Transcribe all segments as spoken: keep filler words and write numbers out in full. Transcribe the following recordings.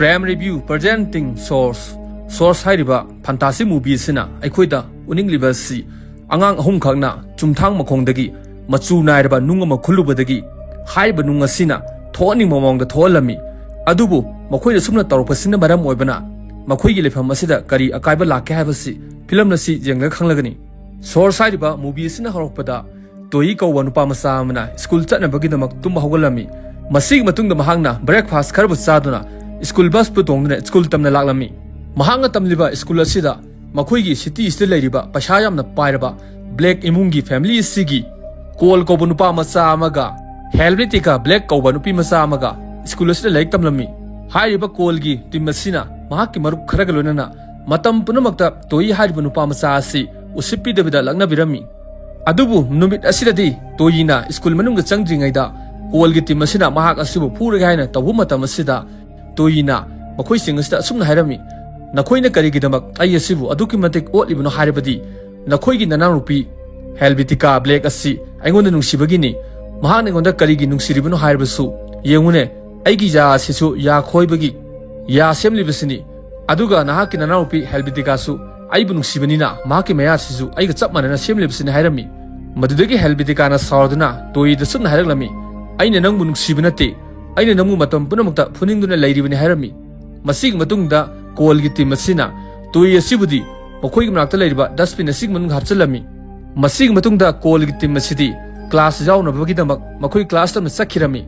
Prime Review presenting Source. Source ꯍꯥꯏꯔꯤꯕ fantasy movie ꯑꯁꯤꯅ ꯑꯩꯈꯣꯏꯗ ꯎꯠꯅꯤꯡꯂꯤꯕ ꯑꯁꯤ ꯑꯉꯥꯡ ꯑꯍꯨꯝꯈꯛꯅ ꯆꯨꯝꯊꯥꯡ ꯃꯈꯣꯡꯗꯒꯤ ꯃꯆꯨ ꯅꯥꯏꯔꯕ ꯅꯨꯡ ꯑꯃ ꯈꯨꯜꯂꯨꯕꯗꯒꯤ ꯍꯥꯏꯔꯤꯕ ꯅꯨꯡ ꯑꯁꯤꯅ ꯊꯣꯛꯍꯟꯅꯤꯡꯕ ꯃꯑꯣꯡꯗ ꯊꯣꯛꯍꯜꯂꯝꯃꯤ꯫ ꯑꯗꯨꯕꯨ ꯃꯈꯣꯏꯅ ꯁꯨꯝꯅ ꯇꯧꯔꯛꯄꯁꯤꯅ ꯃꯔꯝ ꯑꯣꯏꯕꯅ ꯃꯈꯣꯏꯒꯤ ꯂꯩꯐꯝ ꯑꯁꯤꯗ ꯀꯔꯤ ꯑꯀꯥꯏꯕ ꯂꯥꯛꯀꯦ ꯍꯥꯏꯕꯁꯤ ꯐꯤꯂꯝ ꯑꯁꯤ ꯌꯦꯡꯂꯒ ꯈꯪꯂꯒꯅꯤ꯫ Source ꯍꯥꯏꯔꯤꯕ movie ꯑꯁꯤꯅ ꯍꯧꯔꯛꯄꯗ ꯇꯣꯌꯤ ꯀꯧꯕ ꯅꯨꯄꯥ ꯃꯆꯥ ꯑꯃꯅ ꯁ꯭ꯀꯨꯜ ꯆꯠꯅꯕꯒꯤꯗꯃꯛ ꯇꯨꯝꯕ ꯍꯧꯒꯠꯂꯝꯃꯤ꯫ ꯃꯁꯤꯒꯤ ꯃꯇꯨꯡꯗ ꯃꯍꯥꯛꯅ breakfast ꯈꯔꯕꯨ ꯆꯥꯗꯨꯅ ꯁ꯭ꯀꯨꯜ ꯕꯁꯄꯨ ꯇꯣꯡꯗꯨꯅ ꯁ꯭ꯀꯨꯜ ꯇꯝꯅ ꯂꯥꯛꯂꯝꯃꯤ꯫ ꯃꯍꯥꯛꯅ ꯇꯝꯂꯤꯕ ꯁ꯭ꯀꯨꯜ ꯑꯁꯤꯗ ꯃꯈꯣꯏꯒꯤ ꯁꯤꯇꯤ ꯑꯁꯤꯗ ꯂꯩꯔꯤꯕ ꯄꯩꯁꯥ ꯌꯥꯝꯅ ꯄꯥꯏꯔꯕ ꯕ꯭ꯂꯦꯛ ꯏꯃꯨꯡꯒꯤ ꯐꯦꯃꯤꯂꯤ ꯑꯁꯤꯒꯤ ꯀꯣꯜ ꯀꯧꯕ ꯅꯨꯄꯥ ꯃꯆꯥ ꯑꯃꯒ ꯍꯦꯜꯕꯦꯇꯤꯀꯥ ꯕ꯭ꯂꯦꯛ ꯀꯧꯕ ꯅꯨꯄꯤ ꯃꯆꯥ ꯑꯃꯒ ꯁ꯭ꯀꯨꯜ ꯑꯁꯤꯗ ꯂꯥꯏꯔꯤꯛ ꯇꯝꯂꯝꯃꯤ꯫ ꯍꯥꯏꯔꯤꯕ ꯀꯣꯜꯒꯤ ꯇꯤꯝ ꯑꯁꯤꯅ ꯃꯍꯥꯛꯀꯤ ꯃꯔꯨꯞ ꯈꯔꯒ ꯂꯣꯏꯅꯅ ꯃꯇꯝ ꯄꯨꯝꯅꯃꯛꯇ ꯇꯣꯌꯤ ꯍꯥꯏꯔꯤꯕ ꯅꯨꯄꯥ ꯃꯆꯥ ꯑꯁꯤ ꯎꯁꯤꯠꯄꯤꯗꯕꯤꯗ ꯂꯛꯅꯕꯤꯔꯝꯃꯤ꯫ ꯑꯗꯨꯕꯨ ꯅꯨꯃꯤꯠ ꯑꯁꯤꯗꯗꯤ ꯇꯣꯌꯤꯅ ꯁ꯭ꯀꯨꯜ ꯃꯅꯨꯡꯗ ꯆꯪꯗ꯭ꯔꯤꯉꯩꯗ ꯀꯣꯜꯒꯤ ꯇꯤꯝ ꯑꯁꯤꯅ ꯃꯍꯥꯛ ꯑꯁꯤꯕꯨ ꯐꯨꯔꯒꯦ ꯍꯥꯏꯅ ꯇꯧꯕ ꯃꯇꯝ ꯑꯁꯤꯗ ꯇꯣꯌꯤꯅ ꯃꯈꯣꯏꯁꯤꯡ ꯑꯁꯤꯗ ꯑꯁꯨꯝꯅ ꯍꯥꯏꯔꯝꯃꯤ, "ꯅꯈꯣꯏꯅ ꯀꯔꯤꯒꯤꯗꯃꯛ ꯑꯩ ꯑꯁꯤꯕꯨ ꯑꯗꯨꯛꯀꯤ ꯃꯇꯤꯛ ꯑꯣꯠꯂꯤꯕꯅꯣ ꯍꯥꯏꯔꯕꯗꯤ ꯅꯈꯣꯏꯒꯤ ꯅꯅꯥꯎꯅꯨꯄꯤ ꯍꯦꯜꯕꯤꯇꯤꯀꯥ ꯕ꯭ꯂꯦꯛ ꯑꯁꯤ ꯑꯩꯉꯣꯟꯗ ꯅꯨꯡꯁꯤꯕꯒꯤꯅꯤ꯫ ꯃꯍꯥꯛꯅ ꯑꯩꯉꯣꯟꯗ ꯀꯔꯤꯒꯤ ꯅꯨꯡꯁꯤꯔꯤꯕꯅꯣ ꯍꯥꯏꯔꯕꯁꯨ ꯌꯦꯡꯉꯨꯅꯦ, ꯑꯩꯒꯤ ꯌꯥ ꯑꯁꯤꯁꯨ ꯌꯥ ꯈꯣꯏꯕꯒꯤ ꯌꯥ ꯁꯦꯝꯂꯤꯕꯁꯤꯅꯤ꯫ ꯑꯗꯨꯒ ꯅꯍꯥꯛꯀꯤ ꯅꯅꯥꯎꯅꯨꯄꯤ ꯍꯦꯜꯕꯤꯇꯤꯀꯥꯁꯨ ꯑꯩꯕꯨ ꯅꯨꯡꯁꯤꯕꯅꯤꯅ ꯃꯍꯥꯛꯀꯤ ꯃꯌꯥꯁꯤꯁꯨ ꯑꯩꯒ ꯆꯞ ꯃꯥꯟꯅꯅ ꯁꯦꯝꯂꯤꯕꯁꯤꯅꯤ" ꯍꯥꯏꯔꯝꯃꯤ꯫ ꯃꯗꯨꯗꯒꯤ ꯍꯦꯜꯕꯤꯇꯤꯀꯥꯅ ꯁꯥꯎꯔꯗꯨꯅ ꯇꯣꯌꯤꯗ ꯆꯨꯝꯅ ꯍꯥꯏꯔꯛꯂꯝꯃꯤ, "ꯑꯩꯅ ꯅꯪꯕꯨ ꯅꯨꯡꯁꯤꯕ ꯅꯠꯇꯦ, ꯑꯩꯅ ꯅꯪꯕꯨ ꯃꯇꯝ ꯄꯨꯝꯅꯃꯛꯇ ꯐꯨꯅꯤꯡꯗꯨꯅ ꯂꯩꯔꯤꯕꯅꯤ" ꯍꯥꯏꯔꯝꯃꯤ꯫ ꯃꯁꯤꯒꯤ ꯃꯇꯨꯡꯗ ꯀꯣꯜꯒꯤ ꯇꯤꯝ ꯑꯁꯤꯅ ꯇꯣꯌꯤ ꯑꯁꯤꯕꯨꯗꯤ ꯃꯈꯣꯏꯒꯤ ꯃꯅꯥꯛꯇ ꯂꯩꯔꯤꯕ ꯗꯁꯕꯤꯟ ꯑꯁꯤꯒꯤ ꯃꯅꯨꯡꯗ ꯍꯥꯞꯆꯤꯜꯂꯝꯃꯤ꯫ ꯃꯁꯤꯒꯤ ꯃꯇꯨꯡꯗ ꯀꯣꯜꯒꯤ ꯇꯤꯝ ꯑꯁꯤꯗꯤ ꯀ꯭ꯂꯥꯁ ꯌꯥꯎꯅꯕꯒꯤꯗꯃꯛ ꯃꯈꯣꯏ ꯀ꯭ꯂꯥꯁ ꯇꯝꯅ ꯆꯠꯈꯤꯔꯝꯃꯤ꯫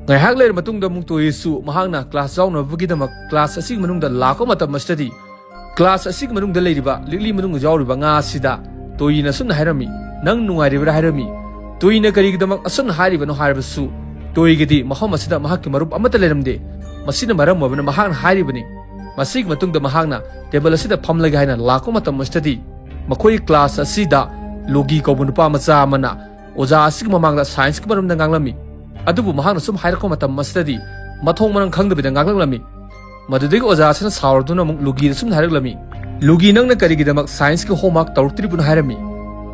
ꯉꯥꯏꯍꯥꯛ ꯂꯩꯔ ꯃꯇꯨꯡꯗ ꯑꯃꯨꯛ ꯇꯣꯌꯤꯁꯨ ꯃꯍꯥꯛꯅ ꯀ꯭ꯂꯥꯁ ꯌꯥꯎꯅꯕꯒꯤꯗꯃꯛ ꯀ꯭ꯂꯥꯁ ꯑꯁꯤꯒꯤ ꯃꯅꯨꯡꯗ ꯂꯥꯛꯄ ꯃꯇꯝ ꯑꯁꯤꯗꯗꯤ ꯀ꯭ꯂꯥꯁ ꯑꯁꯤꯒꯤ ꯃꯅꯨꯡꯗ ꯂꯩꯔꯤꯕ ꯂꯤꯛꯂꯤ ꯃꯅꯨꯡꯗ ꯌꯥꯎꯔꯤꯕ ꯉꯥ ꯑꯁꯤꯗ ꯇꯣꯌꯤꯅ ꯑꯁꯨꯝꯅ ꯍꯥꯏꯔꯝꯃꯤ, "ꯅꯪ ꯅꯨꯡꯉꯥꯏꯔꯤꯕ꯭ꯔꯥ?" ꯍꯥꯏꯔꯝꯃꯤ꯫ ꯇꯣꯌꯤꯅ ꯀꯔꯤꯒꯤꯗꯃꯛ ꯑꯁꯨꯝꯅ ꯍꯥꯏꯔꯤꯕꯅꯣ ꯍꯥꯏꯔꯕꯁꯨ ꯇꯣꯌꯤꯒꯤꯗꯤ ꯃꯐꯝ ꯑꯁꯤꯗ ꯃꯍꯥꯛꯀꯤ ꯃꯔꯨꯞ ꯑꯃꯠꯇ ꯂꯩꯔꯝꯗꯦ꯫ ꯃꯁꯤꯅ ꯃꯔꯝ ꯑꯣꯏꯕꯅ ꯃꯍꯥꯛꯅ ꯍꯥꯏꯔꯤꯕꯅꯤ꯫ ꯃꯁꯤꯒꯤ ꯃꯇꯨꯡꯗ ꯃꯍꯥꯛꯅ ꯇꯦꯕꯜ ꯑꯁꯤꯗ ꯐꯝꯂꯒꯦ ꯍꯥꯏꯅ ꯂꯥꯛꯄ ꯃꯇꯝ ꯑꯁꯤꯗꯗꯤ ꯃꯈꯣꯏ ꯀ꯭ꯂꯥꯁ ꯑꯁꯤꯗ ꯂꯨꯒꯤ ꯀꯧꯕ ꯅꯨꯄꯥ ꯃꯆꯥ ꯑꯃꯅ ꯑꯣꯖꯥ ꯑꯁꯤꯒꯤ ꯃꯃꯥꯡꯗ ꯁꯥꯏꯟꯁꯀꯤ ꯃꯔꯝꯗ ꯉꯥꯡꯂꯝꯃꯤ꯫ ꯑꯗꯨꯕꯨ ꯃꯍꯥꯛꯅ ꯁꯨꯝ ꯍꯥꯏꯔꯛꯄ ꯃꯇꯝ ꯑꯁꯤꯗꯗꯤ ꯃꯊꯣꯡ ꯃꯔꯝ ꯈꯪꯗꯕꯤꯗ ꯉꯥꯡꯂꯛꯂꯝꯃꯤ꯫ ꯃꯗꯨꯗꯒꯤ ꯑꯣꯖꯥ ꯑꯁꯤꯅ ꯁꯥꯎꯔꯗꯨꯅ ꯑꯃꯨꯛ ꯂꯨꯒꯤꯗ ꯁꯨꯝ ꯍꯥꯏꯔꯛꯂꯝꯃꯤ, "ꯂꯨꯒꯤ, ꯅꯪꯅ ꯀꯔꯤꯒꯤꯗꯃꯛ ꯁꯥꯏꯟꯁꯀꯤ ꯍꯣꯝꯋꯥꯔꯛ ꯇꯧꯔꯛꯇ꯭ꯔꯤꯕꯅꯣ?" ꯍꯥꯏꯔꯝꯃꯤ꯫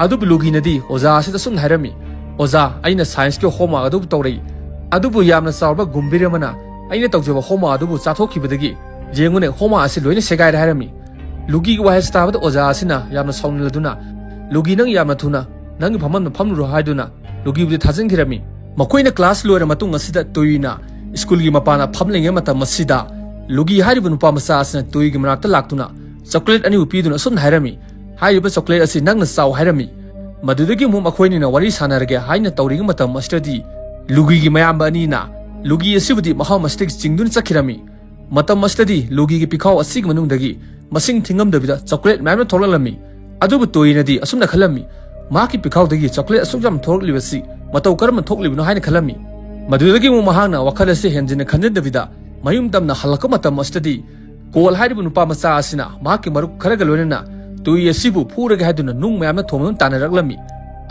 ꯑꯗꯨꯕꯨ ꯂꯨꯒꯤꯅꯗꯤ ꯑꯣꯖꯥ ꯑꯁꯤꯗ ꯁꯨꯝ ꯍꯥꯏꯔꯝꯃꯤ, "ꯑꯣꯖꯥ, ꯑꯩꯅ ꯁꯥꯏꯟꯁꯀꯤ ꯍꯣꯝꯋꯥꯔꯛ ꯑꯗꯨꯕꯨ ꯇꯧꯔꯛꯏ, ꯑꯗꯨꯕꯨ ꯌꯥꯝꯅ ꯆꯥꯎꯔꯕ ꯒꯨꯝꯚꯤꯔ ꯑꯃꯅ ꯑꯩꯅ ꯇꯧꯖꯕ ꯍꯣꯝꯋꯥꯛ ꯑꯗꯨꯕꯨ ꯆꯥꯊꯣꯛꯈꯤꯕꯗꯒꯤ ꯌꯦꯡꯉꯨꯅꯦ, ꯍꯣꯝꯋꯥꯛ ꯑꯁꯤ ꯂꯣꯏꯅ ꯁꯦꯒꯥꯏꯔꯦ" ꯍꯥꯏꯔꯝꯃꯤ꯫ ꯂꯨꯒꯤꯒꯤ ꯋꯥꯍꯩꯁꯤ ꯇꯥꯕꯗ ꯑꯣꯖꯥ ꯑꯁꯤꯅ ꯌꯥꯝꯅ ꯁꯥꯎꯅꯤꯡꯂꯗꯨꯅ, "ꯂꯨꯒꯤ, ꯅꯪ ꯌꯥꯝꯅ ꯊꯨꯅ ꯅꯪꯒꯤ ꯐꯝꯐꯝꯗ ꯐꯝꯂꯨꯔꯣ" ꯍꯥꯏꯗꯨꯅ ꯂꯨꯒꯤꯕꯨꯗꯤ ꯊꯥꯖꯤꯟꯈꯤꯔꯝꯃꯤ꯫ ꯃꯈꯣꯏꯅ ꯀ꯭ꯂꯥꯁ ꯂꯣꯏꯔ ꯃꯇꯨꯡ ꯑꯁꯤꯗ ꯇꯨꯏꯅ ꯁ꯭ꯀꯨꯜꯒꯤ ꯃꯄꯥꯟꯗ ꯐꯝꯂꯤꯉꯩ ꯃꯇꯝ ꯑꯁꯤꯗ ꯂꯨꯒꯤ ꯍꯥꯏꯔꯤꯕ ꯅꯨꯄꯥ ꯃꯆꯥ ꯑꯁꯤꯅ ꯇꯨꯏꯒꯤ ꯃꯅꯥꯛꯇ ꯂꯥꯛꯇꯨꯅ ꯆꯣꯀ꯭ꯂꯦꯠ ꯑꯅꯤꯕꯨ ꯄꯤꯗꯨꯅ ꯑꯁꯨꯝꯅ ꯍꯥꯏꯔꯝꯃꯤ, "ꯍꯥꯏꯔꯤꯕ ꯆꯣꯀ꯭ꯂꯦꯠ ꯑꯁꯤ ꯅꯪꯅ ꯆꯥꯎ" ꯍꯥꯏꯔꯝꯃꯤ꯫ ꯃꯗꯨꯗꯒꯤ ꯑꯃꯨꯛ ꯃꯈꯣꯏꯅꯤꯅ ꯋꯥꯔꯤ ꯁꯥꯟꯅꯔꯒꯦ ꯍꯥꯏꯅ ꯇꯧꯔꯤꯉꯩ ꯃꯇꯝ ꯑꯁꯤꯗꯗꯤ ꯂꯨꯒꯤꯒꯤ ꯃꯌꯥꯝꯕ ꯑꯅꯤꯅ ꯂꯨꯒꯤ ꯑꯁꯤꯕꯨꯗꯤ ꯃꯐꯝ ꯑꯁꯤꯗꯒꯤ ꯆꯤꯡꯗꯨꯅ ꯆꯠꯈꯤꯔꯝꯃꯤ꯫ ꯃꯇꯝ ꯑꯁꯤꯗꯗꯤ ꯂꯨꯒꯤꯒꯤ ꯄꯤꯈꯥꯎ ꯑꯁꯤꯒꯤ ꯃꯅꯨꯡꯗꯒꯤ ꯃꯁꯤꯡ ꯊꯤꯉꯝꯗꯕꯤꯗ ꯆꯣꯀ꯭ꯂꯦꯠ ꯃꯌꯥꯝ ꯑꯃ ꯊꯣꯛꯂꯛꯂꯝꯃꯤ꯫ ꯑꯗꯨꯕꯨ ꯇꯣꯏꯅꯗꯤ ꯑꯁꯨꯝꯅ ꯈꯜꯂꯝꯃꯤ, "ꯃꯍꯥꯛꯀꯤ ꯄꯤꯈꯥꯎꯗꯒꯤ ꯆꯣꯀ꯭ꯂꯦꯠ ꯑꯁꯨꯛ ꯌꯥꯝ ꯊꯣꯛꯂꯛꯂꯤꯕꯁꯤ ꯃꯇꯧ ꯀꯔꯝꯅ ꯊꯣꯛꯂꯤꯕꯅꯣ?" ꯍꯥꯏꯅ ꯈꯜꯂꯝꯃꯤ꯫ ꯃꯗꯨꯗꯒꯤ ꯑꯃꯨꯛ ꯃꯍꯥꯛꯅ ꯋꯥꯈꯜ ꯑꯁꯤ ꯍꯦꯟꯖꯤꯟꯅ ꯈꯟꯖꯤꯟꯗꯕꯤꯗ ꯃꯌꯨꯝ ꯇꯝꯅ ꯍꯜꯂꯛꯄ ꯃꯇꯝ ꯑꯁꯤꯗꯗꯤ ꯀꯣꯜ ꯍꯥꯏꯔꯤꯕ ꯅꯨꯄꯥ ꯃꯆꯥ ꯑꯁꯤꯅ ꯃꯍꯥꯛꯀꯤ ꯃꯔꯨꯞ ꯈꯔꯒ ꯂꯣꯏꯅꯅ ꯇꯨꯏ ꯑꯁꯤꯕꯨ ꯐꯨꯔꯒꯦ ꯍꯥꯏꯗꯨꯅ ꯅꯨꯡ ꯃꯌꯥꯝꯅ ꯊꯣꯝꯗꯨꯅ ꯇꯥꯟꯅꯔꯛꯂꯝꯃꯤ꯫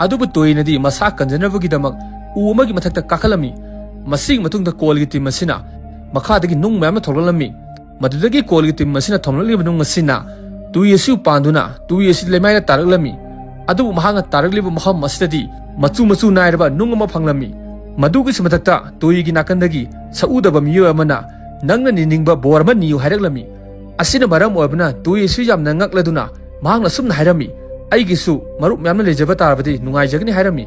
ꯑꯗꯨꯕꯨ ꯇꯣꯏꯅꯗꯤ ꯃꯁꯥ ꯀꯟꯖꯅꯕꯒꯤꯗꯃꯛ ꯎ ꯑꯃꯒꯤ ꯃꯊꯛꯇ ꯀꯥꯈꯠꯂꯝꯃꯤ꯫ ꯃꯁꯤꯒꯤ ꯃꯇꯨꯡꯗ ꯀꯣꯜꯒꯤ ꯇꯤꯝ ꯑꯁꯤꯅ ꯃꯈꯥꯗꯒꯤ ꯅꯨꯡ ꯃꯌꯥꯝꯅ ꯊꯣꯛꯂꯛꯂꯝꯃꯤ꯫ ꯃꯗꯨꯗꯒꯤ ꯀꯣꯜꯒꯤ ꯇꯤꯝ ꯑꯁꯤꯅ ꯊꯣꯝꯂꯛꯂꯤꯕ ꯅꯨꯡ ꯑꯁꯤꯅ ꯇꯨꯏ ꯑꯁꯤꯕꯨ ꯄꯥꯟꯗꯨꯅ ꯇꯨꯏ ꯑꯁꯤ ꯂꯩꯃꯥꯏꯗ ꯇꯥꯔꯛꯂꯝꯃꯤ꯫ ꯑꯗꯨꯕꯨ ꯃꯍꯥꯛꯅ ꯇꯥꯔꯛꯂꯤꯕ ꯃꯐꯝ ꯑꯁꯤꯗꯗꯤ ꯃꯆꯨ ꯃꯆꯨ ꯅꯥꯏꯔꯕ ꯅꯨꯡ ꯑꯃ ꯐꯪꯂꯝꯃꯤ꯫ ꯃꯗꯨꯒꯤꯁꯨ ꯃꯊꯛꯇ ꯇꯨꯏꯒꯤ ꯅꯥꯀꯟꯗꯒꯤ ꯁꯛꯎꯗꯕ ꯃꯤꯑꯣꯏ ꯑꯃꯅ "ꯅꯪꯅ ꯅꯤꯅꯤꯡꯕ ꯕꯣꯔ ꯑꯃ ꯅꯤꯌꯨ" ꯍꯥꯏꯔꯛꯂꯝꯃꯤ꯫ ꯑꯁꯤꯅ ꯃꯔꯝ ꯑꯣꯏꯕꯅ ꯇꯨꯏ ꯑꯁꯤ ꯌꯥꯝꯅ ꯉꯛꯂꯗꯨꯅ ꯃꯍꯥꯛꯅ ꯁꯨꯝꯅ ꯍꯥꯏꯔꯝꯃꯤ, "ꯑꯩꯒꯤꯁꯨ ꯃꯔꯨꯞ ꯃꯌꯥꯝꯅ ꯂꯩꯖꯕ ꯇꯥꯔꯕꯗꯤ ꯅꯨꯡꯉꯥꯏꯖꯒꯅꯤ" ꯍꯥꯏꯔꯝꯃꯤ꯫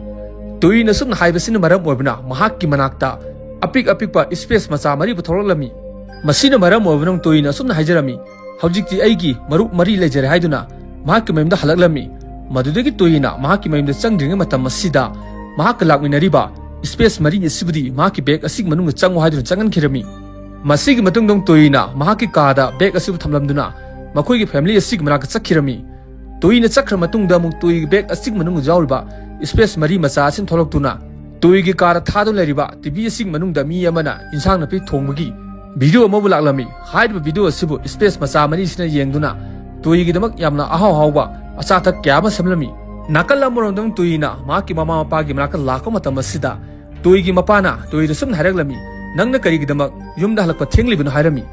ꯇꯨꯏꯅ ꯁꯨꯝꯅ ꯍꯥꯏꯕꯁꯤꯅ ꯃꯔꯝ ꯑꯣꯏꯕꯅ ꯃꯍꯥꯛꯀꯤ ꯃꯅꯥꯛꯇ ꯑꯄꯤꯛ ꯑꯄꯤꯛꯄ ꯁ꯭ꯄꯦꯁ ꯃꯆꯥ ꯃꯔꯤ ꯄꯨꯊꯣꯔꯛꯂꯝꯃꯤ꯫ ꯃꯁꯤꯅ ꯃꯔꯝ ꯑꯣꯏꯕꯅ ꯇꯨꯏꯅ ꯑꯁꯨꯝꯅ ꯍꯥꯏꯖꯔꯝꯃꯤ, "ꯍꯧꯖꯤꯛꯇꯤ ꯑꯩꯒꯤ ꯃꯔꯨꯞ ꯃꯔꯤ ꯂꯩꯖꯔꯦ" ꯍꯥꯏꯗꯨꯅ ꯃꯍꯥꯛꯀꯤ ꯃꯌꯨꯝꯗ ꯍꯜꯂꯛꯂꯝꯃꯤ꯫ ꯃꯗꯨꯗꯒꯤ ꯇꯨꯏꯅ ꯃꯍꯥꯛꯀꯤ ꯃꯌꯨꯝꯗ ꯆꯪꯗ꯭ꯔꯤꯉꯩ ꯃꯇꯝ ꯑꯁꯤꯗ ꯃꯍꯥꯛꯀ ꯂꯥꯛꯃꯤꯟꯅꯔꯤꯕ ꯁ꯭ꯄꯦꯁ ꯃꯔꯤ ꯑꯁꯤꯕꯨꯗꯤ ꯃꯍꯥꯛꯀꯤ ꯕꯦꯒ ꯑꯁꯤꯒꯤ ꯃꯅꯨꯡꯗ ꯆꯪꯉꯨ ꯍꯥꯏꯗꯨꯅ ꯆꯪꯍꯟꯈꯤꯔꯝꯃꯤ꯫ ꯃꯁꯤꯒꯤ ꯃꯇꯨꯡꯗ ꯇꯨꯏꯅ ꯃꯍꯥꯛꯀꯤ ꯀꯥꯗ ꯕꯦꯒ ꯑꯁꯤꯕꯨ ꯊꯝꯂꯝꯗꯨꯅ ꯃꯈꯣꯏꯒꯤ ꯐꯦꯃꯤꯂꯤ ꯑꯁꯤꯒꯤ ꯃꯅꯥꯛꯇ ꯆꯠꯈꯤꯔꯝꯃꯤ꯫ ꯇꯨꯏꯅ ꯆꯠꯈ꯭ꯔ ꯃꯇꯨꯡꯗ ꯑꯃꯨꯛ ꯇꯨꯏꯒꯤ ꯕꯦꯒ ꯑꯁꯤꯒꯤ ꯃꯅꯨꯡꯗ ꯌꯥꯎꯔꯤꯕ ꯁ꯭ꯄꯦꯁ ꯃꯔꯤ ꯃꯆꯥ ꯑꯁꯤꯅ ꯊꯣꯛꯂꯛꯇꯨꯅ ꯇꯨꯏꯒꯤ ꯀꯥꯗ ꯊꯥꯗꯨꯅ ꯂꯩꯔꯤꯕ ꯇꯤ ꯚꯤ ꯑꯁꯤꯒꯤ ꯃꯅꯨꯡꯗ ꯃꯤ ꯑꯃꯅ ꯏꯟꯁꯥꯡ ꯅꯥꯄꯤ ꯊꯣꯡꯕꯒꯤ ꯚꯤꯗꯤꯑꯣ ꯑꯃꯕꯨ ꯂꯥꯛꯂꯝꯃꯤ꯫ ꯍꯥꯏꯔꯤꯕ ꯚꯤꯗꯤꯑꯣ ꯑꯁꯤꯕꯨ ꯁ꯭ꯄꯦꯁ ꯃꯆꯥ ꯃꯔꯤꯁꯤꯅ ꯌꯦꯡꯗꯨꯅ ꯇꯨꯏꯒꯤꯗꯃꯛ ꯌꯥꯝꯅ ꯑꯍꯥꯎ ꯑꯍꯥꯎꯕ ꯑꯆꯥ ꯑꯊꯛ ꯀꯌꯥ ꯑꯃ ꯁꯦꯝꯂꯝꯃꯤ꯫ ꯅꯥꯀꯜ ꯑꯃꯔꯣꯝꯗ ꯇꯨꯏꯅ ꯃꯍꯥꯛꯀꯤ ꯃꯃꯥ ꯃꯄꯥꯒꯤ ꯃꯅꯥꯛꯇ ꯂꯥꯛꯄ ꯃꯇꯝ ꯑꯁꯤꯗ ꯇꯣꯏꯒꯤ ꯃꯄꯥꯅ ꯇꯣꯏꯗ ꯁꯨꯝꯅ ꯍꯥꯏꯔꯛꯂꯝꯃꯤ, "ꯅꯪꯅ ꯀꯔꯤꯒꯤꯗꯃꯛ ꯌꯨꯝꯗ ꯍꯜꯂꯛꯄ ꯊꯦꯡꯂꯤꯕꯅꯣ?" ꯍꯥꯏꯔꯝꯃꯤ꯫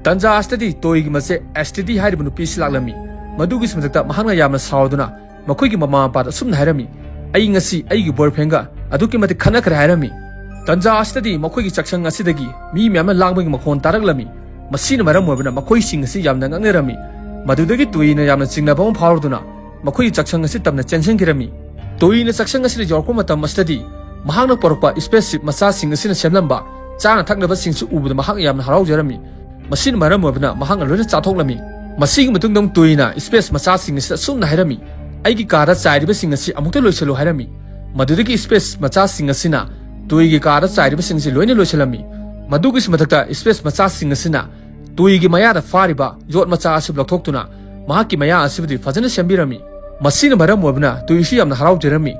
ꯇꯟꯖꯥ ꯑꯁꯤꯗꯗꯤ ꯇꯣꯏꯒꯤ ꯃꯆꯦ ꯑꯦꯁꯇꯤꯗꯤ ꯍꯥꯏꯔꯤꯕ ꯅꯨꯄꯤꯁꯤ ꯂꯥꯛꯂꯝꯃꯤ꯫ ꯃꯗꯨꯒꯤꯁꯨ ꯃꯊꯛꯇ ꯃꯍꯥꯛꯅ ꯌꯥꯝꯅ ꯁꯥꯎꯗꯨꯅ ꯃꯈꯣꯏꯒꯤ ꯃꯃꯥ ꯃꯄꯥꯗ ꯁꯨꯝꯅ ꯍꯥꯏꯔꯝꯃꯤ, "ꯑꯩ ꯉꯁꯤ ꯑꯩꯒꯤ ꯕꯣꯏꯐ꯭ꯔꯦꯟꯒ ꯑꯗꯨꯛꯀꯤ ꯃꯇꯤꯛ ꯈꯠꯅꯈ꯭ꯔꯦ" ꯍꯥꯏꯔꯝꯃꯤ꯫ ꯇꯟꯖꯥ ꯑꯁꯤꯗꯗꯤ ꯃꯈꯣꯏꯒꯤ ꯆꯥꯛꯁꯪ ꯑꯁꯤꯗꯒꯤ ꯃꯤ ꯃꯌꯥꯝꯅ ꯂꯥꯡꯕꯒꯤ ꯃꯈꯣꯟ ꯇꯥꯔꯛꯂꯝꯃꯤ꯫ ꯃꯁꯤꯅ ꯃꯔꯝ ꯑꯣꯏꯕꯅ ꯃꯈꯣꯏꯁꯤꯡ ꯑꯁꯤ ꯌꯥꯝꯅ ꯉꯛꯅꯔꯝꯃꯤ꯫ ꯃꯗꯨꯗꯒꯤ ꯇꯣꯏꯅ ꯌꯥꯝꯅ ꯆꯤꯡꯅꯕ ꯑꯃ ꯐꯥꯎꯔꯗꯨꯅ ꯃꯈꯣꯏꯒꯤ ꯆꯥꯛꯁꯪ ꯑꯁꯤ ꯇꯝꯅ ꯆꯦꯟꯁꯤꯟꯈꯤꯔꯝꯃꯤ꯫ ꯇꯣꯏꯅ ꯆꯥꯛꯁꯪ ꯑꯁꯤꯗ ꯌꯧꯔꯛꯄ ꯃꯇꯝ ꯑꯁꯤꯗꯗꯤ ꯃꯍꯥꯛꯅ ꯄꯨꯔꯛꯄ spaceship ꯃꯆꯥꯁꯤꯡ ꯑꯁꯤꯅ ꯁꯦꯝꯂꯝꯕ ꯆꯥꯅ ꯊꯛꯅꯕꯁꯤꯡꯁꯨ ꯎꯕꯗ ꯃꯍꯥꯛ ꯌꯥꯝꯅ ꯍꯔꯥꯎꯖꯔꯝꯃꯤ꯫ ꯃꯁꯤꯅ ꯃꯔꯝ ꯑꯣꯏꯕꯅ ꯃꯍꯥꯛꯅ ꯂꯣꯏꯅ ꯆꯥꯊꯣꯛꯂꯝꯃꯤ꯫ ꯃꯁꯤꯒꯤ ꯃꯇꯨꯡꯗ ꯑꯃꯨꯛ ꯇꯣꯏꯅ space ꯃꯆꯥꯁꯤꯡ ꯑꯁꯤꯗ ꯑꯁꯨꯝꯅ ꯍꯥꯏꯔꯝꯃꯤ, "ꯑꯩꯒꯤ ꯀꯥꯗ ꯆꯥꯏꯔꯤꯕꯁꯤꯡ ꯑꯁꯤ ꯑꯃꯨꯛꯇ ꯂꯣꯏꯁꯤꯜꯂꯨ" ꯍꯥꯏꯔꯝꯃꯤ꯫ ꯃꯗꯨꯗꯒꯤ space ꯃꯆꯥꯁꯤꯡ ꯑꯁꯤꯅ ꯇꯣꯏꯒꯤ ꯀꯥꯗ ꯆꯥꯏꯔꯤꯕꯁꯤꯡ ꯑꯁꯤ ꯂꯣꯏꯅ ꯂꯣꯏꯁꯤꯜꯂꯝꯃꯤ꯫ ꯃꯗꯨꯒꯤꯁꯨ ꯃꯊꯛꯇ space ꯃꯆꯥꯁꯤꯡ ꯑꯁꯤꯅ ꯇꯣꯏꯒꯤ ꯃꯌꯥꯗ ꯐꯥꯔꯤꯕ ꯌꯣꯠ ꯃꯆꯥ ꯑꯁꯤꯕꯨ ꯂꯧꯊꯣꯛꯇꯨꯅ ꯃꯍꯥꯛꯀꯤ ꯃꯌꯥ ꯑꯁꯤꯕꯨꯗꯤ ꯐꯖꯅ ꯁꯦꯝꯕꯤꯔꯝꯃꯤ꯫ ꯃꯁꯤꯅ ꯃꯔꯝ ꯑꯣꯏꯕꯅ ꯇꯣꯏꯁꯨ ꯌꯥꯝꯅ ꯍꯔꯥꯎꯖꯔꯝꯃꯤ꯫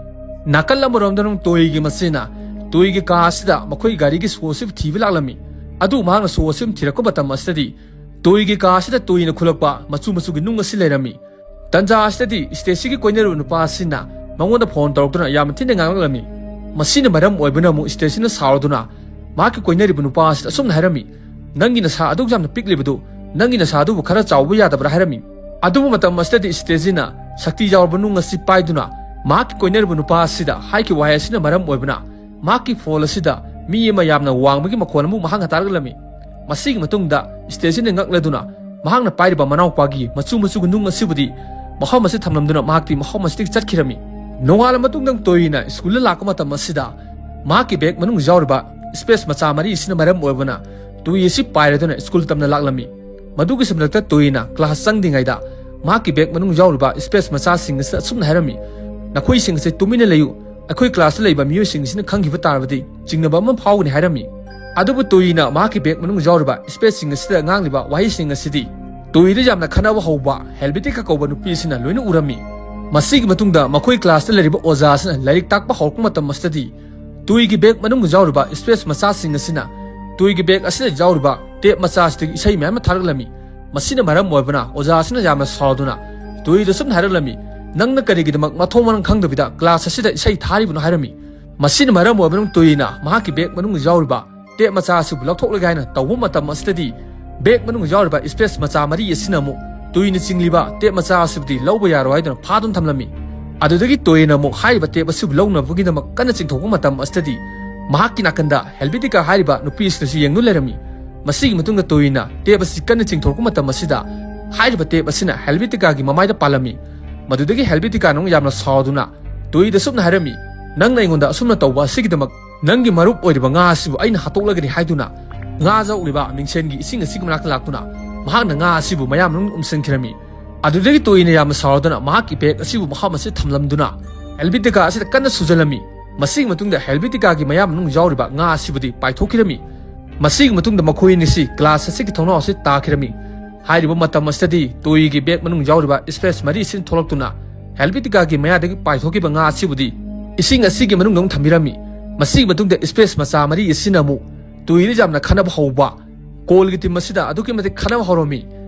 ꯅꯥꯀꯜ ꯑꯃꯔꯣꯝꯗꯅ ꯇꯣꯏꯒꯤ ꯃꯆꯦꯅ ꯇꯣꯏꯒꯤ ꯀꯥ ꯑꯁꯤꯗ ꯃꯈꯣꯏ ꯒꯥꯔꯤꯒꯤ ꯁꯣ ꯑꯁꯤꯕꯨ ꯊꯤꯕ ꯂꯥꯛꯂꯝꯃꯤ꯫ ꯑꯗꯨ ꯃꯍꯥꯛꯅ ꯁꯣ ꯑꯁꯤꯕꯨ ꯊꯤꯔꯛꯄ ꯃꯇꯝ ꯑꯁꯤꯗꯗꯤ ꯇꯣꯏꯒꯤ ꯀꯥ ꯑꯁꯤꯗ ꯇꯣꯏꯅ ꯈꯨꯂꯛꯄ ꯃꯆꯨ ꯃꯆꯨꯒꯤ ꯅꯨꯡ ꯑꯁꯤ ꯂꯩꯔꯝꯃꯤ꯫ ꯇꯟꯖꯥ ꯑꯁꯤꯗꯗꯤ ꯁ꯭ꯇꯦꯁꯤꯒꯤ ꯀꯣꯏꯅꯔꯤꯕ ꯅꯨꯄꯥ ꯑꯁꯤꯅ ꯃꯉꯣꯟꯗ ꯐꯣꯟ ꯇꯧꯔꯛꯇꯨꯅ ꯌꯥꯝꯅ ꯊꯤꯅ ꯉꯥꯡꯂꯛꯂꯝꯃꯤ꯫ ꯃꯁꯤꯅ ꯃꯔꯝ ꯑꯣꯏꯕꯅ ꯑꯃꯨꯛ ꯁ꯭ꯇꯦꯁꯤꯅ ꯁꯥꯎꯔꯗꯨꯅ ꯃꯍꯥꯛꯀꯤ ꯀꯣꯏꯅꯔꯤꯕ ꯅꯨꯄꯥ ꯑꯁꯤꯗ ꯑꯁꯨꯝꯅ ꯍꯥꯏꯔꯝꯃꯤ, "ꯅꯪꯒꯤ ꯅꯁꯥ ꯑꯗꯨꯛ ꯌꯥꯝꯅ ꯄꯤꯛꯂꯤꯕꯗꯨ ꯅꯪꯒꯤ ꯅꯁꯥ ꯑꯗꯨꯕꯨ ꯈꯔ ꯆꯥꯎꯕ ꯌꯥꯗꯕ꯭ꯔꯥ?" ꯍꯥꯏꯔꯝꯃꯤ꯫ ꯑꯗꯨꯕꯨ ꯃꯇꯝ ꯑꯁꯤꯗꯗꯤ ꯁ꯭ꯇꯦꯁꯤꯅ ꯁꯛꯇꯤ ꯌꯥꯎꯔꯕ ꯅꯨꯡ ꯑꯁꯤ ꯄꯥꯏꯗꯨꯅ ꯃꯍꯥꯛꯀꯤ ꯀꯣꯏꯅꯔꯤꯕ ꯅꯨꯄꯥ ꯑꯁꯤꯗ ꯍꯥꯏꯈꯤꯕ ꯋꯥꯍꯩ ꯑꯁꯤꯅ ꯃꯔꯝ ꯑꯣꯏꯕꯅ ꯃꯍꯥꯛꯀꯤ ꯐꯣꯟ ꯑꯁꯤꯗ ꯃꯤ ꯑꯃ ꯌꯥꯝꯅ ꯋꯥꯡꯕꯒꯤ ꯃꯈꯣꯜ ꯑꯃ ꯃꯍꯥꯛꯅ ꯇꯥꯔꯛꯂꯝꯃꯤ꯫ ꯃꯁꯤꯒꯤ ꯃꯇꯨꯡꯗ ꯁ꯭ꯇꯦꯁꯤꯅ ꯉꯛꯂꯗꯨꯅ ꯃꯍꯥꯛꯅ ꯄꯥꯏꯔꯤꯕ ꯃꯅꯥꯎꯄꯥꯒꯤ ꯃꯆꯨ ꯃꯆꯨꯒꯤ ꯅꯨꯡ ꯑꯁꯤꯕꯨꯗꯤ ꯃꯐꯝ ꯑꯁꯤ ꯊꯝꯂꯝꯗꯨꯅ ꯃꯍꯥꯛꯇꯤ ꯃꯐꯝ ꯑꯁꯤꯗꯒꯤ ꯆꯠꯈꯤꯔꯝꯃꯤ꯫ ꯅꯣꯡꯉꯥꯜꯂ ꯃꯇꯨꯡꯗ ꯇꯣꯏꯅ ꯁ꯭ꯀꯨꯜꯗ ꯂꯥꯛꯄ ꯃꯇꯝ ꯑꯁꯤꯗ ꯃꯍꯥꯛꯀꯤ ꯕꯦꯒ ꯃꯅꯨꯡ ꯌꯥꯎꯔꯤꯕ ꯁ꯭ꯄꯦꯁ ꯃꯆꯥ ꯃꯔꯤ ꯑꯁꯤꯅ ꯃꯔꯝ ꯑꯣꯏꯕꯅ ꯇꯣꯏ ꯑꯁꯤ ꯄꯥꯏꯔꯗꯨꯅ ꯁ꯭ꯀꯨꯜ ꯇꯝꯅ ꯂꯥꯛꯂꯝꯃꯤ꯫ ꯃꯗꯨꯒꯤ ꯁꯝꯂꯛꯇ ꯇꯣꯏꯅ ꯀ꯭ꯂꯥꯁ ꯆꯪꯗ꯭ꯔꯤꯉꯩꯗ ꯃꯍꯥꯛꯀꯤ ꯕꯦꯒ ꯃꯅꯨꯡ ꯌꯥꯎꯔꯤꯕ ꯁ꯭ꯄꯦꯁ ꯃꯆꯥꯁꯤꯡ ꯑꯁꯤꯗ ꯑꯁꯨꯝꯅ ꯍꯥꯏꯔꯝꯃꯤ, "ꯅꯈꯣꯏꯁꯤꯡ ꯑꯁꯤ ꯇꯨꯃꯤꯟꯅ ꯂꯩꯌꯨ, ꯑꯩꯈꯣꯏ ꯀ꯭ꯂꯥꯁꯇ ꯂꯩꯕ ꯃꯤꯑꯣꯏꯁꯤꯡ ꯑꯁꯤꯅ ꯈꯪꯈꯤꯕ ꯇꯥꯔꯕꯗꯤ ꯆꯤꯡꯅꯕ ꯑꯃ ꯐꯥꯎꯒꯅꯤ" ꯍꯥꯏꯔꯝꯃꯤ꯫ ꯑꯗꯨꯕꯨ ꯇꯣꯏꯅ ꯃꯍꯥꯛꯀꯤ ꯕꯦꯒ ꯃꯅꯨꯡ ꯌꯥꯎꯔꯤꯕ ꯁ꯭ꯄꯦꯁꯁꯤꯡ ꯑꯁꯤꯗ ꯉꯥꯡꯂꯤꯕ ꯋꯥꯍꯩꯁꯤꯡ ꯑꯁꯤꯗꯤ ꯇꯣꯏꯗ ꯌꯥꯝꯅ ꯈꯠꯅꯕ ꯍꯧꯕ ꯍꯦꯜꯕꯤꯇꯤꯀ ꯀꯧꯕ ꯅꯨꯄꯤ ꯑꯁꯤꯅ ꯂꯣꯏꯅ ꯎꯔꯝꯃꯤ꯫ ꯃꯁꯤꯒꯤ ꯃꯇꯨꯡꯗ ꯃꯈꯣꯏ ꯀ꯭ꯂꯥꯁꯇ ꯂꯩꯔꯤꯕ ꯑꯣꯖꯥ ꯑꯁꯤꯅ ꯂꯥꯏꯔꯤꯛ ꯇꯥꯛꯄ ꯍꯧꯔꯛꯄ ꯃꯇꯝ ꯑꯁꯤꯗꯗꯤ ꯇꯣꯏꯒꯤ ꯕꯦꯒ ꯃꯅꯨꯡꯗ ꯌꯥꯎꯔꯤꯕ ꯁ꯭ꯄꯦꯁ ꯃꯆꯥꯁꯤꯡ ꯑꯁꯤꯅ ꯇꯣꯏꯒꯤ ꯕꯦꯒ ꯑꯁꯤꯗ ꯌꯥꯎꯔꯤꯕ ꯇꯦꯞ ꯃꯆꯥ ꯑꯁꯤꯗꯒꯤ ꯏꯁꯩ ꯃꯌꯥꯝ ꯑꯃ ꯊꯥꯔꯛꯂꯝꯃꯤ꯫ ꯃꯁꯤꯅ ꯃꯔꯝ ꯑꯣꯏꯕꯅ ꯑꯣꯖꯥ ꯑꯁꯤꯅ ꯌꯥꯝꯅ ꯁꯥꯎꯗꯨꯅ ꯇꯣꯏꯗ ꯁꯨꯝꯅ ꯍꯥꯏꯔꯛꯂꯝꯃꯤ, "ꯅꯪꯅ ꯀꯔꯤꯒꯤꯗꯃꯛ ꯃꯊꯣꯡ ꯃꯔꯝ ꯈꯪꯗꯕꯤꯗ ꯀ꯭ꯂꯥꯁ ꯑꯁꯤꯗ ꯏꯁꯩ ꯊꯥꯔꯤꯕꯅꯣ?" ꯍꯥꯏꯔꯝꯃꯤ꯫ ꯃꯁꯤꯅ ꯃꯔꯝ ꯑꯣꯏꯕꯅ ꯇꯣꯏꯅ ꯃꯍꯥꯛꯀꯤ ꯕꯦꯒ ꯃꯅꯨꯡꯗ ꯌꯥꯎꯔꯤꯕ ꯇꯦꯞ ꯃꯆꯥ ꯑꯁꯤꯕꯨ ꯂꯧꯊꯣꯛꯂꯒꯦ ꯍꯥꯏꯅ ꯇꯧꯕ ꯃꯇꯝ ꯑꯁꯤꯗꯗꯤ ꯕꯦꯒ ꯃꯅꯨꯡꯗ ꯌꯥꯎꯔꯤꯕ ꯁ꯭ꯄꯦꯁ ꯃꯆꯥ ꯃꯔꯤ ꯑꯁꯤꯅ ꯑꯃꯨꯛ ꯇꯣꯏꯅ ꯆꯤꯡꯂꯤꯕ ꯇꯦꯞ ꯃꯆꯥ ꯑꯁꯤꯕꯨꯗꯤ ꯂꯧꯕ ꯌꯥꯔꯣꯏ ꯍꯥꯏꯗꯨꯅ ꯐꯥꯗꯨꯅ ꯊꯝꯂꯝꯃꯤ꯫ ꯑꯗꯨꯗꯒꯤ ꯇꯣꯏꯅ ꯑꯃꯨꯛ ꯍꯥꯏꯔꯤꯕ ꯇꯦꯞ ꯑꯁꯤꯕꯨ ꯂꯧꯅꯕꯒꯤꯗꯃꯛ ꯀꯟꯅ ꯆꯤꯡꯊꯣꯛꯄ ꯃꯇꯝ ꯑꯁꯤꯗꯗꯤ ꯃꯍꯥꯛꯀꯤ ꯅꯥꯀꯟꯗ ꯍꯦꯜꯕꯤꯇꯤꯀꯥ ꯍꯥꯏꯔꯤꯕ ꯅꯨꯄꯤ ꯑꯁꯤꯅꯁꯨ ꯌꯦꯡꯗꯨꯅ ꯂꯩꯔꯝꯃꯤ꯫ ꯃꯁꯤꯒꯤ ꯃꯇꯨꯡꯗ ꯇꯣꯌꯤꯅ ꯇꯦꯞ ꯑꯁꯤ ꯀꯟꯅ ꯆꯤꯡꯊꯣꯔꯛꯄ ꯃꯇꯝ ꯑꯁꯤꯗ ꯍꯥꯏꯔꯤꯕ ꯇꯦꯞ ꯑꯁꯤꯅ ꯍꯦꯜꯕꯤꯇꯤꯀꯥꯒꯤ ꯃꯃꯥꯏꯗ ꯄꯥꯜꯂꯝꯃꯤ꯫ ꯃꯗꯨꯗꯒꯤ ꯍꯦꯜꯕꯤꯇꯤꯀꯥꯅ ꯑꯃꯨꯛ ꯌꯥꯝꯅ ꯁꯥꯎꯗꯨꯅ ꯇꯣꯌꯤꯗ ꯑꯁꯨꯝꯅ ꯍꯥꯏꯔꯝꯃꯤ, "ꯅꯪꯅ ꯑꯩꯉꯣꯟꯗ ꯑꯁꯨꯝꯅ ꯇꯧꯕ ꯑꯁꯤꯒꯤꯗꯃꯛ ꯅꯪꯒꯤ ꯃꯔꯨꯞ ꯑꯣꯏꯔꯤꯕ ꯉꯥ ꯑꯁꯤꯕꯨ ꯑꯩꯅ ꯍꯥꯠꯇꯣꯛꯂꯒꯅꯤ" ꯍꯥꯏꯗꯨꯅ ꯉꯥ ꯌꯥꯎꯔꯤꯕ ꯃꯤꯡꯁꯦꯟꯒꯤ ꯏꯁꯤꯡ ꯑꯁꯤꯒꯤ ꯃꯅꯥꯛꯇ ꯂꯥꯛꯇꯨꯅ ꯃꯍꯥꯛꯅ ꯉꯥ ꯑꯁꯤꯕꯨ ꯃꯌꯥ ꯃꯅꯨꯡ ꯎꯝꯁꯤꯟꯈꯤꯔꯝꯃꯤ꯫ ꯑꯗꯨꯗꯒꯤ ꯇꯣꯌꯤꯅ ꯌꯥꯝꯅ ꯁꯥꯎꯔꯗꯨꯅ ꯃꯍꯥꯛꯀꯤ ꯕꯦꯒ ꯑꯁꯤꯕꯨ ꯃꯐꯝ ꯑꯁꯤꯗ ꯊꯝꯂꯝꯗꯨꯅ ꯍꯦꯜꯕꯤꯇꯤꯀꯥ ꯑꯁꯤꯗ ꯀꯟꯅ ꯁꯨꯖꯜꯂꯝꯃꯤ꯫ ꯃꯁꯤꯒꯤ ꯃꯇꯨꯡꯗ ꯍꯦꯜꯕꯤꯇꯤꯀꯥꯒꯤ ꯃꯌꯥ ꯃꯅꯨꯡ ꯌꯥꯎꯔꯤꯕ ꯉꯥ ꯑꯁꯤꯕꯨꯗꯤ ꯄꯥꯏꯊꯣꯛꯈꯤꯔꯝꯃꯤ꯫ ꯃꯁꯤꯒꯤ ꯃꯇꯨꯡꯗ ꯃꯈꯣꯏ ꯑꯅꯤꯁꯤ ꯒ꯭ꯂꯥꯁ ꯑꯁꯤꯒꯤ ꯊꯣꯡꯅꯥꯎ ꯑꯁꯤ ꯇꯥꯈꯤꯔꯝꯃꯤ꯫ ꯍꯥꯏꯔꯤꯕ ꯃꯇꯝ ꯑꯁꯤꯗꯗꯤ ꯇꯣꯌꯤꯒꯤ ꯕꯦꯒ ꯃꯅꯨꯡ ꯌꯥꯎꯔꯤꯕ ꯁ꯭ꯄꯦꯁ ꯃꯔꯤ ꯑꯁꯤꯅ ꯊꯣꯛꯂꯛꯇꯨꯅ ꯍꯦꯜꯕꯤꯇꯤꯀꯥꯒꯤ ꯃꯌꯥꯗꯒꯤ ꯄꯥꯏꯊꯣꯛꯈꯤꯕ ꯉꯥ ꯑꯁꯤꯕꯨꯗꯤ ꯏꯁꯤꯡ ꯑꯁꯤꯒꯤ ꯃꯅꯨꯡꯗ ꯑꯃꯨꯛ ꯊꯝꯕꯤꯔꯝꯃꯤ꯫ ꯃꯁꯤꯒꯤ ꯃꯇꯨꯡꯗ ꯁ꯭ꯄꯦꯁ ꯃꯆꯥ ꯃꯔꯤ ꯑꯁꯤꯅ ꯑꯃꯨꯛ ꯇꯣꯌꯤꯗ ꯌꯥꯝꯅ ꯈꯟꯅꯕ ꯍꯧꯕ꯫ ꯀꯣꯜꯒꯤ ꯇꯤꯝ ꯑꯁꯤꯗ ꯑꯗꯨꯛꯀꯤ ꯃꯇꯤꯛ ꯈꯟꯅꯕ ꯍꯧꯔꯝꯃꯤ꯫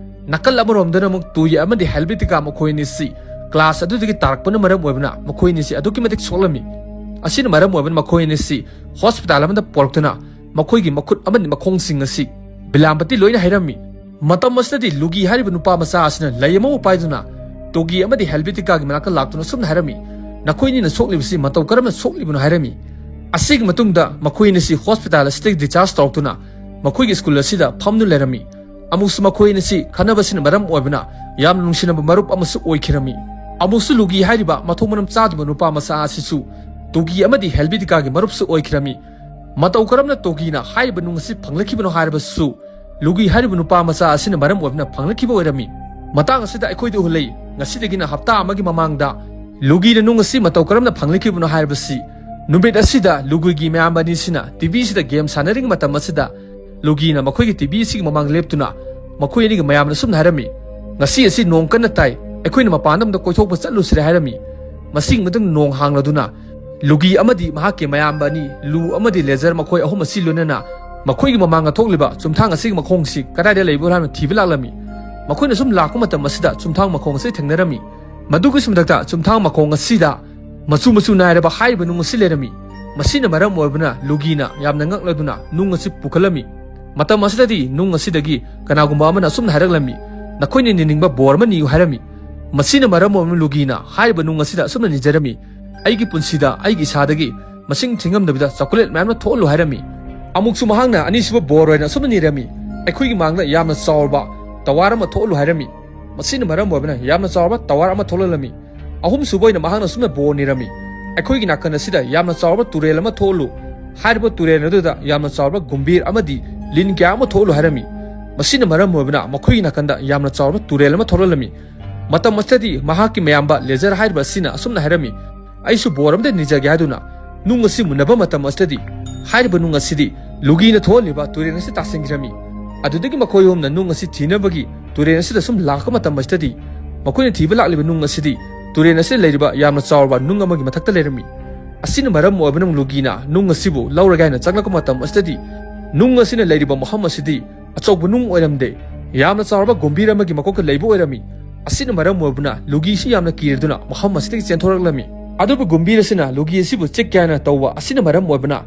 ꯅꯥꯀꯜ ꯑꯃꯔꯣꯝꯗꯅ ꯑꯃꯨꯛ ꯇꯣꯌꯤ ꯑꯃꯗꯤ ꯍꯦꯜꯕꯤꯇꯤꯀꯥ ꯃꯈꯣꯏ ꯑꯅꯤꯁꯤ ꯒ꯭ꯂꯥꯁ ꯑꯗꯨꯗꯒꯤ ꯇꯥꯔꯛꯄꯅ ꯃꯔꯝ ꯑꯣꯏꯕꯅ ꯃꯈꯣꯏ ꯑꯅꯤꯁꯤ ꯑꯗꯨꯛꯀꯤ ꯃꯇꯤꯛ ꯁꯣꯛꯂꯝꯃꯤ꯫ ꯑꯁꯤꯅ ꯃꯔꯝ ꯑꯣꯏꯕꯅ ꯃꯈꯣꯏ ꯑꯅꯤꯁꯤ ꯍꯣꯁꯄꯤꯇꯥꯜ ꯑꯃꯗ ꯄꯨꯔꯛꯇꯨꯅ ꯃꯈꯣꯏꯒꯤ ꯃꯈꯨꯠ ꯑꯃꯗꯤ ꯃꯈꯣꯡꯁꯤꯡ ꯑꯁꯤ ꯕꯤꯂꯥꯝꯕꯇꯤ ꯂꯣꯏꯅ ꯍꯩꯔꯝꯃꯤ꯫ ꯃꯇꯝ ꯑꯁꯤꯗꯗꯤ ꯂꯨꯒꯤ ꯍꯥꯏꯔꯤꯕ ꯅꯨꯄꯥ ꯃꯆꯥ ꯑꯁꯤꯅ ꯂꯩ ꯑꯃꯕꯨ ꯄꯥꯏꯗꯨꯅ ꯇꯣꯒꯤ ꯑꯃꯗꯤ ꯍꯦꯜꯕꯤꯇꯤꯀꯥꯒꯤ ꯃꯅꯥꯛꯇ ꯂꯥꯛꯇꯨꯅ ꯑꯁꯨꯝꯅ ꯍꯥꯏꯔꯝꯃꯤ, "ꯅꯈꯣꯏ ꯑꯅꯤꯅ ꯁꯣꯛꯂꯤꯕꯁꯤ ꯃꯇꯧ ꯀꯔꯝꯅ ꯁꯣꯛꯂꯤꯕꯅꯣ?" ꯍꯥꯏꯔꯝꯃꯤ꯫ ꯑꯁꯤꯒꯤ ꯃꯇꯨꯡꯗ ꯃꯈꯣꯏ ꯑꯅꯤꯁꯤ ꯍꯣꯁꯄꯤꯇꯥꯜ ꯑꯁꯤꯗꯒꯤ ꯗꯤꯆꯥꯔꯖ ꯇꯧꯔꯛꯇꯨꯅ ꯃꯈꯣꯏꯒꯤ ꯁ꯭ꯀꯨꯜ ꯑꯁꯤꯗ ꯐꯝꯗꯨꯅ ꯂꯩꯔꯝꯃꯤ꯫ ꯑꯃꯨꯛꯁꯨ ꯃꯈꯣꯏ ꯑꯅꯤꯁꯤ ꯈꯟꯅꯕꯁꯤꯅ ꯃꯔꯝ ꯑꯣꯏꯕꯅ ꯌꯥꯝꯅ ꯅꯨꯡꯁꯤꯅꯕ ꯃꯔꯨꯞ ꯑꯃꯁꯨ ꯑꯣꯏꯈꯤꯔꯝꯃꯤ꯫ ꯑꯃꯨꯛꯁꯨ ꯂꯨꯒꯤ ꯍꯥꯏꯔꯤꯕ ꯃꯊꯣꯡ ꯃꯔꯝ ꯆꯥꯗꯕ ꯅꯨꯄꯥ ꯃꯆꯥ ꯑꯁꯤꯁꯨ ꯇꯣꯒꯤ ꯑꯃꯗꯤ ꯍꯦꯜꯕꯤꯇꯤꯀꯥꯒꯤ ꯃꯔꯨꯞꯁꯨ ꯑꯣꯏꯈꯤꯔꯝꯃꯤ꯫ ꯃꯇꯧ ꯀꯔꯝꯅ ꯇꯣꯒꯤꯅ ꯍꯥꯏꯔꯤꯕ ꯅꯨꯡ ꯑꯁꯤ ꯐꯪꯂꯛꯈꯤꯕꯅꯣ ꯍꯥꯏꯔꯕꯁꯨ ꯂꯨꯒꯤ ꯍꯥꯏꯔꯤꯕ ꯅꯨꯄꯥ ꯃꯆꯥ ꯑꯁꯤꯅ ꯃꯔꯝ ꯑꯣꯏꯗꯨꯅ ꯐꯪꯂꯛꯈꯤꯕ ꯑꯣꯏꯔꯝꯃꯤ꯫ ꯃꯇꯥꯡ ꯑꯁꯤꯗ ꯑꯩꯈꯣꯏꯗ ꯎꯍꯜꯂꯤ, ꯉꯁꯤꯗꯒꯤꯅ ꯍꯞꯇꯥ ꯑꯃꯒꯤ ꯃꯃꯥꯡꯗ ꯂꯨꯒꯤꯅ ꯅꯨꯡ ꯑꯁꯤ ꯃꯇꯧ ꯀꯔꯝꯅ ꯐꯪꯂꯛꯈꯤꯕꯅꯣ ꯍꯥꯏꯔꯕꯁꯤ, ꯅꯨꯃꯤꯠ ꯑꯁꯤꯗ ꯂꯨꯒꯤꯒꯤ ꯃꯌꯥꯝꯕ ꯑꯅꯤꯁꯤꯅ ꯇꯤꯚꯤ ꯑꯁꯤꯗ ꯒꯦꯝ ꯁꯥꯟꯅꯔꯤꯉꯩ ꯃꯇꯝ ꯑꯁꯤꯗ ꯂꯨꯒꯤꯅ ꯃꯈꯣꯏꯒꯤ ꯇꯤꯚꯤ ꯑꯁꯤꯒꯤ ꯃꯃꯥꯡ ꯂꯦꯞꯇꯨꯅ ꯃꯈꯣꯏ ꯑꯅꯤꯒꯤ ꯃꯌꯥꯝꯅ ꯑꯁꯨꯝꯅ ꯍꯥꯏꯔꯝꯃꯤ, "ꯉꯁꯤ ꯑꯁꯤ ꯅꯣꯡ ꯀꯟꯅ ꯇꯥꯏ, ꯑꯩꯈꯣꯏꯅ ꯃꯄꯥꯟꯗ ꯑꯝꯇ ꯀꯣꯏꯊꯣꯛꯄ ꯆꯠꯂꯨꯁꯤꯔꯦ" ꯍꯥꯏꯔꯝꯃꯤ꯫ ꯃꯁꯤꯒꯤ ꯃꯇꯨꯡꯗ ꯅꯣꯡ ꯍꯥꯡꯂꯗꯨꯅ ꯂꯨꯒꯤ ꯑꯃꯗꯤ ꯃꯍꯥꯛꯀꯤ ꯃꯌꯥꯝꯕ ꯑꯅꯤ, ꯂꯨ ꯑꯃꯗꯤ ꯂꯦꯖꯔ, ꯃꯈꯣꯏ ꯑꯍꯨꯝ ꯑꯁꯤ ꯂꯣꯏꯅꯅ ꯃꯈꯣꯏꯒꯤ ꯃꯃꯥꯡꯗ ꯊꯣꯛꯂꯤꯕ ꯆꯨꯝꯊꯥꯡ ꯑꯁꯤꯒꯤ ꯃꯈꯣꯡꯁꯤ ꯀꯗꯥꯏꯗ ꯂꯩꯕꯅꯣ ꯍꯥꯏꯅ ꯊꯤꯕ ꯂꯥꯛꯂꯝꯃꯤ꯫ ꯃꯈꯣꯏꯅ ꯁꯨꯝ ꯂꯥꯛꯄ ꯃꯇꯝ ꯑꯁꯤꯗ ꯆꯨꯝꯊꯥꯡ ꯃꯈꯣꯡ ꯑꯁꯤ ꯊꯦꯡꯅꯔꯝꯃꯤ꯫ ꯃꯗꯨꯒꯤꯁꯨ ꯃꯊꯛꯇ ꯆꯨꯝꯊꯥꯡ ꯃꯈꯣꯡ ꯑꯁꯤꯗ ꯃꯆꯨ ꯃꯆꯨ ꯅꯥꯏꯔꯕ ꯍꯥꯏꯔꯤꯕ ꯅꯨꯡ ꯑꯁꯤ ꯂꯩꯔꯝꯃꯤ꯫ ꯃꯁꯤꯅ ꯃꯔꯝ ꯑꯣꯏꯕꯅ ꯂꯨꯒꯤꯅ ꯌꯥꯝꯅ ꯉꯛꯂꯗꯨꯅ ꯅꯨꯡ ꯑꯁꯤ ꯄꯨꯈꯠꯂꯝꯃꯤ꯫ ꯃꯇꯝ ꯑꯁꯤꯗꯗꯤ ꯅꯨꯡ ꯑꯁꯤꯗꯒꯤ ꯀꯅꯥꯒꯨꯝꯕ ꯑꯃꯅ ꯑꯁꯨꯝꯅ ꯍꯥꯏꯔꯛꯂꯝꯃꯤ, "ꯅꯈꯣꯏꯅ ꯅꯤꯅꯤꯡꯕ ꯕꯣꯔ ꯑꯃ ꯅꯤꯌꯨ" ꯍꯥꯏꯔꯝꯃꯤ꯫ ꯃꯁꯤꯅ ꯃꯔꯝ ꯑꯣꯏꯔꯕꯅ ꯂꯨꯒꯤꯅ ꯍꯥꯏꯔꯤꯕ ꯅꯨꯡ ꯑꯁꯤꯗ ꯑꯁꯨꯝꯅ ꯅꯤꯖꯔꯝꯃꯤ, "ꯑꯩꯒꯤ ꯄꯨꯟꯁꯤꯗ ꯑꯩꯒꯤ ꯏꯁꯥꯗꯒꯤ ꯃꯁꯤꯡ ꯊꯤꯉꯝꯗꯕꯤꯗ ꯆꯣꯀꯣꯂꯦꯠ ꯃꯌꯥꯝ ꯑꯃ ꯊꯣꯛꯍꯜꯂꯨ ꯍꯥꯏꯔꯝꯃꯤ꯫ ꯑꯃꯨꯛꯁꯨ ꯃꯍꯥꯛꯅ ꯑꯅꯤꯁꯨꯕ ꯕꯣꯔ ꯑꯣꯏꯅ ꯑꯁꯨꯝꯅ ꯅꯤꯔꯝꯃꯤ, "ꯑꯩꯈꯣꯏꯒꯤ ꯃꯥꯡꯗ ꯌꯥꯝꯅ ꯆꯥꯎꯔꯕ ꯇꯋꯥꯔ ꯑꯃ ꯊꯣꯛꯍꯜꯂꯨ" ꯍꯥꯏꯔꯝꯃꯤ꯫ ꯃꯁꯤꯅ ꯃꯔꯝ ꯑꯣꯏꯕꯅ ꯌꯥꯝꯅ ꯆꯥꯎꯔꯕ ꯇꯋꯥꯔ ꯑꯃ ꯊꯣꯛꯍꯜꯂꯝꯃꯤ꯫ ꯑꯍꯨꯝꯁꯨꯕ ꯑꯣꯏꯅ ꯃꯍꯥꯛꯅ ꯑꯁꯨꯝꯅ ꯕꯣꯔ ꯅꯤꯔꯝꯃꯤ, "ꯑꯩꯈꯣꯏꯒꯤ ꯅꯥꯀꯟ ꯑꯁꯤꯗ ꯌꯥꯝꯅ ꯆꯥꯎꯔꯕ ꯇꯨꯔꯦꯜ ꯑꯃ ꯊꯣꯛꯍꯜꯂꯨ꯫ ꯍꯥꯏꯔꯤꯕ ꯇꯨꯔꯦꯜ ꯑꯗꯨꯗ ꯌꯥꯝꯅ ꯆꯥꯎꯔꯕ ꯒꯨꯝꯕꯤꯔ ꯑꯃꯗꯤ ꯂꯤꯟ ꯀꯌꯥ ꯑꯃ ꯊꯣꯛꯍꯜꯂꯨ" ꯍꯥꯏꯔꯝꯃꯤ꯫ ꯃꯁꯤꯅ ꯃꯔꯝ ꯑꯣꯏꯕꯅ ꯃꯈꯣꯏꯒꯤ ꯅꯥꯀꯟꯗ ꯌꯥꯝꯅ ꯆꯥꯎꯔꯕ ꯇꯨꯔꯦꯜ ꯑꯃ ꯊꯣꯛꯍꯜꯂꯝꯃꯤ꯫ ꯃꯇꯝ ꯑꯁꯤꯗꯗꯤ ꯃꯍꯥꯛꯀꯤ ꯃꯌꯥꯝꯕ ꯂꯦꯖꯔ ꯍꯥꯏꯔꯤꯕ ꯑꯁꯤꯅ ꯑꯁꯨꯝꯅ ꯍꯥꯏꯔꯝꯃꯤ, "ꯑꯩꯁꯨ ꯕꯣꯔ ꯑꯃꯗ ꯅꯤꯖꯒꯦ" ꯍꯥꯏꯗꯨꯅ ꯅꯨꯡ ꯑꯁꯤ ꯃꯨꯟꯅꯕ ꯃꯇꯝ ꯑꯁꯤꯗꯗꯤ ꯍꯥꯏꯔꯤꯕ ꯅꯨꯡ ꯑꯁꯤꯗꯤ ꯂꯨꯒꯤꯅ ꯊꯣꯛꯍꯜꯂꯤꯕ ꯇꯨꯔꯦꯜ ꯑꯁꯤ ꯇꯥꯁꯤꯟꯈꯤꯔꯝꯃꯤ꯫ ꯑꯗꯨꯗꯒꯤ ꯃꯈꯣꯏ ꯑꯍꯨꯝꯅ ꯅꯨꯡ ꯑꯁꯤ ꯊꯤꯅꯕꯒꯤ ꯇꯨꯔꯦꯜ ꯑꯁꯤꯗ ꯁꯨꯝ ꯂꯥꯛꯄ ꯃꯇꯝ ꯑꯁꯤꯗꯗꯤ ꯃꯈꯣꯏꯅ ꯊꯤꯕ ꯂꯥꯛꯂꯤꯕ ꯅꯨꯡ ꯑꯁꯤꯗꯤ ꯇꯨꯔꯦꯜ ꯑꯁꯤꯗ ꯂꯩꯔꯤꯕ ꯌꯥꯝꯅ ꯆꯥꯎꯔꯕ ꯅꯨꯡ ꯑꯃꯒꯤ ꯃꯊꯛꯇ ꯂꯩꯔꯝꯃꯤ꯫ ꯑꯁꯤꯅ ꯃꯔꯝ ꯑꯣꯏꯕꯅ ꯂꯨꯒꯤꯅ ꯅꯨꯡ ꯑꯁꯤꯕꯨ ꯂꯧꯔꯒꯦ ꯍꯥꯏꯅ ꯆꯪꯂꯛꯄ ꯃꯇꯝ ꯑꯁꯤꯗꯗꯤ ꯅꯨꯡ ꯑꯁꯤꯅ ꯂꯩꯔꯤꯕ ꯃꯐꯝ ꯑꯁꯤꯗꯤ ꯑꯆꯧꯕ ꯅꯨꯡ ꯑꯣꯏꯔꯝꯗꯦ, ꯌꯥꯝꯅ ꯆꯥꯎꯔꯕ ꯒꯨꯝꯕꯤꯔ ꯑꯃꯒꯤ ꯃꯀꯣꯛꯇ ꯂꯩꯕ ꯑꯣꯏꯔꯝꯃꯤ꯫ ꯑꯁꯤꯅ ꯃꯔꯝ ꯑꯣꯏꯕꯅ ꯂꯨꯒꯤꯁꯤ ꯌꯥꯝꯅ ꯀꯤꯔꯗꯨꯅ ꯃꯐꯝ ꯑꯁꯤꯗꯒꯤ ꯆꯦꯟꯊꯣꯔꯛꯂꯝꯃꯤ꯫ ꯑꯗꯨꯕꯨ ꯒꯨꯝꯕꯤꯔ ꯑꯁꯤꯅ ꯂꯨꯒꯤ ꯑꯁꯤꯕꯨ ꯆꯤꯛꯀꯦ ꯍꯥꯏꯅ ꯇꯧꯕ ꯑꯁꯤꯅ ꯃꯔꯝ ꯑꯣꯏꯕꯅ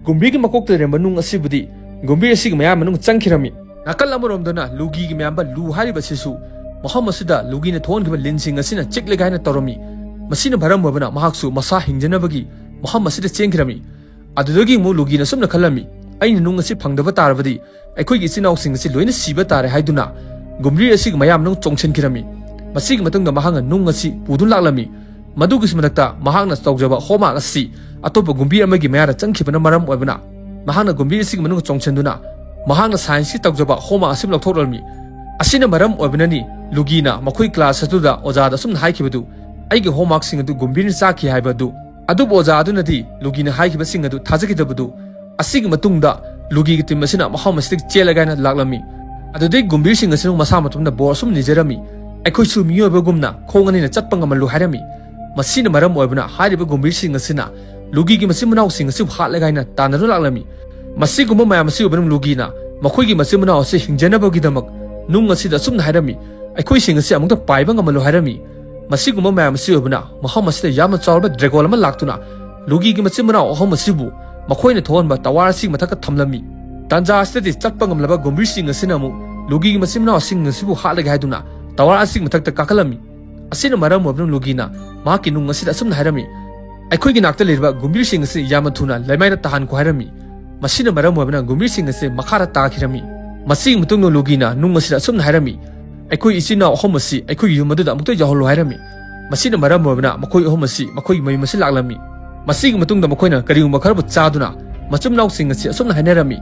ꯒꯨꯝꯕꯤꯔꯒꯤ ꯃꯀꯣꯛꯇ ꯂꯩꯔꯝꯕ ꯅꯨꯡ ꯑꯁꯤꯕꯨꯗꯤ ꯒꯨꯝꯕꯤꯔ ꯑꯁꯤꯒꯤ ꯃꯌꯥ ꯃꯅꯨꯡ ꯆꯪꯈꯤꯔꯝꯃꯤ꯫ ꯅꯥꯀꯜ ꯑꯃꯔꯣꯝꯗꯅ ꯂꯨꯒꯤꯒꯤ ꯃꯌꯥꯝꯕ ꯂꯨ ꯍꯥꯏꯔꯤꯕ ꯑꯁꯤꯁꯨ ꯃꯐꯝ ꯑꯁꯤꯗ ꯂꯨꯒꯤꯅ ꯊꯣꯛꯍꯟꯈꯤꯕ ꯂꯤꯟꯁꯤꯡ ꯑꯁꯤꯅ ꯆꯤꯛꯂꯒꯦ ꯍꯥꯏꯅ ꯇꯧꯔꯝꯃꯤ꯫ ꯃꯁꯤꯅ ꯃꯔꯝ ꯑꯣꯏꯕꯅ ꯃꯍꯥꯛꯁꯨ ꯃꯁꯥ ꯍꯤꯡꯖꯅꯕꯒꯤ ꯃꯐꯝ ꯑꯁꯤꯗ ꯆꯦꯟꯈꯤꯔꯝꯃꯤ꯫ ꯑꯗꯨꯗꯒꯤ ꯑꯃꯨꯛ ꯂꯨꯒꯤꯅ ꯑꯁꯨꯝꯅ ꯈꯜꯂꯝꯃꯤ, "ꯑꯩꯅ ꯅꯨꯡ ꯑꯁꯤ ꯐꯪꯗꯕ ꯇꯥꯔꯕꯗꯤ ꯑꯩꯈꯣꯏꯒꯤ ꯏꯆꯤꯟ ꯏꯅꯥꯎꯁꯤꯡ ꯑꯁꯤ ꯂꯣꯏꯅ ꯁꯤꯕ ꯇꯥꯔꯦ" ꯍꯥꯏꯗꯨꯅ ꯒꯨꯝꯕꯤꯔ ꯑꯁꯤꯒꯤ ꯃꯌꯥ ꯃꯅꯨꯡ ꯆꯣꯡꯁꯤꯟꯈꯤꯔꯝꯃꯤ꯫ ꯃꯁꯤꯒꯤ ꯃꯇꯨꯡꯗ ꯃꯍꯥꯛꯅ ꯅꯨꯡ ꯑꯁꯤ ꯄꯨꯗꯨꯅ ꯂꯥꯛꯂꯝꯃꯤ꯫ ꯃꯗꯨꯒꯤꯁꯨ ꯃꯊꯛꯇ ꯃꯍꯥꯛꯅ ꯇꯧꯖꯕ ꯍꯣꯝꯋꯥꯛ ꯑꯁꯤ ꯑꯇꯣꯞꯄ ꯒꯨꯝꯕꯤꯔ ꯑꯃꯒꯤ ꯃꯌꯥꯗ ꯆꯪꯈꯤꯕꯅ ꯃꯔꯝ ꯑꯣꯏꯕꯅ ꯃꯍꯥꯛꯅ ꯒꯨꯝꯕꯤꯔ ꯑꯁꯤꯒꯤ ꯃꯅꯨꯡꯗ ꯆꯣꯡꯁꯤꯟꯗꯨꯅ ꯃꯍꯥꯛꯅ ꯁꯥꯏꯟꯁꯀꯤ ꯇꯧꯖꯕ ꯍꯣꯝꯋꯥꯛ ꯑꯁꯤ ꯂꯧꯊꯣꯛꯂꯝꯃꯤ꯫ ꯑꯁꯤꯅ ꯃꯔꯝ ꯑꯣꯏꯕꯅꯅꯤ ꯂꯨꯒꯤꯅ ꯃꯈꯣꯏ ꯀ꯭ꯂꯥꯁ ꯑꯗꯨꯗ ꯑꯣꯖꯥꯗ ꯑꯁꯨꯝꯅ ꯍꯥꯏꯈꯤꯕꯗꯨ, "ꯑꯩꯒꯤ ꯍꯣꯝꯋꯥꯛꯁꯤꯡ ꯑꯗꯨ ꯒꯨꯝꯕꯤꯔꯅ ꯆꯥꯈꯤ" ꯍꯥꯏꯕ ꯑꯗꯨ꯫ ꯑꯗꯨꯕꯨ ꯑꯣꯖꯥ ꯑꯗꯨꯅꯗꯤ ꯂꯨꯒꯤꯅ ꯍꯥꯏꯈꯤꯕꯁꯤꯡ ꯑꯗꯨ ꯊꯥꯖꯈꯤꯗꯕꯗꯨ꯫ ꯑꯁꯤꯒꯤ ꯃꯇꯨꯡꯗ ꯂꯨꯒꯤꯒꯤ ꯇꯤꯝ ꯑꯁꯤꯅ ꯃꯐꯝ ꯑꯁꯤꯗꯒꯤ ꯆꯦꯜꯂꯒꯦ ꯍꯥꯏꯅ ꯂꯥꯛꯂꯝꯃꯤ꯫ ꯑꯗꯨꯗꯩ ꯒꯨꯝꯕꯤꯔꯁꯤꯡ ꯑꯁꯤꯅ ꯃꯁꯥ ꯃꯇꯣꯝꯗ ꯕꯣꯔ ꯑꯁꯨꯝ ꯅꯤꯖꯔꯝꯃꯤ, "ꯑꯩꯈꯣꯏꯁꯨ ꯃꯤꯑꯣꯏꯕꯒꯨꯝꯅ ꯈꯣꯡ ꯑꯅꯤꯅ ꯆꯠꯄ ꯉꯝꯍꯜꯂꯨ" ꯍꯥꯏꯔꯝꯃꯤ꯫ ꯃꯁꯤꯅ ꯃꯔꯝ ꯑꯣꯏꯕꯅ ꯍꯥꯏꯔꯤꯕ ꯒꯨꯝꯕꯤꯔꯁꯤꯡ ꯑꯁꯤꯅ ꯂꯨꯒꯤꯒꯤ ꯃꯆꯤꯟ ꯃꯅꯥꯎꯁꯤꯡ ꯑꯁꯤꯕꯨ ꯍꯥꯠꯂꯒꯦ ꯍꯥꯏꯅ ꯇꯥꯟꯅꯗꯨꯅ ꯂꯥꯛꯂꯝꯃꯤ꯫ ꯃꯁꯤꯒꯨꯝꯕ ꯃꯌꯥꯝ ꯑꯁꯤ ꯑꯣꯏꯕꯅ ꯂꯨꯒꯤꯅ ꯃꯈꯣꯏꯒꯤ ꯃꯆꯤꯟ ꯃꯅꯥꯎ ꯑꯁꯤ ꯍꯤꯡꯖꯅꯕꯒꯤꯗꯃꯛ ꯅꯨꯡ ꯑꯁꯤꯗ ꯑꯁꯨꯝꯅ ꯍꯥꯏꯔꯝꯃꯤ, "ꯑꯩꯈꯣꯏꯁꯤꯡ ꯑꯁꯤ ꯑꯃꯨꯛꯇ ꯄꯥꯏꯕ ꯉꯝꯍꯜꯂꯨ" ꯍꯥꯏꯔꯝꯃꯤ꯫ ꯃꯁꯤꯒꯨꯝꯕ ꯃꯌꯥꯝ ꯑꯁꯤ ꯑꯣꯏꯕꯅ ꯃꯐꯝ ꯑꯁꯤꯗ ꯌꯥꯝꯅ ꯆꯥꯎꯔꯕ ꯗ꯭ꯔꯦꯒꯣꯟ ꯑꯃ ꯂꯥꯛꯇꯨꯅ ꯂꯨꯒꯤꯒꯤ ꯃꯆꯤꯟ ꯃꯅꯥꯎ ꯑꯍꯨꯝ ꯑꯁꯤꯕꯨ ꯃꯈꯣꯏꯅ ꯊꯣꯛꯍꯟꯕ ꯇꯋꯥꯔ ꯑꯁꯤꯒꯤ ꯃꯊꯛꯇ ꯊꯝꯂꯝꯃꯤ꯫ ꯇꯥꯟꯖꯥ ꯑꯁꯤꯗꯗꯤ ꯆꯠꯄ ꯉꯝꯂꯕ ꯒꯨꯝꯕꯤꯔꯁꯤꯡ ꯑꯁꯤꯅ ꯑꯃꯨꯛ ꯂꯨꯒꯤꯒꯤ ꯃꯆꯤꯟ ꯃꯅꯥꯎꯁꯤꯡ ꯑꯁꯤꯕꯨ ꯍꯥꯠꯂꯒꯦ ꯍꯥꯏꯗꯨꯅ ꯇꯋꯥꯔ ꯑꯁꯤꯒꯤ ꯃꯊꯛꯇ ꯀꯥꯈꯠꯂꯝꯃꯤ꯫ ꯑꯁꯤꯅ ꯃꯔꯝ ꯑꯣꯏꯗꯨꯅ ꯂꯨꯒꯤꯅ ꯃꯍꯥꯛꯀꯤ ꯅꯨꯡ ꯑꯁꯤꯗ ꯑꯁꯨꯝꯅ ꯍꯥꯏꯔꯝꯃꯤ, ꯑꯩꯈꯣꯏꯒꯤ ꯅꯥꯛꯇ ꯂꯩꯔꯤꯕ ꯒꯨꯝꯕꯤꯔꯁꯤꯡ ꯑꯁꯤ ꯌꯥꯝꯅ ꯊꯨꯅ ꯂꯩꯃꯥꯏꯗ ꯇꯥꯍꯟꯈꯣ ꯍꯥꯏꯔꯝꯃꯤ꯫ ꯃꯁꯤꯅ ꯃꯔꯝ ꯑꯣꯏꯕꯅ ꯒꯨꯝꯕꯤꯔꯁꯤꯡ ꯑꯁꯤ ꯃꯈꯥꯗ ꯇꯥꯈꯤꯔꯝꯃꯤ꯫ ꯃꯁꯤꯒꯤ ꯃꯇꯨꯡꯗ ꯂꯨꯒꯤꯅ ꯅꯨꯡ ꯑꯁꯤꯗ ꯑꯁꯨꯝꯅ ꯍꯥꯏꯔꯝꯃꯤ, "ꯑꯩꯈꯣꯏ ꯏꯆꯤꯟ ꯏꯅꯥꯎ ꯑꯍꯨꯝ ꯑꯁꯤ ꯑꯩꯈꯣꯏꯒꯤ ꯌꯨꯝ ꯑꯗꯨꯗ ꯑꯃꯨꯛꯇ ꯌꯧꯍꯜꯂꯨ" ꯍꯥꯏꯔꯝꯃꯤ꯫ ꯃꯁꯤꯅ ꯃꯔꯝ ꯑꯣꯏꯕꯅ ꯃꯈꯣꯏ ꯑꯍꯨꯝ ꯑꯁꯤ ꯃꯈꯣꯏꯒꯤ ꯃꯌꯨꯝ ꯑꯁꯤ ꯂꯥꯛꯂꯝꯃꯤ꯫ ꯃꯁꯤꯒꯤ ꯃꯇꯨꯡꯗ ꯃꯈꯣꯏꯅ ꯀꯔꯤꯒꯨꯝꯕ ꯈꯔꯕꯨ ꯆꯥꯗꯨꯅ ꯃꯆꯤꯟ ꯃꯅꯥꯎꯁꯤꯡ ꯑꯁꯤ ꯑꯁꯨꯝꯅ ꯍꯥꯏꯅꯔꯝꯃꯤ,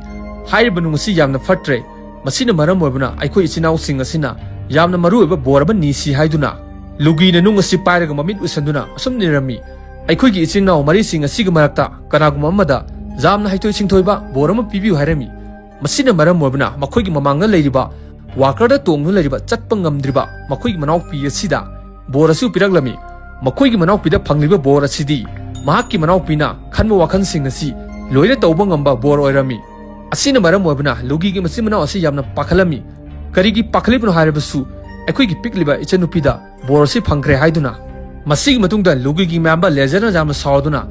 "ꯍꯥꯏꯔꯤꯕ ꯅꯨꯡ ꯑꯁꯤ ꯌꯥꯝꯅ ꯐꯠꯇ꯭ꯔꯦ꯫ ꯃꯁꯤꯅ ꯃꯔꯝ ꯑꯣꯏꯕꯅ ꯑꯩꯈꯣꯏ ꯏꯆꯤꯟ ꯏꯅꯥꯎꯁꯤꯡ ꯑꯁꯤꯅ ꯌꯥꯝꯅ ꯃꯔꯨ ꯑꯣꯏꯕ ꯕꯣꯔ ꯑꯃ ꯅꯤꯁꯤ" ꯍꯥꯏꯗꯨꯅ ꯂꯨꯒꯤꯅ ꯅꯨꯡ ꯑꯁꯤ ꯄꯥꯏꯔꯒ ꯃꯃꯤꯠ ꯎꯏꯁꯟꯗꯨꯅ ꯑꯁꯨꯝ ꯅꯤꯔꯝꯃꯤ, "ꯑꯩꯈꯣꯏꯒꯤ ꯏꯆꯤꯟ ꯏꯅꯥꯎ ꯃꯔꯤꯁꯤꯡ ꯑꯁꯤꯒꯤ ꯃꯔꯛꯇ ꯀꯅꯥꯒꯨꯝꯕ ꯑꯃꯗ ꯌꯥꯝꯅ ꯍꯩꯊꯣꯏ ꯁꯤꯡꯊꯣꯏꯕ ꯕꯣꯔ ꯑꯃ ꯄꯤꯕꯤꯌꯨ" ꯍꯥꯏꯔꯝꯃꯤ꯫ ꯃꯁꯤꯅ ꯃꯔꯝ ꯑꯣꯏꯕꯅ ꯃꯈꯣꯏꯒꯤ ꯃꯃꯥꯡꯗ ꯂꯩꯔꯤꯕ ꯋꯥꯀꯔꯗ ꯇꯣꯡꯗꯨꯅ ꯂꯩꯔꯤꯕ ꯆꯠꯄ ꯉꯝꯗ꯭ꯔꯤꯕ ꯃꯈꯣꯏꯒꯤ ꯃꯅꯥꯎꯄꯤ ꯑꯁꯤꯗ ꯕꯣꯔ ꯑꯁꯤ ꯄꯤꯔꯛꯂꯝꯃꯤ꯫ ꯃꯈꯣꯏꯒꯤ ꯃꯅꯥꯎꯄꯤꯗ ꯐꯪꯂꯤꯕ ꯕꯣꯔ ꯑꯁꯤꯗꯤ ꯃꯍꯥꯛꯀꯤ ꯃꯅꯥꯎꯄꯤꯅ ꯈꯟꯕ ꯋꯥꯈꯜꯁꯤꯡ ꯑꯁꯤ ꯂꯣꯏꯅ ꯇꯧꯕ ꯉꯝꯕ ꯕꯣꯔ ꯑꯣꯏꯔꯝꯃꯤ꯫ ꯑꯁꯤꯅ ꯃꯔꯝ ꯑꯣꯏꯕꯅ ꯂꯨꯒꯤꯒꯤ ꯃꯆꯤꯟ ꯃꯅꯥꯎ ꯑꯁꯤ ꯌꯥꯝꯅ ꯄꯥꯈꯠꯂꯝꯃꯤ꯫ ꯀꯔꯤꯒꯤ ꯄꯥꯈꯠꯂꯤꯕꯅꯣ ꯍꯥꯏꯔꯕꯁꯨ ꯑꯩꯈꯣꯏꯒꯤ ꯄꯤꯛꯂꯤꯕ ꯏꯆꯟꯅꯨꯄꯤꯗ ꯕꯣꯔ ꯑꯁꯤ ꯐꯪꯈ꯭ꯔꯦ ꯍꯥꯏꯗꯨꯅ꯫ ꯃꯁꯤꯒꯤ ꯃꯇꯨꯡꯗ ꯂꯨꯒꯤꯒꯤ ꯃꯌꯥꯝꯕ ꯂꯦꯖꯔꯅ ꯌꯥꯝꯅ ꯁꯥꯎꯗꯨꯅ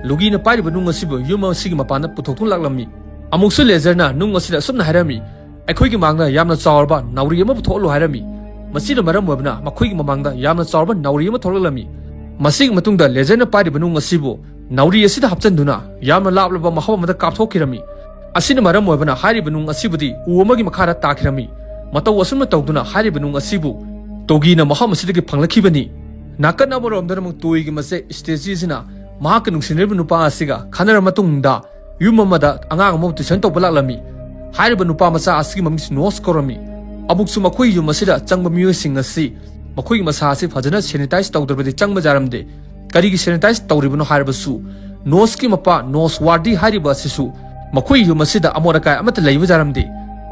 ꯂꯨꯒꯤꯅ ꯄꯥꯏꯔꯤꯕ ꯅꯨꯡ ꯑꯁꯤꯕꯨ ꯌꯨꯝ ꯑꯁꯤꯒꯤ ꯃꯄꯥꯟꯗ ꯄꯨꯊꯣꯛꯇꯨꯅ ꯂꯥꯛꯂꯝꯃꯤ꯫ ꯑꯃꯨꯛꯁꯨ ꯂꯦꯖꯔꯅ ꯅꯨꯡ ꯑꯁꯤꯗ ꯑꯁꯨꯝꯅ ꯍꯥꯏꯔꯝꯃꯤ, "ꯑꯩꯈꯣꯏꯒꯤ ꯃꯥꯡꯗ ꯌꯥꯝꯅ ꯆꯥꯎꯔꯕ ꯅꯥꯎꯔꯤ ꯑꯃ ꯄꯨꯊꯣꯛꯍꯜꯂꯨ" ꯍꯥꯏꯔꯝꯃꯤ꯫ ꯃꯁꯤꯅ ꯃꯔꯝ ꯑꯣꯏꯕꯅ ꯃꯈꯣꯏꯒꯤ ꯃꯃꯥꯡꯗ ꯌꯥꯝꯅ ꯆꯥꯎꯔꯕ ꯅꯥꯎꯔꯤ ꯑꯃ ꯊꯣꯛꯂꯛꯂꯝꯃꯤ꯫ ꯃꯁꯤꯒꯤ ꯃꯇꯨꯡꯗ ꯂꯦꯖꯔꯅ ꯄꯥꯏꯔꯤꯕ ꯅꯨꯡ ꯑꯁꯤꯕꯨ ꯅꯥꯎꯔꯤ ꯑꯁꯤꯗ ꯍꯥꯞꯆꯤꯟꯗꯨꯅ ꯌꯥꯝꯅ ꯂꯥꯞꯂꯕ ꯃꯐꯝ ꯑꯃꯗ ꯀꯥꯞꯊꯣꯛꯈꯤꯔꯝꯃꯤ꯫ ꯑꯁꯤꯅ ꯃꯔꯝ ꯑꯣꯏꯕꯅ ꯍꯥꯏꯔꯤꯕ ꯅꯨꯡ ꯑꯁꯤꯕꯨꯗꯤ ꯎ ꯑꯃꯒꯤ ꯃꯈꯥꯗ ꯇꯥꯈꯤꯔꯝꯃꯤ꯫ ꯃꯇꯧ ꯑꯁꯨꯝꯅ ꯇꯧꯗꯨꯅ ꯍꯥꯏꯔꯤꯕ ꯅꯨꯡ ꯑꯁꯤꯕꯨ ꯇꯣꯒꯤꯅ ꯃꯐꯝ ꯑꯁꯤꯗꯒꯤ ꯐꯪꯂꯛꯈꯤꯕꯅꯤ꯫ ꯅꯥꯀꯟ ꯑꯃꯔꯣꯝꯗꯅ ꯑꯃꯨꯛ ꯇꯣꯏꯒꯤ ꯃꯆꯦ ꯏꯁꯇꯦꯖꯤ ꯑꯁꯤꯅ ꯃꯍꯥꯛꯀ ꯅꯨꯡꯁꯤꯅꯔꯤꯕ ꯅꯨꯄꯥ ꯑꯁꯤꯒ ꯈꯟꯅꯔꯕ ꯃꯇꯨꯡꯗ ꯌꯨꯝ ꯑꯃꯗ ꯑꯉꯥꯡ ꯑꯃꯕꯨ ꯇ꯭ꯌꯨꯁꯟ ꯇꯧꯕ ꯂꯥꯛꯂꯝꯃꯤ꯫ ꯍꯥꯏꯔꯤꯕ ꯅꯨꯄꯥ ꯃꯆꯥ ꯑꯁꯤꯒꯤ ꯃꯃꯤꯡꯁꯤ ꯅꯣꯁ ꯀꯧꯔꯝꯃꯤ꯫ ꯑꯃꯨꯛꯁꯨ ꯃꯈꯣꯏ ꯌꯨꯝ ꯑꯁꯤꯗ ꯆꯪꯕ ꯃꯤꯑꯣꯏꯁꯤꯡ ꯑꯁꯤ ꯃꯈꯣꯏꯒꯤ ꯃꯁꯥ ꯑꯁꯤ ꯐꯖꯅ ꯁꯦꯅꯤꯇꯥꯏꯁ ꯇꯧꯗ꯭ꯔꯕꯗꯤ ꯆꯪꯕ ꯌꯥꯔꯝꯗꯦ꯫ ꯀꯔꯤꯒꯤ ꯁꯦꯅꯤꯇꯥꯏꯁ ꯇꯧꯔꯤꯕꯅꯣ ꯍꯥꯏꯔꯕꯁꯨ ꯅꯣꯁꯀꯤ ꯃꯄꯥ ꯅꯣꯁ ꯋꯥꯔꯗꯤ ꯍꯥꯏꯔꯤꯕ ꯑꯁꯤꯁꯨ ꯃꯈꯣꯏ ꯌꯨꯝ ꯑꯁꯤꯗ ꯑꯃꯣꯠ ꯑꯀꯥꯏ ꯑꯃꯠꯇ ꯂꯩꯕ ꯌꯥꯔꯝꯗꯦ꯫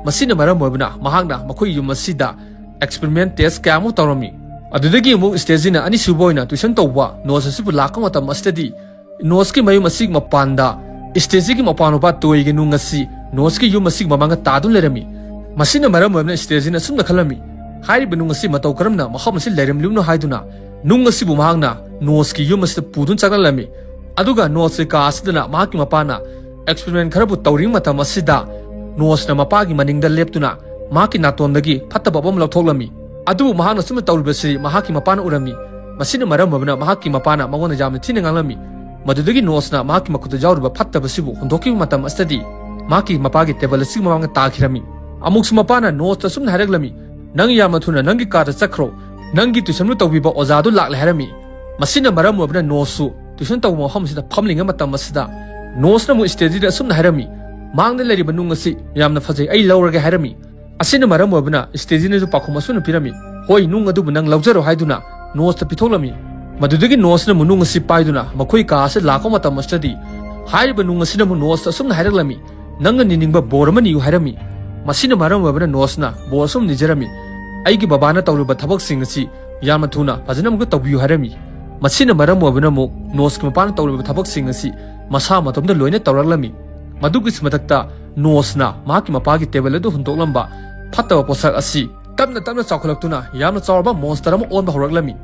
ꯃꯁꯤꯅ ꯃꯔꯝ ꯑꯣꯏꯕꯅ ꯃꯍꯥꯛꯅ ꯃꯈꯣꯏ ꯌꯨꯝ ꯑꯁꯤꯗ ꯑꯦꯛꯁꯄꯦꯔꯤꯃꯦꯟ ꯇꯦꯁ ꯀꯌꯥ ꯑꯃ ꯇꯧꯔꯝꯃꯤ꯫ ꯑꯗꯨꯗꯒꯤ ꯑꯃꯨꯛ ꯏꯁꯇꯦꯖꯤꯅ ꯑꯅꯤꯁꯨꯕ ꯑꯣꯏꯅ ꯇ꯭ꯌꯨꯁꯟ ꯇꯧꯕ ꯅꯣꯁ ꯑꯁꯤꯕꯨ ꯂꯥꯛꯄ ꯃꯇꯝ ꯑꯁꯤꯗꯗꯤ ꯅꯣꯁꯀꯤ ꯃꯌꯨꯝ ꯑꯁꯤꯒꯤ ꯃꯄꯥꯟꯗ ꯏꯁꯇꯦꯖꯤꯒꯤ ꯃꯄꯥꯟ ꯃꯄꯥ ꯇꯣꯏꯒꯤ ꯅꯨꯡ ꯑꯁꯤ ꯅꯣꯁꯀꯤ ꯌꯨꯝ ꯑꯁꯤꯒꯤ ꯃꯃꯥꯡꯗ ꯇꯥꯗꯨꯅ ꯂꯩꯔꯝꯃꯤ꯫ ꯃꯁꯤꯅ ꯃꯔꯝ ꯑꯣꯏꯗꯨꯅ ꯏꯁꯇꯦꯖꯤꯅ ꯑꯁꯨꯝꯅ ꯈꯜꯂꯝꯃꯤ, "ꯍꯥꯏꯔꯤꯕ ꯅꯨꯡ ꯑꯁꯤ ꯃꯇꯧ ꯀꯔꯝꯅ ꯃꯐꯝ ꯑꯁꯤ ꯂꯩꯔꯝꯂꯤꯕꯅꯣ?" ꯍꯥꯏꯗꯨꯅ ꯅꯨꯡ ꯑꯁꯤꯕꯨ ꯃꯍꯥꯛꯅ ꯅꯣꯁꯀꯤ ꯌꯨꯝ ꯑꯁꯤꯗ ꯄꯨꯗꯨꯅ ꯆꯪꯂꯛꯂꯝꯃꯤ꯫ ꯑꯗꯨꯒ ꯅꯣꯁꯀꯤ ꯀꯥ ꯑꯁꯤꯗꯅ ꯃꯍꯥꯛꯀꯤ ꯃꯄꯥꯅ ꯑꯦꯛꯁꯄꯦꯔꯤꯃꯦꯟ ꯈꯔꯕꯨ ꯇꯧꯔꯤꯉꯩ ꯃꯇꯝ ꯑꯁꯤꯗ ꯅꯣꯁꯅ ꯃꯄꯥꯒꯤ ꯃꯅꯤꯡꯗ ꯂꯦꯞꯇꯨꯅ ꯃꯍꯥꯛꯀꯤ ꯅꯥꯇꯣꯟꯗꯒꯤ ꯐꯠꯇꯕ ꯑꯃ ꯂꯧꯊꯣꯛꯂꯝꯃꯤ꯫ ꯑꯗꯨꯕꯨ ꯃꯍꯥꯛꯅ ꯁꯨꯝꯅ ꯇꯧꯔꯤꯕꯁꯤ ꯃꯍꯥꯛꯀꯤ ꯃꯄꯥꯅ ꯎꯔꯝꯃꯤ꯫ ꯃꯁꯤꯅ ꯃꯔꯝ ꯑꯣꯏꯗꯨꯅ ꯃꯍꯥꯛꯀꯤ ꯃꯄꯥꯅ ꯃꯉꯣꯟꯗ ꯌꯥꯝꯅ ꯊꯤꯅ ꯉꯥꯡꯂꯝꯃꯤ꯫ ꯃꯗꯨꯗꯒꯤ ꯅꯣꯁꯅ ꯃꯍꯥꯛꯀꯤ ꯃꯈꯨꯠꯇ ꯌꯥꯎꯔꯤꯕ ꯐꯠꯇꯕꯁꯤꯕꯨ ꯍꯨꯟꯗꯣꯛꯈꯤꯕ ꯃꯇꯝ ꯑꯁꯤꯗꯗꯤ ꯃꯍꯥꯛꯀꯤ ꯃꯄꯥꯒꯤ ꯇꯦꯕꯜ ꯑꯁꯤꯒꯤ ꯃꯃꯥꯡꯗ ꯇꯥꯈꯤꯔꯝꯃꯤ꯫ ꯑꯃꯨꯛꯁꯨ ꯃꯄꯥꯅ ꯅꯣꯁꯇ ꯑꯁꯨꯝꯅ ꯍꯥꯏꯔꯛꯂꯝꯃꯤ, "ꯅꯪ ꯌꯥꯝꯅ ꯊꯨꯅ ꯅꯪꯒꯤ ꯀꯥꯗ ꯆꯠꯈ꯭ꯔꯣ, ꯅꯪꯒꯤ ꯇ꯭ꯌꯨꯁꯟꯕꯨ ꯇꯧꯕꯤꯕ ꯑꯣꯖꯥꯗꯨ ꯂꯥꯛꯂꯦ" ꯍꯥꯏꯔꯝꯃꯤ꯫ ꯃꯁꯤꯅ ꯃꯔꯝ ꯑꯣꯏꯕꯅ ꯅꯣꯁꯁꯨ ꯇ꯭ꯌꯨꯁꯟ ꯇꯧꯕ ꯃꯐꯝ ꯑꯁꯤꯗ ꯐꯝꯂꯤꯉꯩ ꯃꯇꯝ ꯑꯁꯤꯗ ꯅꯣꯁꯅ ꯑꯃꯨꯛ ꯁ꯭ꯇꯦꯖꯤꯗ ꯑꯁꯨꯝꯅ ꯍꯥꯏꯔꯝꯃꯤ, "ꯃꯥꯡꯗ ꯂꯩꯔꯤꯕ ꯅꯨꯡ ꯑꯁꯤ ꯌꯥꯝꯅ ꯐꯖꯩ, ꯑꯩ ꯂꯧꯔꯒꯦ" ꯍꯥꯏꯔꯝꯃꯤ꯫ ꯑꯁꯤꯅ ꯃꯔꯝ ꯑꯣꯏꯕꯅ ꯁ꯭ꯇꯦꯖꯤꯅꯁꯨ ꯄꯥꯎꯈꯨꯝ ꯑꯁꯨꯝꯅ ꯄꯤꯔꯝꯃꯤ, "ꯍꯣꯏ, ꯅꯨꯡ ꯑꯗꯨꯕꯨ ꯅꯪ ꯂꯧꯖꯔꯣ" ꯍꯥꯏꯗꯨꯅ ꯅꯣꯁꯇ ꯄꯤꯊꯣꯛꯂꯝꯃꯤ꯫ ꯃꯗꯨꯗꯒꯤ ꯅꯣꯁꯅ ꯑꯃꯨꯛ ꯅꯨꯡ ꯑꯁꯤ ꯄꯥꯏꯗꯨꯅ ꯃꯈꯣꯏ ꯀꯥ ꯑꯁꯤꯗ ꯂꯥꯛꯄ ꯃꯇꯝ ꯑꯁꯤꯗꯗꯤ ꯍꯥꯏꯔꯤꯕ ꯅꯨꯡ ꯑꯁꯤꯅ ꯑꯃꯨꯛ ꯅꯣꯁꯇ ꯑꯁꯨꯝꯅ ꯍꯥꯏꯔꯛꯂꯝꯃꯤ, "ꯅꯪꯅ ꯅꯤꯅꯤꯡꯕ ꯕꯣꯔ ꯑꯃ ꯅꯤꯌꯨ" ꯍꯥꯏꯔꯝꯃꯤ꯫ ꯃꯁꯤꯅ ꯃꯔꯝ ꯑꯣꯏꯕꯅ ꯅꯣꯁꯅ ꯕꯣꯔ ꯑꯁꯨꯝ ꯅꯤꯖꯔꯝꯃꯤ, "ꯑꯩꯒꯤ ꯕꯕꯥꯅ ꯇꯧꯔꯤꯕ ꯊꯕꯛꯁꯤꯡ ꯑꯁꯤ ꯌꯥꯝꯅ ꯊꯨꯅ ꯐꯖꯅ ꯑꯃꯨꯛꯇ ꯇꯧꯕꯤꯌꯨ" ꯍꯥꯏꯔꯝꯃꯤ꯫ ꯃꯁꯤꯅ ꯃꯔꯝ ꯑꯣꯏꯕꯅ ꯑꯃꯨꯛ ꯅꯣꯁꯀꯤ ꯃꯄꯥꯅ ꯇꯧꯔꯤꯕ ꯊꯕꯛꯁꯤꯡ ꯑꯁꯤ ꯃꯁꯥ ꯃꯇꯣꯝꯇ ꯂꯣꯏꯅ ꯇꯧꯔꯛꯂꯝꯃꯤ꯫ ꯃꯗꯨꯒꯤ ꯃꯊꯛꯇ ꯅꯣꯁꯅ ꯃꯍꯥꯛꯀꯤ ꯃꯄꯥꯒꯤ ꯇꯦꯕꯜ ꯑꯗꯨ ꯍꯨꯟꯗꯣꯛꯂꯝꯕ ꯐꯠꯇꯕ ꯄꯣꯠꯁꯛ ꯑꯁꯤ ꯇꯞꯅ ꯇꯞꯅ ꯆꯥꯎꯈꯠꯂꯛꯇꯨꯅ ꯌꯥꯝꯅ ꯆꯥꯎꯔꯕ ꯃꯣꯟꯁꯇꯔ ꯑꯃ ꯑꯣꯟꯕ ꯍꯧꯔꯛꯂꯝꯃꯤ꯫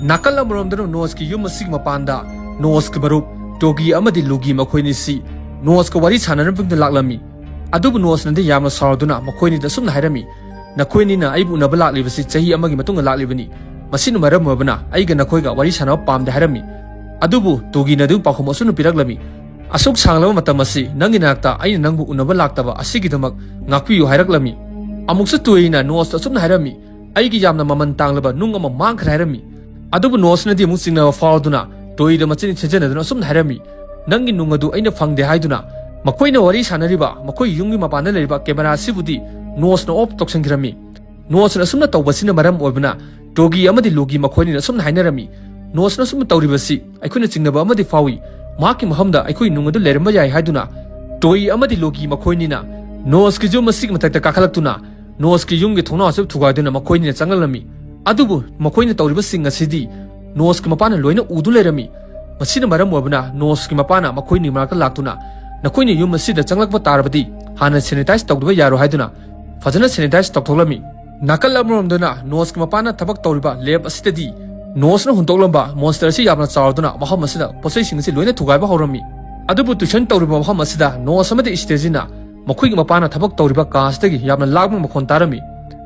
ꯅꯥꯀꯜ ꯑꯃꯔꯣꯝꯗꯅ ꯅꯣꯁꯀꯤ ꯌꯨꯝ ꯑꯁꯤꯒꯤ ꯃꯄꯥꯟꯗ ꯅꯣꯁꯀꯤ ꯃꯔꯨꯞ ꯇꯣꯒꯤ ꯑꯃꯗꯤ ꯂꯨꯒꯤ ꯃꯈꯣꯏꯅꯤꯁꯤ ꯅꯣꯁꯀ ꯋꯥꯔꯤ ꯁꯥꯟꯅꯅꯕꯒꯤꯗꯃꯛꯇ ꯂꯥꯛꯂꯝꯃꯤ꯫ ꯑꯗꯨꯕꯨ ꯅꯣꯁꯅꯗꯤ ꯌꯥꯝꯅ ꯁꯥꯎꯗꯨꯅ ꯃꯈꯣꯏꯅꯤꯗ ꯑꯁꯨꯝꯅ ꯍꯥꯏꯔꯝꯃꯤ, "ꯅꯈꯣꯏꯅꯤꯅ ꯑꯩꯕꯨ ꯎꯅꯕ ꯂꯥꯛꯂꯤꯕꯁꯤ ꯆꯍꯤ ꯑꯃꯒꯤ ꯃꯇꯨꯡꯗ ꯂꯥꯛꯂꯤꯕꯅꯤ꯫ ꯃꯁꯤꯅ ꯃꯔꯝ ꯑꯣꯏꯕꯅ ꯑꯩꯒ ꯅꯈꯣꯏꯒ ꯋꯥꯔꯤ ꯁꯥꯟꯅꯕ ꯄꯥꯝꯗꯦ" ꯍꯥꯏꯔꯝꯃꯤ꯫ ꯑꯗꯨꯕꯨ ꯇꯣꯒꯤꯅ ꯑꯗꯨꯝ ꯄꯥꯎꯈꯨꯝ ꯑꯁꯨꯝꯅ ꯄꯤꯔꯛꯂꯝꯃꯤ, "ꯑꯁꯨꯛ ꯁꯥꯡꯂꯕ ꯃꯇꯝ ꯑꯁꯤ ꯅꯪꯒꯤ ꯅꯥꯛꯇ ꯑꯩꯅ ꯅꯪꯕꯨ ꯎꯅꯕ ꯂꯥꯛꯇꯕ ꯑꯁꯤꯒꯤꯗꯃꯛ ꯉꯥꯛꯄꯤꯌꯨ" ꯍꯥꯏꯔꯛꯂꯝꯃꯤ꯫ ꯑꯃꯨꯛꯁꯨ ꯇꯣꯏꯅ ꯅꯣꯁꯇ ꯑꯁꯨꯝꯅ ꯍꯥꯏꯔꯝꯃꯤ, "ꯑꯩꯒꯤ ꯌꯥꯝꯅ ꯃꯃꯜ ꯇꯥꯡꯂꯕ ꯅꯨꯡ ꯑꯃ ꯃꯥꯡꯈ꯭ꯔꯦ" ꯍꯥꯏꯔꯝꯃꯤ꯫ ꯑꯗꯨꯕꯨ ꯅꯣꯁꯅꯗꯤ ꯑꯃꯨꯛ ꯆꯤꯡꯅꯕ ꯐꯥꯎꯗꯨꯅ ꯇꯣꯏꯗ ꯃꯆꯤꯟ ꯊꯤꯟꯖꯤꯟꯅꯗꯨꯅ ꯑꯁꯨꯝꯅ ꯍꯥꯏꯔꯝꯃꯤ, "ꯅꯪꯒꯤ ꯅꯨꯡ ꯑꯗꯨ ꯑꯩꯅ ꯐꯪꯗꯦ" ꯍꯥꯏꯗꯨꯅ ꯃꯈꯣꯏꯅ ꯋꯥꯔꯤ ꯁꯥꯟꯅꯔꯤꯕ ꯃꯈꯣꯏ ꯌꯨꯝꯒꯤ ꯃꯄꯥꯟꯗ ꯂꯩꯔꯤꯕ ꯀꯦꯃꯦꯔꯥ ꯑꯁꯤꯕꯨꯗꯤ ꯅꯣꯁꯅ ꯑꯣꯐ ꯇꯧꯁꯤꯟꯈꯤꯔꯝꯃꯤ꯫ ꯅꯣꯁꯅ ꯑꯁꯨꯝꯅ ꯇꯧꯕꯁꯤꯅ ꯃꯔꯝ ꯑꯣꯏꯕꯅ ꯇꯣꯒꯤ ꯑꯃꯗꯤ ꯂꯨꯒꯤ ꯃꯈꯣꯏꯅꯤꯅ ꯑꯁꯨꯝꯅ ꯍꯥꯏꯅꯔꯝꯃꯤ, "ꯅꯣꯁꯅ ꯑꯁꯨꯝꯅ ꯇꯧꯔꯤꯕꯁꯤ ꯑꯩꯈꯣꯏꯅ ꯆꯤꯡꯅꯕ ꯑꯃꯗꯤ ꯐꯥꯎꯏ, ꯃꯍꯥꯛꯀꯤ ꯃꯐꯝꯗ ꯑꯩꯈꯣꯏ ꯅꯨꯡ ꯑꯗꯨ ꯂꯩꯔꯝꯕ ꯌꯥꯏ" ꯍꯥꯏꯗꯨꯅ ꯇꯣꯏ ꯑꯃꯗꯤ ꯂꯨꯒꯤ ꯃꯈꯣꯏꯅꯤꯅ ꯅꯣꯁꯀꯤ ꯌꯨꯝ ꯑꯁꯤꯒꯤ ꯃꯊꯛꯇ ꯀꯥꯈꯠꯂꯛꯇꯨꯅ ꯅꯣꯁꯀꯤ ꯌꯨꯝꯒꯤ ꯊꯣꯡꯅꯥꯎ ꯑꯁꯤ ꯊꯨꯒꯥꯏꯗꯨꯅ ꯃꯈꯣꯏꯅꯤꯅ ꯆꯪꯂꯛꯂꯝꯃꯤ꯫ ꯑꯗꯨꯕꯨ ꯃꯈꯣꯏꯅ ꯇꯧꯔꯤꯕꯁꯤꯡ ꯑꯁꯤꯗꯤ ꯅꯣꯁꯀꯤ ꯃꯄꯥꯅ ꯂꯣꯏꯅ ꯎꯗꯨ ꯂꯩꯔꯝꯃꯤ꯫ ꯃꯁꯤꯅ ꯃꯔꯝ ꯑꯣꯏꯕꯅ ꯅꯣꯁꯀꯤ ꯃꯄꯥꯅ ꯃꯈꯣꯏꯅꯤ ꯃꯅꯥꯛꯇ ꯂꯥꯛꯇꯨꯅ, "ꯅꯈꯣꯏꯅ ꯌꯨꯝ ꯑꯁꯤꯗ ꯆꯪꯂꯛꯄ ꯇꯥꯔꯕꯗꯤ ꯍꯥꯟꯅ ꯁꯦꯅꯤꯇꯥꯏꯁ ꯇꯧꯗꯕ ꯌꯥꯔꯣꯏ" ꯍꯥꯏꯗꯨꯅ ꯐꯖꯅ ꯁꯦꯅꯤꯇꯥꯏꯁ ꯇꯧꯊꯣꯛꯂꯝꯃꯤ꯫ ꯅꯥꯀꯜ ꯑꯃꯔꯣꯝꯗꯅ ꯅꯣꯁꯀꯤ ꯃꯄꯥꯅ ꯊꯕꯛ ꯇꯧꯔꯤꯕ ꯂꯦꯕ ꯑꯁꯤꯗꯗꯤ ꯅꯣꯁꯅ ꯍꯨꯟꯗꯣꯛꯂꯝꯕ ꯃꯣꯟꯁꯇꯔ ꯑꯁꯤ ꯌꯥꯝꯅ ꯆꯥꯎꯔꯗꯨꯅ ꯃꯐꯝ ꯑꯁꯤꯗ ꯄꯣꯠꯆꯩꯁꯤꯡ ꯑꯁꯤ ꯂꯣꯏꯅ ꯊꯨꯒꯥꯏꯕ ꯍꯧꯔꯝꯃꯤ꯫ ꯑꯗꯨꯕꯨ ꯇ꯭ꯌꯨꯁꯟ ꯇꯧꯔꯤꯕ ꯃꯐꯝ ꯑꯁꯤꯗ ꯅꯣꯁ ꯑꯃꯗꯤ ꯁ꯭ꯇꯦꯖꯤꯅ ꯃꯈꯣꯏꯒꯤ ꯃꯄꯥꯅ ꯊꯕꯛ ꯇꯧꯔꯤꯕ ꯀꯥ ꯑꯁꯤꯗꯒꯤ ꯌꯥꯝꯅ ꯂꯥꯡꯕ ꯃꯈꯣꯟ ꯇꯥꯔꯝꯃꯤ꯫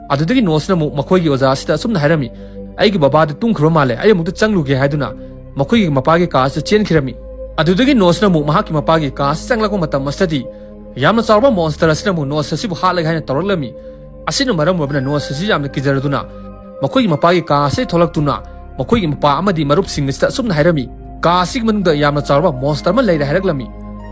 ꯑꯗꯨꯗꯒꯤ ꯅꯣꯁꯅ ꯑꯃꯨꯛ ꯃꯈꯣꯏꯒꯤ ꯑꯣꯖꯥ ꯑꯁꯤꯗ ꯑꯁꯨꯝꯅ ꯍꯥꯏꯔꯝꯃꯤ, "ꯑꯩꯒꯤ ꯕꯕꯥꯗꯤ ꯇꯨꯝꯈ꯭ꯔꯕ ꯃꯥꯜꯂꯦ, ꯑꯩ ꯑꯃꯨꯛꯇ ꯆꯪꯂꯨꯒꯦ" ꯍꯥꯏꯗꯨꯅ ꯃꯈꯣꯏꯒꯤ ꯃꯄꯥꯒꯤ ꯀꯥ ꯑꯁꯤꯗ ꯆꯦꯟꯈꯤꯔꯝꯃꯤ꯫ ꯑꯗꯨꯗꯒꯤ ꯅꯣꯁꯅ ꯑꯃꯨꯛ ꯃꯍꯥꯛꯀꯤ ꯃꯄꯥꯒꯤ ꯀꯥ ꯑꯁꯤ ꯆꯪꯂꯛꯄ ꯃꯇꯝ ꯑꯁꯤꯗꯗꯤ ꯌꯥꯝꯅ ꯆꯥꯎꯔꯕ ꯃꯣꯟꯁꯇꯔ ꯑꯁꯤꯅ ꯑꯃꯨꯛ ꯅꯣꯁ ꯑꯁꯤꯕꯨ ꯍꯥꯠꯂꯒꯦ ꯍꯥꯏꯅ ꯇꯧꯔꯛꯂꯝꯃꯤ꯫ ꯑꯁꯤꯅ ꯃꯔꯝ ꯑꯣꯏꯕꯅ ꯅꯣꯁ ꯑꯁꯤ ꯌꯥꯝꯅ ꯀꯤꯖꯔꯗꯨꯅ ꯃꯈꯣꯏꯒꯤ ꯃꯄꯥꯒꯤ ꯀꯥ ꯑꯁꯤ ꯊꯣꯛꯂꯛꯇꯨꯅ ꯃꯈꯣꯏꯒꯤ ꯃꯄꯥ ꯑꯃꯗꯤ ꯃꯔꯨꯞꯁꯤꯡ ꯑꯁꯤꯗ ꯑꯁꯨꯝꯅ ꯍꯥꯏꯔꯝꯃꯤ, "ꯀꯥ ꯑꯁꯤꯒꯤ ꯃꯅꯨꯡꯗ ꯌꯥꯝꯅ ꯆꯥꯎꯔꯕ ꯃꯣꯟꯁꯇꯔ ꯑꯃ ꯂꯩꯔꯦ" ꯍꯥꯏꯔꯛꯂꯝꯃꯤ꯫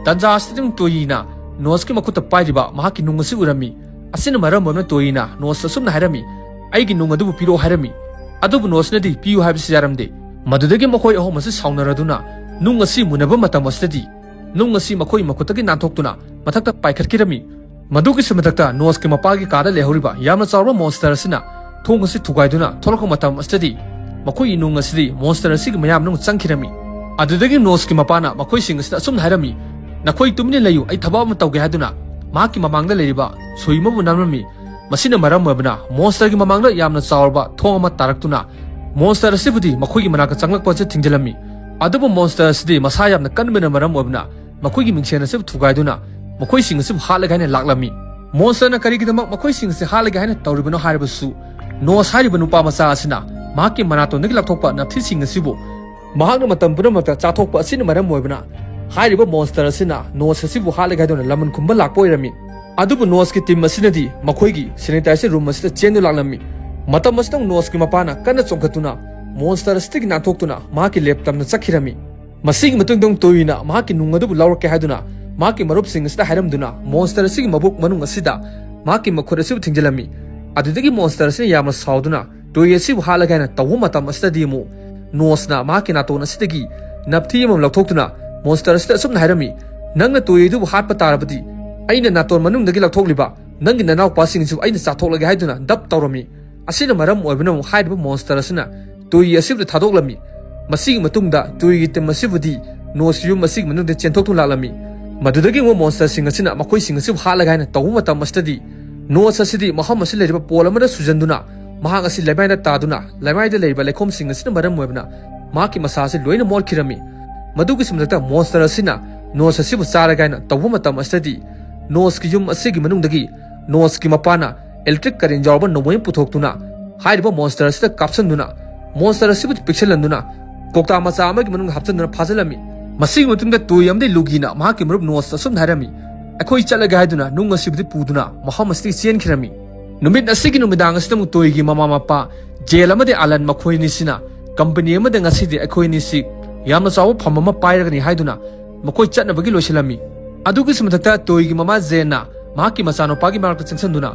ꯇꯟꯖꯥ ꯑꯁꯤꯗ ꯑꯗꯨꯝ ꯇꯣꯌꯤꯅ ꯅꯣꯁꯀꯤ ꯃꯈꯨꯠꯇ ꯄꯥꯏꯔꯤꯕ ꯃꯍꯥꯛꯀꯤ ꯅꯨꯡ ꯑꯁꯤ ꯎꯔꯝꯃꯤ꯫ ꯑꯁꯤꯅ ꯃꯔꯝ ꯑꯣꯏꯗꯨꯅ ꯇꯣꯌꯤꯅ ꯅꯣꯁꯇ ꯑꯁꯨꯝꯅ ꯍꯥꯏꯔꯝꯃꯤ, "ꯑꯩꯒꯤ ꯅꯨꯡ ꯑꯗꯨꯕꯨ ꯄꯤꯔꯛꯑꯣ" ꯍꯥꯏꯔꯝꯃꯤ꯫ ꯑꯗꯨꯕꯨ ꯅꯣꯁꯅꯗꯤ ꯄꯤꯌꯨ ꯍꯥꯏꯕꯁꯤ ꯌꯥꯔꯝꯗꯦ꯫ ꯃꯗꯨꯗꯒꯤ ꯃꯈꯣꯏ ꯑꯍꯨꯝ ꯑꯁꯤ ꯁꯥꯎꯅꯔꯗꯨꯅ ꯅꯨꯡ ꯑꯁꯤ ꯃꯨꯟꯅꯕ ꯃꯇꯝ ꯑꯁꯤꯗꯗꯤ ꯅꯨꯡ ꯑꯁꯤ ꯃꯈꯣꯏ ꯃꯈꯨꯠꯇꯒꯤ ꯅꯥꯟꯊꯣꯛꯇꯨꯅ ꯃꯊꯛꯇ ꯄꯥꯏꯈꯠꯈꯤꯔꯝꯃꯤ꯫ ꯃꯗꯨꯒꯤꯁꯨ ꯃꯊꯛꯇ ꯅꯣꯁꯀꯤ ꯃꯄꯥꯒꯤ ꯀꯥꯗ ꯂꯩꯍꯧꯔꯤꯕ ꯌꯥꯝꯅ ꯆꯥꯎꯔꯕ ꯃꯣꯟꯁꯇꯔ ꯑꯁꯤꯅ ꯊꯣꯡ ꯑꯁꯤ ꯊꯨꯒꯥꯏꯗꯨꯅ ꯊꯣꯛꯂꯛꯄ ꯃꯇꯝ ꯑꯁꯤꯗꯗꯤ ꯃꯈꯣꯏꯒꯤ ꯅꯨꯡ ꯑꯁꯤꯗꯤ ꯃꯣꯟꯁꯇꯔ ꯑꯁꯤꯒꯤ ꯃꯌꯥꯝ ꯃꯅꯨꯡ ꯆꯪꯈꯤꯔꯝꯃꯤ꯫ ꯑꯗꯨꯗꯒꯤ ꯅꯣꯁꯀꯤ ꯃꯄꯥꯅ ꯃꯈꯣꯏꯁꯤꯡ ꯑꯁꯤꯗ ꯑꯁꯨꯝꯅ ꯍꯥꯏꯔꯝꯃꯤ, "ꯅꯈꯣꯏ ꯇꯨꯃꯤꯟꯅ ꯂꯩꯌꯨ, ꯑꯩ ꯊꯕꯛ ꯑꯃ ꯇꯧꯒꯦ" ꯍꯥꯏꯗꯨꯅ ꯃꯍꯥꯛꯀꯤ ꯃꯃꯥꯡꯗ ꯂꯩꯔꯤꯕ ꯁꯨꯏ ꯑꯃꯕꯨ ꯅꯝꯂꯝꯃꯤ꯫ ꯃꯁꯤꯅ ꯃꯔꯝ ꯑꯣꯏꯕꯅ ꯃꯣꯟꯁꯇꯔꯒꯤ ꯃꯃꯥꯡꯗ ꯌꯥꯝꯅ ꯆꯥꯎꯔꯕ ꯊꯣꯡ ꯑꯃ ꯇꯥꯔꯛꯇꯨꯅ ꯃꯣꯟꯁꯇꯔ ꯑꯁꯤꯕꯨꯗꯤ ꯃꯈꯣꯏꯒꯤ ꯃꯅꯥꯛꯇ ꯆꯪꯂꯛꯄ ꯑꯁꯤ ꯊꯤꯡꯖꯤꯜꯂꯝꯃꯤ꯫ ꯑꯗꯨꯕꯨ ꯃꯣꯟꯁꯇꯔ ꯑꯁꯤꯗꯤ ꯃꯁꯥ ꯌꯥꯝꯅ ꯀꯟꯕꯅ ꯃꯔꯝ ꯑꯣꯏꯕꯅ ꯃꯈꯣꯏꯒꯤ ꯃꯤꯡꯁꯦꯟ ꯑꯁꯤꯕꯨ ꯊꯨꯒꯥꯏꯗꯨꯅ ꯃꯈꯣꯏꯁꯤꯡ ꯑꯁꯤꯕꯨ ꯍꯥꯠꯂꯒꯦ ꯍꯥꯏꯅ ꯂꯥꯛꯂꯝꯃꯤ꯫ ꯃꯣꯟꯁꯇꯔꯅ ꯀꯔꯤꯒꯤꯗꯃꯛ ꯃꯈꯣꯏꯁꯤꯡ ꯑꯁꯤ ꯍꯥꯠꯂꯒꯦ ꯍꯥꯏꯅ ꯇꯧꯔꯤꯕꯅꯣ ꯍꯥꯏꯔꯕꯁꯨ, ꯅꯣꯁ ꯍꯥꯏꯔꯤꯕ ꯅꯨꯄꯥ ꯃꯆꯥ ꯑꯁꯤꯅ ꯃꯍꯥꯛꯀꯤ ꯃꯅꯥꯇꯣꯟꯗꯒꯤ ꯂꯧꯊꯣꯛꯄ ꯅꯞꯊꯤꯁꯤꯡ ꯑꯁꯤꯕꯨ ꯃꯍꯥꯛꯅ ꯃꯇꯝ ꯄꯨꯝꯅꯃꯛꯇ ꯆꯥꯊꯣꯛꯄ ꯑꯁꯤꯅ ꯃꯔꯝ ꯑꯣꯏꯕꯅ, ꯍꯥꯏꯔꯤꯕ ꯃꯣꯟꯁꯇꯔ ꯑꯁꯤꯅ ꯅꯣꯁ ꯑꯁꯤꯕꯨ ꯍꯥꯠꯂꯒꯦ ꯍꯥꯏꯗꯨꯅ ꯂꯃꯟ ꯈꯨꯝꯕ ꯂꯥꯛꯄ ꯑꯣꯏꯔꯝꯃꯤ꯫ ꯑꯗꯨꯕꯨ ꯅꯣꯁꯀꯤ ꯇꯤꯝ ꯑꯁꯤꯅꯗꯤ ꯃꯈꯣꯏꯒꯤ ꯁꯦꯅꯤꯇꯥꯏꯖꯔ ꯔꯨꯝ ꯑꯁꯤꯗ ꯆꯦꯟꯗꯨ ꯂꯥꯛꯂꯝꯃꯤ꯫ ꯃꯇꯝ ꯑꯁꯤꯗ ꯅꯣꯁꯀꯤ ꯃꯄꯥꯅ ꯀꯟꯅ ꯆꯣꯡꯈꯠꯇꯨꯅ ꯃꯣꯟꯁꯇꯔ ꯑꯁꯤꯗꯒꯤ ꯅꯥꯟꯊꯣꯛꯇꯨꯅ ꯃꯍꯥꯛꯀꯤ ꯂꯦꯞ ꯇꯝꯅ ꯆꯠꯈꯤꯔꯝꯃꯤ꯫ ꯃꯁꯤꯒꯤ ꯃꯇꯨꯡꯗ ꯇꯣꯌꯤꯅ ꯃꯍꯥꯛꯀꯤ ꯅꯨꯡ ꯑꯗꯨꯕꯨ ꯂꯧꯔꯛꯀꯦ ꯍꯥꯏꯗꯨꯅ ꯃꯍꯥꯛꯀꯤ ꯃꯔꯨꯞꯁꯤꯡ ꯑꯁꯤꯗ ꯍꯥꯏꯔꯝꯗꯨꯅ ꯃꯣꯟꯁꯇꯔ ꯑꯁꯤꯒꯤ ꯃꯕꯨꯛ ꯃꯅꯨꯡ ꯑꯁꯤꯗ ꯃꯍꯥꯛꯀꯤ ꯃꯈꯨꯠ ꯑꯁꯤꯕꯨ ꯊꯤꯡꯖꯤꯜꯂꯝꯃꯤ꯫ ꯑꯗꯨꯗꯒꯤ ꯃꯣꯟꯁꯇꯔ ꯑꯁꯤꯅ ꯌꯥꯝꯅ ꯁꯥꯎꯗꯨꯅ ꯇꯣꯌꯤ ꯑꯁꯤꯕꯨ ꯍꯥꯠꯂꯒꯦ ꯍꯥꯏꯅ ꯇꯧꯕ ꯃꯇꯝ ꯑꯁꯤꯗꯗꯤ ꯑꯃꯨꯛ ꯅꯣꯁꯅ ꯃꯍꯥꯛꯀꯤ ꯅꯥꯇꯣꯟ ꯑꯁꯤꯗꯒꯤ ꯅꯞꯊꯤ ꯑꯃ ꯂꯧꯊꯣꯛꯇꯨꯅ ꯃꯣꯟꯁꯇꯔ ꯑꯁꯤꯗ ꯑꯁꯨꯝꯅ ꯍꯥꯏꯔꯝꯃꯤ, "ꯅꯪꯅ ꯇꯣꯌꯤ ꯑꯗꯨꯕꯨ ꯍꯥꯠꯄ ꯇꯥꯔꯕꯗꯤ ꯑꯩꯅ ꯅꯥꯇꯣꯟ ꯃꯅꯨꯡꯗꯒꯤ ꯂꯧꯊꯣꯛꯂꯤꯕ ꯅꯪꯒꯤ ꯅꯅꯥꯎꯄꯥꯁꯤꯡꯁꯨ ꯑꯩꯅ ꯆꯥꯊꯣꯛꯂꯒꯦ" ꯍꯥꯏꯗꯨꯅ ꯗꯞ ꯇꯧꯔꯝꯃꯤ꯫ ꯑꯁꯤꯅ ꯃꯔꯝ ꯑꯣꯏꯕꯅ ꯑꯃꯨꯛ ꯍꯥꯏꯔꯤꯕ ꯃꯣꯟꯁꯇꯔ ꯑꯁꯤꯅ ꯇꯣꯌꯤ ꯑꯁꯤꯕꯨ ꯊꯥꯗꯣꯛꯂꯝꯃꯤ꯫ ꯃꯁꯤꯒꯤ ꯃꯇꯨꯡꯗ ꯇꯣꯌꯤꯒꯤ ꯇꯤꯝ ꯑꯁꯤꯕꯨꯗꯤ ꯅꯣꯁꯀꯤ ꯌꯨꯝ ꯑꯁꯤꯒꯤ ꯃꯅꯨꯡꯗ ꯆꯦꯟꯊꯣꯛꯇꯨꯅ ꯂꯥꯛꯂꯝꯃꯤ꯫ ꯃꯗꯨꯗꯒꯤ ꯑꯃꯨꯛ ꯃꯣꯟꯁꯇꯔꯁꯤꯡ ꯑꯁꯤꯅ ꯃꯈꯣꯏꯁꯤꯡ ꯑꯁꯤꯕꯨ ꯍꯥꯠꯂꯒꯦ ꯍꯥꯏꯅ ꯇꯧꯕ ꯃꯇꯝ ꯑꯁꯤꯗꯗꯤ ꯅꯣꯁ ꯑꯁꯤꯗꯤ ꯃꯐꯝ ꯑꯁꯤ ꯂꯩꯔꯤꯕ ꯄꯣꯜ ꯑꯃꯗ ꯁꯨꯖꯟꯗꯨꯅ ꯃꯍꯥꯛ ꯑꯁꯤ ꯂꯩꯃꯥꯏꯗ ꯇꯥꯗꯨꯅ ꯂꯩꯃꯥꯏꯗ ꯂꯩꯔꯤꯕ ꯂꯩꯈꯣꯝꯁꯤꯡ ꯑꯁꯤꯅ ꯃꯔꯝ ꯑꯣꯏꯕꯅ ꯃꯍꯥꯛꯀꯤ ꯃꯁꯥ ꯑꯁꯤ ꯂꯣꯏꯅ ꯃꯣꯠꯈꯤꯔꯝꯃꯤ꯫ ꯃꯗꯨꯒꯤꯁꯨ ꯃꯊꯛꯇ ꯃꯣꯟꯁꯇꯔ ꯑꯁꯤꯅ ꯅꯣꯁ ꯑꯁꯤꯕꯨ ꯆꯥꯔꯒꯦ ꯍꯥꯏꯅ ꯇꯧꯕ ꯃꯇꯝ ꯑꯁꯤꯗꯗꯤ ꯅꯣꯁꯀꯤ ꯌꯨꯝ ꯑꯁꯤꯒꯤ ꯃꯅꯨꯡꯗꯒꯤ ꯅꯣꯁꯀꯤ ꯃꯄꯥꯅ ꯏꯂꯦꯛꯇ꯭ꯔꯤꯛ ꯀꯔꯦꯟ ꯌꯥꯎꯔꯕ ꯅꯣꯡꯃꯩ ꯑꯃ ꯄꯨꯊꯣꯛꯇꯨꯅ ꯍꯥꯏꯔꯤꯕ ꯃꯣꯟꯁꯇꯔ ꯑꯁꯤꯗ ꯀꯥꯞꯁꯤꯟꯗꯨꯅ ꯃꯣꯟꯁꯇꯔ ꯑꯁꯤꯕꯨ ꯄꯤꯛꯁꯤꯜꯍꯟꯗꯨꯅ ꯀꯧꯇꯥ ꯃꯆꯥ ꯑꯃꯒꯤ ꯃꯅꯨꯡꯗ ꯍꯥꯞꯆꯤꯟꯗꯨꯅ ꯐꯥꯖꯤꯜꯂꯝꯃꯤ꯫ ꯃꯁꯤꯒꯤ ꯃꯇꯨꯡꯗ ꯇꯣꯏ ꯑꯃꯗꯤ ꯂꯨꯒꯤꯅ ꯃꯍꯥꯛꯀꯤ ꯃꯔꯨꯞ ꯅꯣꯁꯇ ꯑꯁꯨꯝꯅ ꯍꯥꯏꯔꯝꯃꯤ, "ꯑꯩꯈꯣꯏ ꯆꯠꯂꯒꯦ" ꯍꯥꯏꯗꯨꯅ ꯅꯨꯡ ꯑꯁꯤꯕꯨꯗꯤ ꯄꯨꯗꯨꯅ ꯃꯐꯝ ꯑꯁꯤꯗꯒꯤ ꯆꯦꯟꯈꯤꯔꯝꯃꯤ꯫ ꯅꯨꯃꯤꯠ ꯑꯁꯤꯒꯤ ꯅꯨꯃꯤꯗꯥꯡ ꯑꯁꯤꯗ ꯑꯃꯨꯛ ꯇꯣꯏꯒꯤ ꯃꯃꯥ ꯃꯄꯥ ꯖꯦꯜ ꯑꯃꯗꯤ ꯑꯂꯟ ꯃꯈꯣꯏ ꯑꯅꯤꯁꯤꯅ ꯀꯝꯄꯅꯤ ꯑꯃꯗ ꯉꯁꯤꯗꯤ ꯑꯩꯈꯣꯏ ꯑꯅꯤꯁꯤ ꯌꯥꯝꯅ ꯆꯥꯎꯕ ꯐꯝ ꯑꯃ ꯄꯥꯏꯔꯒꯅꯤ ꯍꯥꯏꯗꯨꯅ ꯃꯈꯣꯏ ꯆꯠꯅꯕꯒꯤ ꯂꯣꯏꯁꯤꯜꯂꯝꯃꯤ꯫ ꯑꯗꯨꯒꯤꯁꯨ ꯃꯊꯛꯇ ꯇꯣꯏꯒꯤ ꯃꯃꯥ ꯖꯦꯟꯅ ꯃꯍꯥꯛꯀꯤ ꯃꯆꯥꯅꯨꯄꯥꯒꯤ ꯃꯅꯥꯛꯇ ꯆꯪꯁꯤꯟꯗꯨꯅ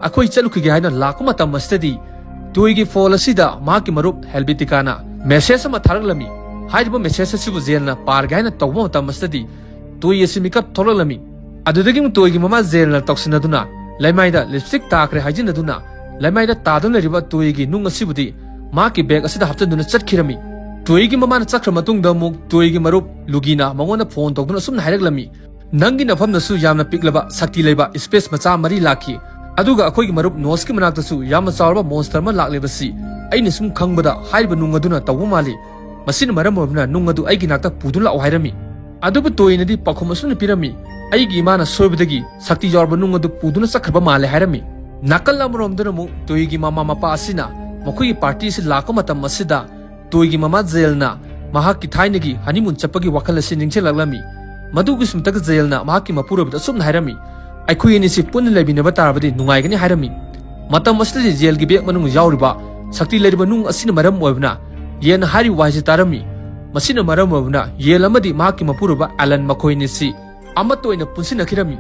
ꯑꯩꯈꯣꯏ ꯆꯠꯂꯨꯈꯤꯒꯦ ꯍꯥꯏꯅ ꯂꯥꯛꯄ ꯃꯇꯝ ꯑꯁꯤꯗꯗꯤ ꯇꯣꯏꯒꯤ ꯐꯣꯟ ꯑꯁꯤꯗ ꯃꯍꯥꯛꯀꯤ ꯃꯔꯨꯞ ꯍꯦꯜꯕꯤꯇꯤꯀꯥꯅ ꯃꯦꯁꯦꯖ ꯑꯃ ꯊꯥꯔꯛꯂꯝꯃꯤ꯫ ꯍꯥꯏꯔꯤꯕ ꯃꯦꯁꯦꯖ ꯑꯁꯤꯕꯨ ꯖꯦꯟꯅ ꯄꯥꯔꯒꯦ ꯍꯥꯏꯅ ꯇꯧꯕ ꯃꯇꯝ ꯑꯁꯤꯗꯗꯤ ꯇꯣꯏ ꯑꯁꯤ ꯃꯤꯀꯞ ꯊꯣꯛꯂꯛꯂꯝꯃꯤ꯫ ꯑꯗꯨꯗꯒꯤ ꯑꯃꯨꯛ ꯇꯣꯏꯒꯤ ꯃꯃꯥ ꯖꯦꯟꯅ ꯇꯧꯁꯤꯟꯅꯗꯨꯅ ꯂꯩꯃꯥꯏꯗ ꯂꯤꯞꯁꯇꯤꯛ ꯇꯥꯈ꯭ꯔꯦ ꯍꯥꯏꯖꯤꯟꯅꯗꯨꯅ ꯂꯩꯃꯥꯏꯗ ꯇꯥꯗꯨꯅ ꯂꯩꯔꯤꯕ ꯇꯣꯏꯒꯤ ꯅꯨꯡ ꯑꯁꯤꯕꯨꯗꯤ ꯃꯍꯥꯛꯀꯤ ꯕꯦꯒ ꯑꯁꯤꯗ ꯍꯥꯞꯆꯤꯟꯗꯨꯅ ꯆꯠꯈꯤꯔꯝꯃꯤ꯫ ꯇꯣꯏꯒꯤ ꯃꯃꯥꯅ ꯆꯠꯈ꯭ꯔ ꯃꯇꯨꯡꯗ ꯑꯃꯨꯛ ꯇꯣꯏꯒꯤ ꯃꯔꯨꯞ ꯂꯨꯒꯤꯅ ꯃꯉꯣꯟꯗ ꯐꯣꯟ ꯇꯧꯗꯨꯅ ꯑꯁꯨꯝꯅ ꯍꯥꯏꯔꯛꯂꯝꯃꯤ, "ꯅꯪꯒꯤ ꯅꯐꯝꯗꯁꯨ ꯌꯥꯝꯅ ꯄꯤꯛꯂꯕ ꯁꯛꯇꯤ ꯂꯩꯕ ꯁ꯭ꯄꯦꯁ ꯃꯆꯥ ꯃꯔꯤ ꯂꯥꯛꯈꯤ꯫ ꯑꯗꯨꯒ ꯑꯩꯈꯣꯏꯒꯤ ꯃꯔꯨꯞ ꯅꯣꯁꯀꯤ ꯃꯅꯥꯛꯇꯁꯨ ꯌꯥꯝꯅ ꯆꯥꯎꯔꯕ ꯃꯣꯟꯁꯇꯔ ꯑꯃ ꯂꯥꯛꯂꯤꯕꯁꯤ ꯑꯩꯅ ꯁꯨꯝ ꯈꯪꯕꯗ ꯍꯥꯏꯔꯤꯕ ꯅꯨꯡ ꯑꯗꯨꯅ ꯇꯧꯕ ꯃꯥꯜꯂꯤ꯫ ꯃꯁꯤꯅ ꯃꯔꯝ ꯑꯣꯏꯕꯅ ꯅꯨꯡ ꯑꯗꯨ ꯑꯩꯒꯤ ꯅꯥꯛꯇ ꯄꯨꯗꯨꯅ ꯂꯥꯛꯑꯣ" ꯍꯥꯏꯔꯝꯃꯤ꯫ ꯑꯗꯨꯕꯨ ꯇꯣꯏꯅꯗꯤ ꯄꯥꯎꯈꯨꯝ ꯑꯁꯨꯝꯅ ꯄꯤꯔꯝꯃꯤ, "ꯑꯩꯒꯤ ꯏꯃꯥꯅ ꯁꯣꯏꯕꯗꯒꯤ ꯁꯛꯇꯤ ꯌꯥꯎꯔꯕ ꯅꯨꯡ ꯑꯗꯨ ꯄꯨꯗꯨꯅ ꯆꯠꯈ꯭ꯔꯕ ꯃꯥꯜꯂꯦ" ꯍꯥꯏꯔꯝꯃꯤ꯫ ꯅꯥꯀꯜ ꯑꯃꯔꯣꯝꯗꯅ ꯑꯃꯨꯛ ꯇꯣꯏꯒꯤ ꯃꯃꯥ ꯃꯄꯥ ꯑꯁꯤꯅ ꯃꯈꯣꯏꯒꯤ ꯄꯥꯔꯇꯤ ꯑꯁꯤ ꯂꯥꯛꯄ ꯃꯇꯝ ꯑꯁꯤꯗ ꯇꯣꯏꯒꯤ ꯃꯃꯥ ꯖꯦꯜꯅ ꯃꯍꯥꯛꯀꯤ ꯊꯥꯏꯅꯒꯤ ꯍꯅꯤꯃꯨꯟ ꯆꯠꯄꯒꯤ ꯋꯥꯈꯜ ꯑꯁꯤ ꯅꯤꯡꯁꯤꯡꯂꯛꯂꯝꯃꯤ꯫ ꯃꯗꯨꯒꯤ ꯁꯨꯝꯇꯛ ꯖꯦꯜꯅ ꯃꯍꯥꯛꯀꯤ ꯃꯄꯨꯔꯣꯏꯕꯗ ꯑꯁꯨꯝꯅ ꯍꯥꯏꯔꯝꯃꯤ, "ꯑꯩꯈꯣꯏ ꯑꯅꯤꯁꯤ ꯄꯨꯟꯅ ꯂꯩꯃꯤꯟꯅꯕ ꯇꯥꯔꯕꯗꯤ ꯅꯨꯡꯉꯥꯏꯒꯅꯤ" ꯍꯥꯏꯔꯝꯃꯤ꯫ ꯃꯇꯝ ꯑꯁꯤꯗꯗꯤ ꯖꯦꯜꯒꯤ ꯕꯦꯒ ꯃꯅꯨꯡꯗ ꯌꯥꯎꯔꯤꯕ ꯁꯛꯇꯤ ꯂꯩꯔꯤꯕ ꯅꯨꯡ ꯑꯁꯤꯅ ꯃꯔꯝ ꯑꯣꯏꯕꯅ ꯌꯦꯟꯅ ꯍꯥꯏꯔꯤꯕ ꯋꯥꯍꯩꯁꯤ ꯇꯥꯔꯝꯃꯤ꯫ ꯃꯁꯤꯅ ꯃꯔꯝ ꯑꯣꯏꯕꯅ ꯌꯦꯟ ꯑꯃꯗꯤ ꯃꯍꯥꯛꯀꯤ ꯃꯄꯨꯔꯣꯏꯕ ꯑꯦꯂꯟ ꯃꯈꯣꯏ ꯑꯅꯤꯁꯤ ꯑꯃꯠꯇ ꯑꯣꯏꯅ ꯄꯨꯟꯁꯤꯟꯅꯈꯤꯔꯝꯃꯤ꯫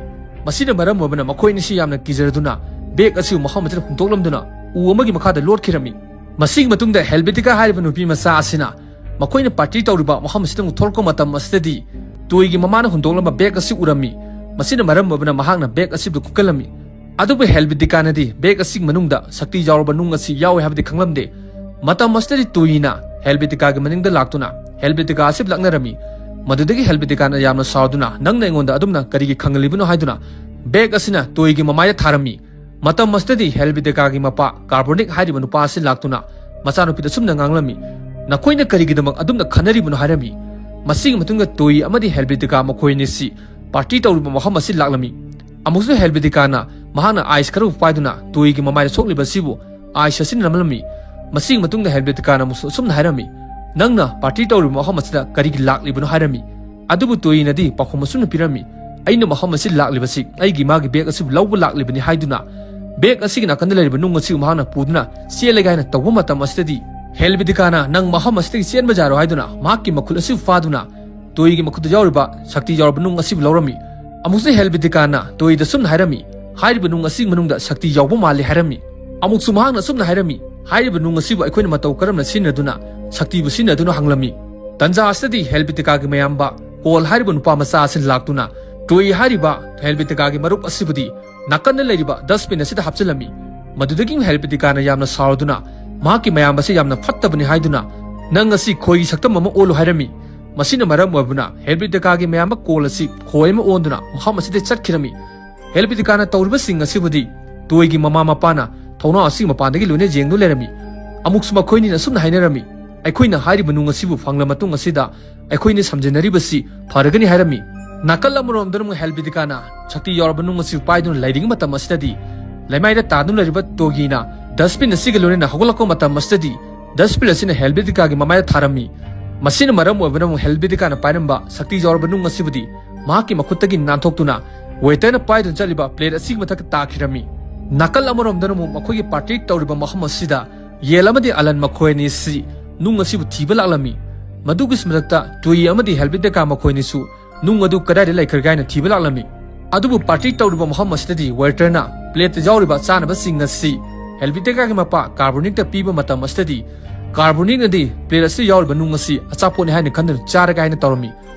ꯃꯁꯤꯅ ꯃꯔꯝ ꯑꯣꯏꯕꯅ ꯃꯈꯣꯏ ꯑꯅꯤꯁꯤ ꯌꯥꯝꯅ ꯀꯤꯖꯔꯗꯨꯅ ꯕꯦꯒ ꯑꯁꯤꯕꯨ ꯃꯐꯝ ꯑꯁꯤꯗ ꯍꯨꯟꯗꯣꯛꯂꯝꯗꯨꯅ ꯎ ꯑꯃꯒꯤ ꯃꯈꯥꯗ ꯂꯣꯠꯈꯤꯔꯝꯃꯤ꯫ ꯃꯁꯤꯒꯤ ꯃꯇꯨꯡꯗ ꯍꯦꯜꯕꯦꯇꯤꯀꯥ ꯍꯥꯏꯔꯤꯕ ꯅꯨꯄꯤ ꯃꯆꯥ ꯑꯁꯤꯅ ꯃꯈꯣꯏꯅ ꯄꯥꯔꯇꯤ ꯇꯧꯔꯤꯕ ꯃꯐꯝ ꯑꯁꯤꯗ ꯑꯃꯨꯛ ꯊꯣꯛꯂꯛꯄ ꯃꯇꯝ ꯑꯁꯤꯗꯗꯤ ꯇꯣꯏꯒꯤ ꯃꯃꯥꯅ ꯍꯨꯟꯗꯣꯛꯂꯝꯕ ꯕꯦꯒ ꯑꯁꯤ ꯎꯔꯝꯃꯤ꯫ ꯃꯁꯤꯅ ꯃꯔꯝ ꯑꯣꯏꯕꯅ ꯃꯍꯥꯛꯅ ꯕꯦꯒ ꯑꯁꯤꯕꯨ ꯀꯨꯞꯀꯜꯂꯝꯃꯤ꯫ ꯑꯗꯨꯕꯨ ꯍꯦꯜꯕꯦꯇꯤꯀꯥꯅꯗꯤ ꯕꯦꯒ ꯑꯁꯤꯒꯤ ꯃꯅꯨꯡꯗ ꯁꯛꯇꯤ ꯌꯥꯎꯔꯕ ꯅꯨꯡ ꯑꯁꯤ ꯌꯥꯎꯏ ꯍꯥꯏꯕꯗꯤ ꯈꯪꯂꯝꯗꯦ꯫ ꯃꯇꯝ ꯑꯁꯤꯗꯗꯤ ꯇꯣꯏꯅ ꯍꯦꯜꯕꯦꯇꯤꯀꯥꯒꯤ ꯃꯅꯤꯡꯗ ꯂꯥꯛꯇꯨꯅ ꯍꯦꯜꯕꯦꯇꯤꯀꯥ ꯑꯁꯤ ꯂꯛꯅꯔꯝꯃꯤ꯫ ꯃꯗꯨꯗꯒꯤ ꯍꯦꯜꯕꯦꯇꯤꯀꯥꯅ ꯌꯥꯝꯅ ꯁꯥꯎꯗꯨꯅ, "ꯅꯪꯅ ꯑꯩꯉꯣꯟꯗ ꯑꯗꯨꯝꯅ ꯀꯔꯤꯒꯤ ꯈꯪꯍꯜꯂꯤꯕꯅꯣ?" ꯍꯥꯏꯗꯨꯅ ꯕꯦꯒ ꯑꯁꯤꯅ ꯇꯣꯏꯒꯤ ꯃꯃꯥꯏꯗ ꯊꯥꯔꯝꯃꯤ꯫ ꯃꯇꯝ ꯑꯁꯤꯗꯗꯤ ꯍꯦꯜꯕꯦꯇꯤꯀꯥꯒꯤ ꯃꯄꯥ ꯀꯥꯔꯕꯣꯅꯤꯛ ꯍꯥꯏꯔꯤꯕ ꯅꯨꯄꯥ ꯑꯁꯤ ꯂꯥꯛꯇꯨꯅ ꯃꯆꯥꯅꯨꯄꯤꯗ ꯑꯁꯨꯝꯅ ꯉꯥꯡꯂꯝꯃꯤ, "ꯅꯈꯣꯏꯅ ꯀꯔꯤꯒꯤꯗꯃꯛ ꯑꯗꯨꯝꯅ ꯈꯟꯅꯔꯤꯕꯅꯣ?" ꯍꯥꯏꯔꯝꯃꯤ꯫ ꯃꯁꯤꯒꯤ ꯃꯇꯨꯡꯗ ꯇꯣꯏ ꯑꯃꯗꯤ ꯍꯦꯜꯕꯦꯇꯤꯀꯥ ꯃꯈꯣꯏ ꯑꯅꯤꯁꯤ ꯄꯥꯔꯇꯤ ꯇꯧꯔꯤꯕ ꯃꯐꯝ ꯑꯁꯤ ꯂꯥꯛꯂꯝꯃꯤ꯫ ꯑꯃꯨꯛꯁꯨ ꯍꯦꯜꯕꯦꯇꯤꯀꯥꯅ ꯃꯍꯥꯛꯅ ꯑꯥꯏꯁ ꯈꯔꯕꯨ ꯄꯥꯏꯗꯨꯅ ꯇꯣꯏꯒꯤ ꯃꯃꯥꯏꯗ ꯁꯣꯛꯂꯤꯕ ꯑꯁꯤꯕꯨ ꯑꯥꯏꯁ ꯑꯁꯤꯅ ꯅꯝꯂꯝꯃꯤ꯫ ꯃꯁꯤꯒꯤ ꯃꯇꯨꯡꯗ ꯍꯦꯜꯕꯦꯇꯤꯀꯥꯅ ꯑꯃꯨꯛꯁꯨ ꯑꯁꯨꯝꯅ ꯍꯥꯏꯔꯝꯃꯤ, "ꯅꯪꯅ ꯄꯥꯔꯇꯤ ꯇꯧꯔꯤꯕ ꯃꯐꯝ ꯑꯁꯤꯗ ꯀꯔꯤꯒꯤ ꯂꯥꯛꯂꯤꯕꯅꯣ?" ꯍꯥꯏꯔꯝꯃꯤ꯫ ꯑꯗꯨꯕꯨ ꯇꯣꯏꯅꯗꯤ ꯄꯥꯎꯈꯨꯝ ꯑꯁꯨꯝꯅ ꯄꯤꯔꯝꯃꯤ, "ꯑꯩꯅ ꯃꯐꯝ ꯑꯁꯤ ꯂꯥꯛꯂꯤꯕꯁꯤ ꯑꯩꯒꯤ ꯏꯃꯥꯒꯤ ꯕꯦꯒ ꯑꯁꯤꯕꯨ ꯂꯧꯕ ꯂꯥꯛꯂꯤꯕꯅꯤ" ꯍꯥꯏꯗꯨꯅ, ꯕꯦꯒ ꯑꯁꯤꯒꯤ ꯅꯥꯀꯟꯗ ꯂꯩꯔꯤꯕ ꯅꯨꯡ ꯑꯁꯤꯕꯨ ꯃꯍꯥꯛꯅ ꯄꯨꯗꯨꯅ ꯆꯦꯜꯂꯒꯦ ꯍꯥꯏꯅ ꯇꯧꯕ ꯃꯇꯝ ꯑꯁꯤꯗꯗꯤ, ꯍꯦꯜꯕꯤꯗꯤꯀꯥꯅ "ꯅꯪ ꯃꯐꯝ ꯑꯁꯤꯗꯒꯤ ꯆꯦꯟꯕ ꯌꯥꯔꯣꯏ" ꯍꯥꯏꯗꯨꯅ ꯃꯍꯥꯛꯀꯤ ꯃꯈꯨꯠ ꯑꯁꯤꯕꯨ ꯐꯥꯗꯨꯅ ꯇꯣꯏꯒꯤ ꯃꯈꯨꯠꯇ ꯌꯥꯎꯔꯤꯕ ꯁꯛꯇꯤ ꯌꯥꯎꯔꯕ ꯅꯨꯡ ꯑꯁꯤꯕꯨ ꯂꯧꯔꯝꯃꯤ꯫ ꯑꯃꯨꯛꯁꯨ ꯍꯦꯜꯕꯤꯗꯤꯀꯥꯅ ꯇꯣꯏꯗ ꯁꯨꯝꯅ ꯍꯥꯏꯔꯝꯃꯤ, "ꯍꯥꯏꯔꯤꯕ ꯅꯨꯡ ꯑꯁꯤꯒꯤ ꯃꯅꯨꯡꯗ ꯁꯛꯇꯤ ꯌꯥꯎꯕ ꯃꯥꯜꯂꯤ" ꯍꯥꯏꯔꯝꯃꯤ꯫ ꯑꯃꯨꯛꯁꯨ ꯃꯍꯥꯛꯅ ꯁꯨꯝꯅ ꯍꯥꯏꯔꯝꯃꯤ, "ꯍꯥꯏꯔꯤꯕ ꯅꯨꯡ ꯑꯁꯤꯕꯨ ꯑꯩꯈꯣꯏꯅ ꯃꯇꯧ ꯀꯔꯝꯅ ꯁꯤꯖꯤꯟꯅꯗꯨꯅ ꯁꯛꯇꯤꯕꯨ ꯁꯤꯖꯤꯟꯅꯗꯨꯅ?" ꯍꯪꯂꯝꯃꯤ꯫ ꯇꯟꯖꯥ ꯑꯁꯤꯗꯗꯤ ꯍꯦꯜꯕꯤꯗꯤꯀꯥꯒꯤ ꯃꯌꯥꯝꯕ ꯀꯣꯜ ꯍꯥꯏꯔꯤꯕ ꯅꯨꯄꯥ ꯃꯆꯥ ꯑꯁꯤ ꯂꯥꯛꯇꯨꯅ ꯇꯣꯏ ꯍꯥꯏꯔꯤꯕ ꯍꯦꯜꯕꯤꯗꯤꯀꯥꯒꯤ ꯃꯔꯨꯞ ꯑꯁꯤꯕꯨꯗꯤ ꯅꯥꯀꯟꯗ ꯂꯩꯔꯤꯕ ꯗꯁꯕꯤꯟ ꯑꯁꯤꯗ ꯍꯥꯞꯆꯤꯜꯂꯝꯃꯤ꯫ ꯃꯗꯨꯗꯒꯤ ꯍꯦꯜꯕꯤꯗꯤꯀꯥꯅ ꯌꯥꯝꯅ ꯁꯥꯎꯔꯗꯨꯅ ꯃꯍꯥꯛꯀꯤ ꯃꯌꯥꯝꯕꯁꯤ ꯌꯥꯝꯅ ꯐꯠꯇꯕꯅꯤ ꯍꯥꯏꯗꯨꯅ, "ꯅꯪ ꯑꯁꯤ ꯈꯣꯏꯒꯤ ꯁꯛꯇꯝ ꯑꯃ ꯑꯣꯜꯂꯨ" ꯍꯥꯏꯔꯝꯃꯤ꯫ ꯃꯁꯤꯅ ꯃꯔꯝ ꯑꯣꯏꯕꯅ ꯍꯦꯜꯕꯤꯗꯤꯀꯥꯒꯤ ꯃꯌꯥꯝꯕ ꯀꯣꯜ ꯑꯁꯤ ꯈꯣꯏ ꯑꯃ ꯑꯣꯟꯗꯨꯅ ꯃꯐꯝ ꯑꯁꯤꯗ ꯆꯠꯈꯤꯔꯝꯃꯤ꯫ ꯍꯦꯜꯕꯤꯗꯤꯀꯥꯅ ꯇꯧꯔꯤꯕꯁꯤꯡ ꯑꯁꯤꯕꯨꯗꯤ ꯇꯣꯏꯒꯤ ꯃꯃꯥ ꯃꯄꯥꯅ ꯊꯣꯡꯅꯥꯎ ꯑꯁꯤꯒꯤ ꯃꯄꯥꯟꯗꯒꯤ ꯂꯣꯏꯅ ꯌꯦꯡꯗꯨꯅ ꯂꯩꯔꯝꯃꯤ꯫ ꯑꯃꯨꯛꯁꯨ ꯃꯈꯣꯏꯅꯤꯅ ꯑꯁꯨꯝꯅ ꯍꯥꯏꯅꯔꯝꯃꯤ, "ꯑꯩꯈꯣꯏꯅ ꯍꯥꯏꯔꯤꯕ ꯅꯨꯡ ꯑꯁꯤꯕꯨ ꯐꯪꯂ ꯃꯇꯨꯡ ꯑꯁꯤꯗ ꯑꯩꯈꯣꯏꯅ ꯁꯝꯖꯤꯟꯅꯔꯤꯕꯁꯤ ꯐꯔꯒꯅꯤ" ꯍꯥꯏꯔꯝꯃꯤ꯫ ꯅꯥꯀꯜ ꯑꯃꯔꯣꯝꯗꯅ ꯑꯃꯨꯛ ꯍꯦꯜꯕꯤꯗꯤꯀꯥꯅ ꯁꯛꯇꯤ ꯌꯥꯎꯔꯕ ꯅꯨꯡ ꯑꯁꯤ ꯄꯥꯏꯗꯨꯅ ꯂꯩꯔꯤꯉꯩ ꯃꯇꯝ ꯑꯁꯤꯗꯗꯤ, ꯂꯩꯃꯥꯏꯗ ꯇꯥꯗꯨꯅ ꯂꯩꯔꯤꯕ ꯇꯣꯒꯤꯅ ꯗꯁꯕꯤꯟ ꯑꯁꯤꯒ ꯂꯣꯏꯅꯅ ꯍꯧꯒꯠꯂꯛꯄ ꯃꯇꯝ ꯑꯁꯤꯗꯗꯤ, ꯗꯁꯕꯤꯟ ꯑꯁꯤꯅ ꯍꯦꯜꯕꯤꯗꯤꯀꯥꯒꯤ ꯃꯃꯥꯏꯗ ꯊꯥꯔꯝꯃꯤ꯫ ꯃꯁꯤꯅ ꯃꯔꯝ ꯑꯣꯏꯕꯅ ꯑꯃꯨꯛ ꯍꯦꯜꯕꯤꯗꯤꯀꯥꯅ ꯄꯥꯏꯔꯝꯕ ꯁꯛꯇꯤ ꯌꯥꯎꯔꯕ ꯅꯨꯡ ꯑꯁꯤꯕꯨꯗꯤ ꯃꯍꯥꯛꯀꯤ ꯃꯈꯨꯠꯇꯒꯤ ꯅꯥꯟꯊꯣꯛꯇꯨꯅ ꯋꯦꯇꯔꯅ ꯄꯥꯏꯗꯨꯅ ꯆꯠꯂꯤꯕ ꯄ꯭ꯂꯦꯠ ꯑꯁꯤꯒꯤ ꯃꯊꯛꯇ ꯇꯥꯈꯤꯔꯝꯃꯤ꯫ ꯅꯥꯀꯜ ꯑꯃꯔꯣꯝꯗꯅ ꯑꯃꯨꯛ ꯃꯈꯣꯏꯒꯤ ꯄꯥꯔꯇꯤ ꯇꯧꯔꯤꯕ ꯃꯐꯝ ꯑꯁꯤꯗ ꯌꯦꯜ ꯑꯃꯗꯤ ꯑꯂꯟ ꯃꯈꯣꯏ ꯑꯅꯤ ꯑꯁꯤ ꯅꯨꯡ ꯑꯁꯤꯕꯨ ꯊꯤꯕ ꯂꯥꯛꯂꯝꯃꯤ꯫ ꯃꯗꯨꯒꯤ ꯃꯊꯛꯇ ꯇꯨꯏ ꯑꯃꯗꯤ ꯍꯦꯜꯕꯤꯗꯦꯀꯥ ꯃꯈꯣꯏ ꯑꯅꯤꯁꯨ ꯅꯨꯡ ꯑꯗꯨ ꯀꯗꯥꯏꯗ ꯂꯩꯈ꯭ꯔꯒꯦ ꯍꯥꯏꯅ ꯊꯤꯕ ꯂꯥꯛꯂꯝꯃꯤ꯫ ꯑꯗꯨꯕꯨ ꯄꯥꯔꯇꯤ ꯇꯧꯔꯤꯕ ꯃꯐꯝ ꯑꯁꯤꯗꯗꯤ ꯋꯦꯇꯔꯅ ꯄ꯭ꯂꯦꯠꯇ ꯌꯥꯎꯔꯤꯕ ꯆꯥꯅꯕꯁꯤꯡ ꯑꯁꯤ ꯍꯦꯜꯕꯤꯗꯦꯀꯥꯒꯤ ꯃꯄꯥ ꯀꯥꯔꯕꯣꯅꯤꯛꯇ ꯄꯤꯕ ꯃꯇꯝ ꯑꯁꯤꯗꯗꯤ, ꯀꯥꯔꯕꯣꯅꯤꯛꯅꯗꯤ ꯄ꯭ꯂꯦꯠ ꯑꯁꯤꯗ ꯌꯥꯎꯔꯤꯕ ꯅꯨꯡ ꯑꯁꯤ ꯑꯆꯥꯄꯣꯠꯅꯤ ꯍꯥꯏꯅ ꯈꯟꯗꯨꯅ ꯆꯥꯔꯒꯦ ꯍꯥꯏꯅ ꯇꯧꯔꯝꯃꯤ꯫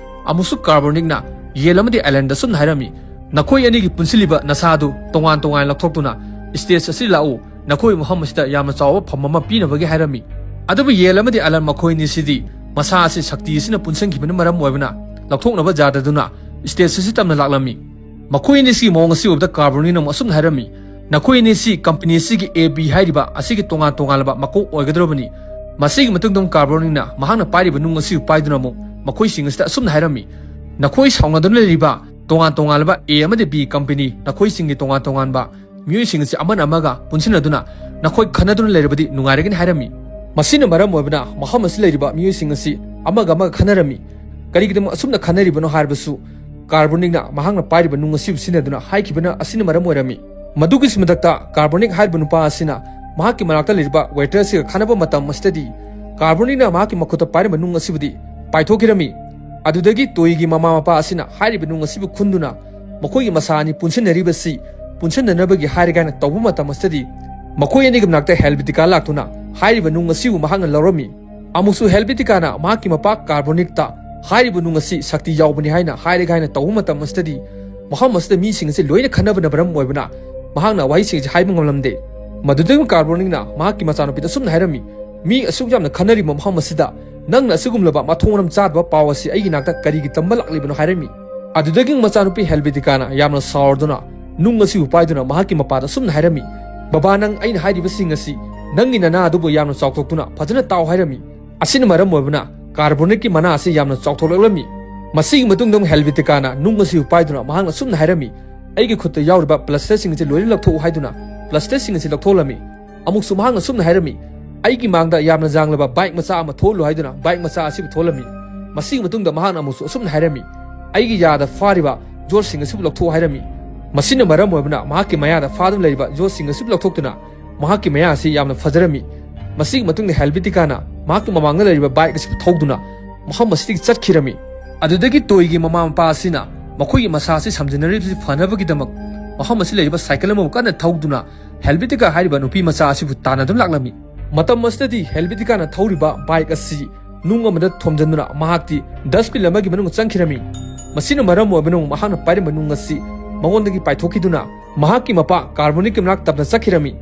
ꯑꯃꯨꯛꯁꯨ ꯀꯥꯔꯕꯣꯅꯤꯛꯅ ꯌꯦꯜ ꯑꯃꯗꯤ ꯑꯦꯂꯟꯗ ꯁꯨꯝꯅ ꯍꯥꯏꯔꯝꯃꯤ, "ꯅꯈꯣꯏ ꯑꯅꯤꯒꯤ ꯄꯨꯟꯁꯤꯜꯂꯤꯕ ꯅꯁꯥꯗꯨ ꯇꯣꯉꯥꯟ ꯇꯣꯉꯥꯟ ꯂꯧꯊꯣꯛꯇꯨꯅ ꯁ꯭ꯇꯦꯖ ꯑꯁꯤ ꯂꯥꯛꯎ, ꯅꯈꯣꯏ ꯃꯐꯝ ꯑꯁꯤꯗ ꯌꯥꯝꯅ ꯆꯥꯎꯕ ꯐꯝ ꯑꯃ ꯄꯤꯅꯕꯒꯤ" ꯍꯥꯏꯔꯝꯃꯤ꯫ ꯑꯗꯨꯕꯨ ꯌꯦꯜ ꯑꯃꯗꯤ ꯑꯦꯂꯟ ꯃꯈꯣꯏ ꯑꯅꯤꯁꯤꯗꯤ ꯃꯁꯥ ꯑꯁꯤ ꯁꯛꯇꯤ ꯑꯁꯤꯅ ꯄꯨꯟꯁꯤꯟꯈꯤꯕꯅ ꯃꯔꯝ ꯑꯣꯏꯕꯅ ꯂꯧꯊꯣꯛꯅꯕ ꯌꯥꯗꯗꯨꯅ ꯁ꯭ꯇꯦꯖ ꯑꯁꯤ ꯇꯝꯅ ꯂꯥꯛꯂꯝꯃꯤ꯫ ꯃꯈꯣꯏ ꯑꯅꯤꯁꯤꯒꯤ ꯃꯑꯣꯡ ꯑꯁꯤ ꯎꯕꯗ ꯀꯥꯔꯕꯣꯅꯤꯛꯅ ꯑꯃꯨꯛ ꯑꯁꯨꯝꯅ ꯍꯥꯏꯔꯝꯃꯤ, "ꯅꯈꯣꯏ ꯑꯅꯤꯁꯤ ꯀꯝꯄꯅꯤ ꯑꯁꯤꯒꯤ ꯑꯦ ꯕꯤ ꯍꯥꯏꯔꯤꯕ ꯑꯁꯤꯒꯤ ꯇꯣꯉꯥꯟ ꯇꯣꯉꯥꯟꯂꯕ ꯃꯀꯣꯛ ꯑꯣꯏꯒꯗꯧꯔꯕꯅꯤ꯫" ꯃꯁꯤꯒꯤ ꯃꯇꯨꯡꯗ ꯑꯃꯨꯛ ꯀꯥꯔꯕꯣꯅꯤꯛꯅ ꯃꯍꯥꯛꯅ ꯄꯥꯏꯔꯤꯕ ꯅꯨꯡ ꯑꯁꯤꯕꯨ ꯄꯥꯏꯗꯨꯅ ꯑꯃꯨꯛ ꯃꯈꯣꯏꯁꯤꯡ ꯑꯁꯤꯗ ꯑꯁꯨꯝꯅ ꯍꯥꯏꯔꯝꯃꯤ, "ꯅꯈꯣꯏ ꯁꯥꯎꯅꯗꯨꯅ ꯂꯩꯔꯤꯕ ꯇꯣꯉꯥꯟ ꯇꯣꯉꯥꯟꯂꯕ ꯑꯦ ꯑꯃꯗꯤ ꯕꯤ ꯀꯝꯄꯅꯤ, ꯅꯈꯣꯏꯁꯤꯡꯒꯤ ꯇꯣꯉꯥꯟ ꯇꯣꯉꯥꯟꯕ ꯃꯤꯑꯣꯏꯁꯤꯡ ꯑꯁꯤ ꯑꯃꯅ ꯑꯃꯒ ꯄꯨꯟꯁꯤꯟꯅꯗꯨꯅ ꯅꯈꯣꯏ ꯈꯟꯅꯗꯨꯅ ꯂꯩꯔꯕꯗꯤ ꯅꯨꯡꯉꯥꯏꯔꯒꯅꯤ" ꯍꯥꯏꯔꯝꯃꯤ꯫ ꯃꯁꯤꯅ ꯃꯔꯝ ꯑꯣꯏꯕꯅ ꯃꯐꯝ ꯑꯁꯤ ꯂꯩꯔꯤꯕ ꯃꯤꯑꯣꯏꯁꯤꯡ ꯑꯁꯤ ꯑꯃꯒ ꯑꯃꯒ ꯈꯟꯅꯔꯝꯃꯤ꯫ ꯀꯔꯤꯒꯤꯗꯃꯛ ꯑꯁꯨꯝꯅ ꯈꯟꯅꯔꯤꯕꯅꯣ ꯍꯥꯏꯔꯕꯁꯨ, ꯀꯥꯔꯕꯣꯅꯤꯛꯅ ꯃꯍꯥꯛꯅ ꯄꯥꯏꯔꯤꯕ ꯅꯨꯡ ꯑꯁꯤꯕꯨ ꯁꯤꯖꯤꯟꯅꯗꯨꯅ ꯍꯥꯏꯈꯤꯕꯅ ꯑꯁꯤꯅ ꯃꯔꯝ ꯑꯣꯏꯔꯝꯃꯤ꯫ ꯃꯗꯨꯒꯤꯁꯨ ꯃꯊꯛꯇ, ꯀꯥꯔꯕꯣꯅꯤꯛ ꯍꯥꯏꯔꯤꯕ ꯅꯨꯄꯥ ꯑꯁꯤꯅ ꯃꯍꯥꯛꯀꯤ ꯃꯅꯥꯛꯇ ꯂꯩꯔꯤꯕ ꯋꯦꯇꯔ ꯑꯁꯤꯒ ꯈꯟꯅꯕ ꯃꯇꯝ ꯑꯁꯤꯗꯗꯤ, ꯀꯥꯔꯕꯣꯅꯤꯛꯅ ꯃꯍꯥꯛꯀꯤ ꯃꯈꯨꯠꯇ ꯄꯥꯏꯔꯝꯕ ꯅꯨꯡ ꯑꯁꯤꯕꯨꯗꯤ ꯄꯥꯏꯊꯣꯛꯈꯤꯔꯝꯃꯤ꯫ ꯑꯗꯨꯗꯒꯤ ꯇꯣꯏꯒꯤ ꯃꯃꯥ ꯃꯄꯥ ꯑꯁꯤꯅ ꯍꯥꯏꯔꯤꯕ ꯅꯨꯡ ꯑꯁꯤꯕꯨ ꯈꯨꯟꯗꯨꯅ ꯃꯈꯣꯏꯒꯤ ꯃꯆꯥ ꯑꯅꯤ ꯄꯨꯟꯁꯤꯟꯅꯔꯤꯕꯁꯤ ꯄꯨꯟꯁꯤꯟꯅꯅꯕꯒꯤ ꯍꯥꯏꯔꯒ ꯍꯥꯏꯅ ꯇꯧꯕ ꯃꯇꯝ ꯑꯁꯤꯗꯗꯤ, ꯃꯈꯣꯏ ꯑꯅꯤꯒꯤ ꯃꯅꯥꯛꯇ ꯍꯦꯜꯕꯤꯇꯤꯀꯥ ꯂꯥꯛꯇꯨꯅ ꯍꯥꯏꯔꯤꯕ ꯅꯨꯡ ꯑꯁꯤꯕꯨ ꯃꯍꯥꯛꯅ ꯂꯧꯔꯝꯃꯤ꯫ ꯑꯃꯨꯛꯁꯨ ꯍꯦꯜꯕꯤꯇꯤꯀꯥꯅ ꯃꯍꯥꯛꯀꯤ ꯃꯄꯥ ꯀꯥꯔꯕꯣꯅꯤꯛꯇ ꯍꯥꯏꯔꯤꯕ ꯅꯨꯡ ꯑꯁꯤ ꯁꯛꯇꯤ ꯌꯥꯎꯕꯅꯤ ꯍꯥꯏꯅ ꯍꯥꯏꯔꯒ ꯍꯥꯏꯅ ꯇꯧꯕ ꯃꯇꯝ ꯑꯁꯤꯗꯗꯤ, ꯃꯐꯝ ꯑꯁꯤꯗ ꯃꯤꯁꯤꯡ ꯑꯁꯤ ꯂꯣꯏꯅ ꯈꯟꯅꯕꯅ ꯃꯔꯝ ꯑꯣꯏꯕꯅ ꯃꯍꯥꯛꯅ ꯋꯥꯍꯩꯁꯤꯡ ꯑꯁꯤ ꯍꯥꯏꯕ ꯉꯝꯂꯝꯗꯦ꯫ ꯃꯗꯨꯗꯒꯤ ꯀꯥꯔꯕꯣꯅꯤꯛꯅ ꯃꯍꯥꯛꯀꯤ ꯃꯆꯥꯅꯨꯄꯤꯗ ꯑꯁꯨꯝꯅ ꯍꯥꯏꯔꯝꯃꯤ, "ꯃꯤ ꯑꯁꯨꯛ ꯌꯥꯝꯅ ꯈꯟꯅꯔꯤꯕ ꯃꯐꯝ ꯑꯁꯤꯗ ꯅꯪꯅ ꯑꯁꯤꯒꯨꯝꯂꯕ ꯃꯊꯣꯡ ꯃꯔꯝ ꯆꯥꯗꯕ ꯄꯥꯎ ꯑꯁꯤ ꯑꯩꯒꯤ ꯅꯥꯛꯇ ꯀꯔꯤꯒꯤ ꯇꯝꯕ ꯂꯥꯛꯂꯤꯕꯅꯣ?" ꯍꯥꯏꯔꯝꯃꯤ꯫ ꯑꯗꯨꯗꯒꯤ ꯃꯆꯥꯅꯨꯄꯤ ꯍꯦꯜꯕꯤꯇꯤꯀꯥꯅ ꯌꯥꯝꯅ ꯁꯥꯎꯔꯗꯨꯅ ꯅꯨꯡ ꯑꯁꯤꯕꯨ ꯄꯥꯏꯗꯨꯅ ꯃꯍꯥꯛꯀꯤ ꯃꯄꯥꯗ ꯑꯁꯨꯝꯅ ꯍꯥꯏꯔꯝꯃꯤ, "ꯕꯕꯥ, ꯅꯪ ꯑꯩꯅ ꯍꯥꯏꯔꯤꯕꯁꯤꯡ ꯑꯁꯤ ꯅꯪꯒꯤ ꯅꯅꯥ ꯑꯗꯨꯕꯨ ꯌꯥꯝꯅ ꯆꯥꯎꯊꯣꯛꯇꯨꯅ ꯐꯖꯅ ꯇꯥꯎ" ꯍꯥꯏꯔꯝꯃꯤ꯫ ꯑꯁꯤꯅ ꯃꯔꯝ ꯑꯣꯏꯕꯅ ꯀꯥꯔꯕꯣꯅꯤꯛꯀꯤ ꯃꯅꯥ ꯑꯁꯤ ꯌꯥꯝꯅ ꯆꯥꯎꯊꯣꯛꯂꯛꯂꯝꯃꯤ꯫ ꯃꯁꯤꯒꯤ ꯃꯇꯨꯡꯗ ꯑꯃꯨꯛ ꯍꯦꯜꯕꯤꯇꯤꯀꯥꯅ ꯅꯨꯡ ꯑꯁꯤꯕꯨ ꯄꯥꯏꯗꯨꯅ ꯃꯍꯥꯛꯅ ꯑꯁꯨꯝꯅ ꯍꯥꯏꯔꯝꯃꯤ, "ꯑꯩꯒꯤ ꯈꯨꯠꯇ ꯌꯥꯎꯔꯤꯕ ꯄ꯭ꯂꯥꯁꯇꯔꯁꯤꯡ ꯑꯁꯤ ꯂꯣꯏꯅ ꯂꯧꯊꯣꯛꯎ" ꯍꯥꯏꯗꯨꯅ ꯄ꯭ꯂꯥꯁꯇꯔꯁꯤꯡ ꯑꯁꯤ ꯂꯧꯊꯣꯛꯂꯝꯃꯤ꯫ ꯑꯃꯨꯛꯁꯨ ꯃꯍꯥꯛꯅ ꯑꯁꯨꯝꯅ ꯍꯥꯏꯔꯝꯃꯤ, "ꯑꯩꯒꯤ ꯃꯥꯡꯗ ꯌꯥꯝꯅ ꯌꯥꯡꯂꯕ ꯕꯥꯏꯛ ꯃꯆꯥ ꯑꯃ ꯊꯣꯛꯍꯜꯂꯨ" ꯍꯥꯏꯗꯨꯅ ꯕꯥꯏꯛ ꯃꯆꯥ ꯑꯁꯤꯕꯨ ꯊꯣꯛꯍꯜꯂꯝꯃꯤ꯫ ꯃꯁꯤꯒꯤ ꯃꯇꯨꯡꯗ ꯃꯍꯥꯛꯅ ꯑꯃꯨꯛꯁꯨ ꯑꯁꯨꯝꯅ ꯍꯥꯏꯔꯝꯃꯤ, "ꯑꯩꯒꯤ ꯌꯥꯗ ꯐꯥꯔꯤꯕ ꯌꯣꯠꯁꯤꯡ ꯑꯁꯤꯕꯨ ꯂꯧꯊꯣꯛꯎ" ꯍꯥꯏꯔꯝꯃꯤ꯫ ꯃꯁꯤꯅ ꯃꯔꯝ ꯑꯣꯏꯕꯅ ꯃꯍꯥꯛꯀꯤ ꯃꯌꯥꯗ ꯐꯥꯗꯨꯅ ꯂꯩꯔꯤꯕ ꯌꯣꯠꯁꯤꯡ ꯑꯁꯤꯕꯨ ꯂꯧꯊꯣꯛꯇꯨꯅ ꯃꯍꯥꯛꯀꯤ ꯃꯌꯥ ꯑꯁꯤ ꯌꯥꯝꯅ ꯐꯖꯔꯝꯃꯤ꯫ ꯃꯁꯤꯒꯤ ꯃꯇꯨꯡꯗ ꯍꯦꯜꯕꯤꯇꯤꯀꯥꯅ ꯃꯍꯥꯛꯀꯤ ꯃꯃꯥꯡꯗ ꯂꯩꯔꯤꯕ ꯕꯥꯏꯛ ꯑꯁꯤ ꯊꯧꯗꯨꯅ ꯃꯐꯝ ꯑꯁꯤꯗꯒꯤ ꯆꯠꯈꯤꯔꯝꯃꯤ꯫ ꯑꯗꯨꯗꯒꯤ ꯇꯣꯏꯒꯤ ꯃꯃꯥ ꯃꯄꯥ ꯑꯁꯤꯅ ꯃꯈꯣꯏꯒꯤ ꯃꯁꯥ ꯑꯁꯤ ꯁꯝꯖꯤꯟꯅꯔꯤꯕꯁꯤ ꯐꯅꯕꯒꯤꯗꯃꯛ ꯃꯐꯝ ꯑꯁꯤ ꯂꯩꯔꯤꯕ ꯁꯥꯏꯀꯜ ꯑꯃꯕꯨ ꯀꯟꯅ ꯊꯧꯗꯨꯅ ꯍꯦꯜꯕꯤꯇꯤꯀꯥ ꯍꯥꯏꯔꯤꯕ ꯅꯨꯄꯤ ꯃꯆꯥ ꯑꯁꯤꯕꯨ ꯇꯥꯟꯅꯗꯨꯅ ꯂꯥꯛꯂꯝꯃꯤ꯫ ꯃꯇꯝ ꯑꯁꯤꯗꯗꯤ ꯍꯦꯜꯕꯤꯇꯤꯀꯥꯅ ꯊꯧꯔꯤꯕ ꯕꯥꯏꯛ ꯑꯁꯤ ꯅꯨꯡ ꯑꯃꯗ ꯊꯣꯝꯖꯤꯟꯗꯨꯅ ꯃꯍꯥꯛꯇꯤ ꯗꯁꯕꯤꯟ ꯑꯃꯒꯤ ꯃꯅꯨꯡꯗ ꯆꯪꯈꯤꯔꯝꯃꯤ꯫ ꯃꯁꯤꯅ ꯃꯔꯝ ꯑꯣꯏꯕꯅ ꯃꯍꯥꯛꯅ ꯄꯥꯏꯔꯝꯕ ꯅꯨꯡ ꯑꯁꯤ ꯃꯉꯣꯟꯗꯒꯤ ꯄꯥꯏꯊꯣꯛꯈꯤꯗꯨꯅ ꯃꯍꯥꯛꯀꯤ ꯃꯄꯥ ꯀꯥꯔꯕꯣꯅꯤꯛꯀꯤ ꯃꯅꯥꯛ ꯇꯞꯅ ꯆꯠꯈꯤꯔꯝꯃꯤ꯫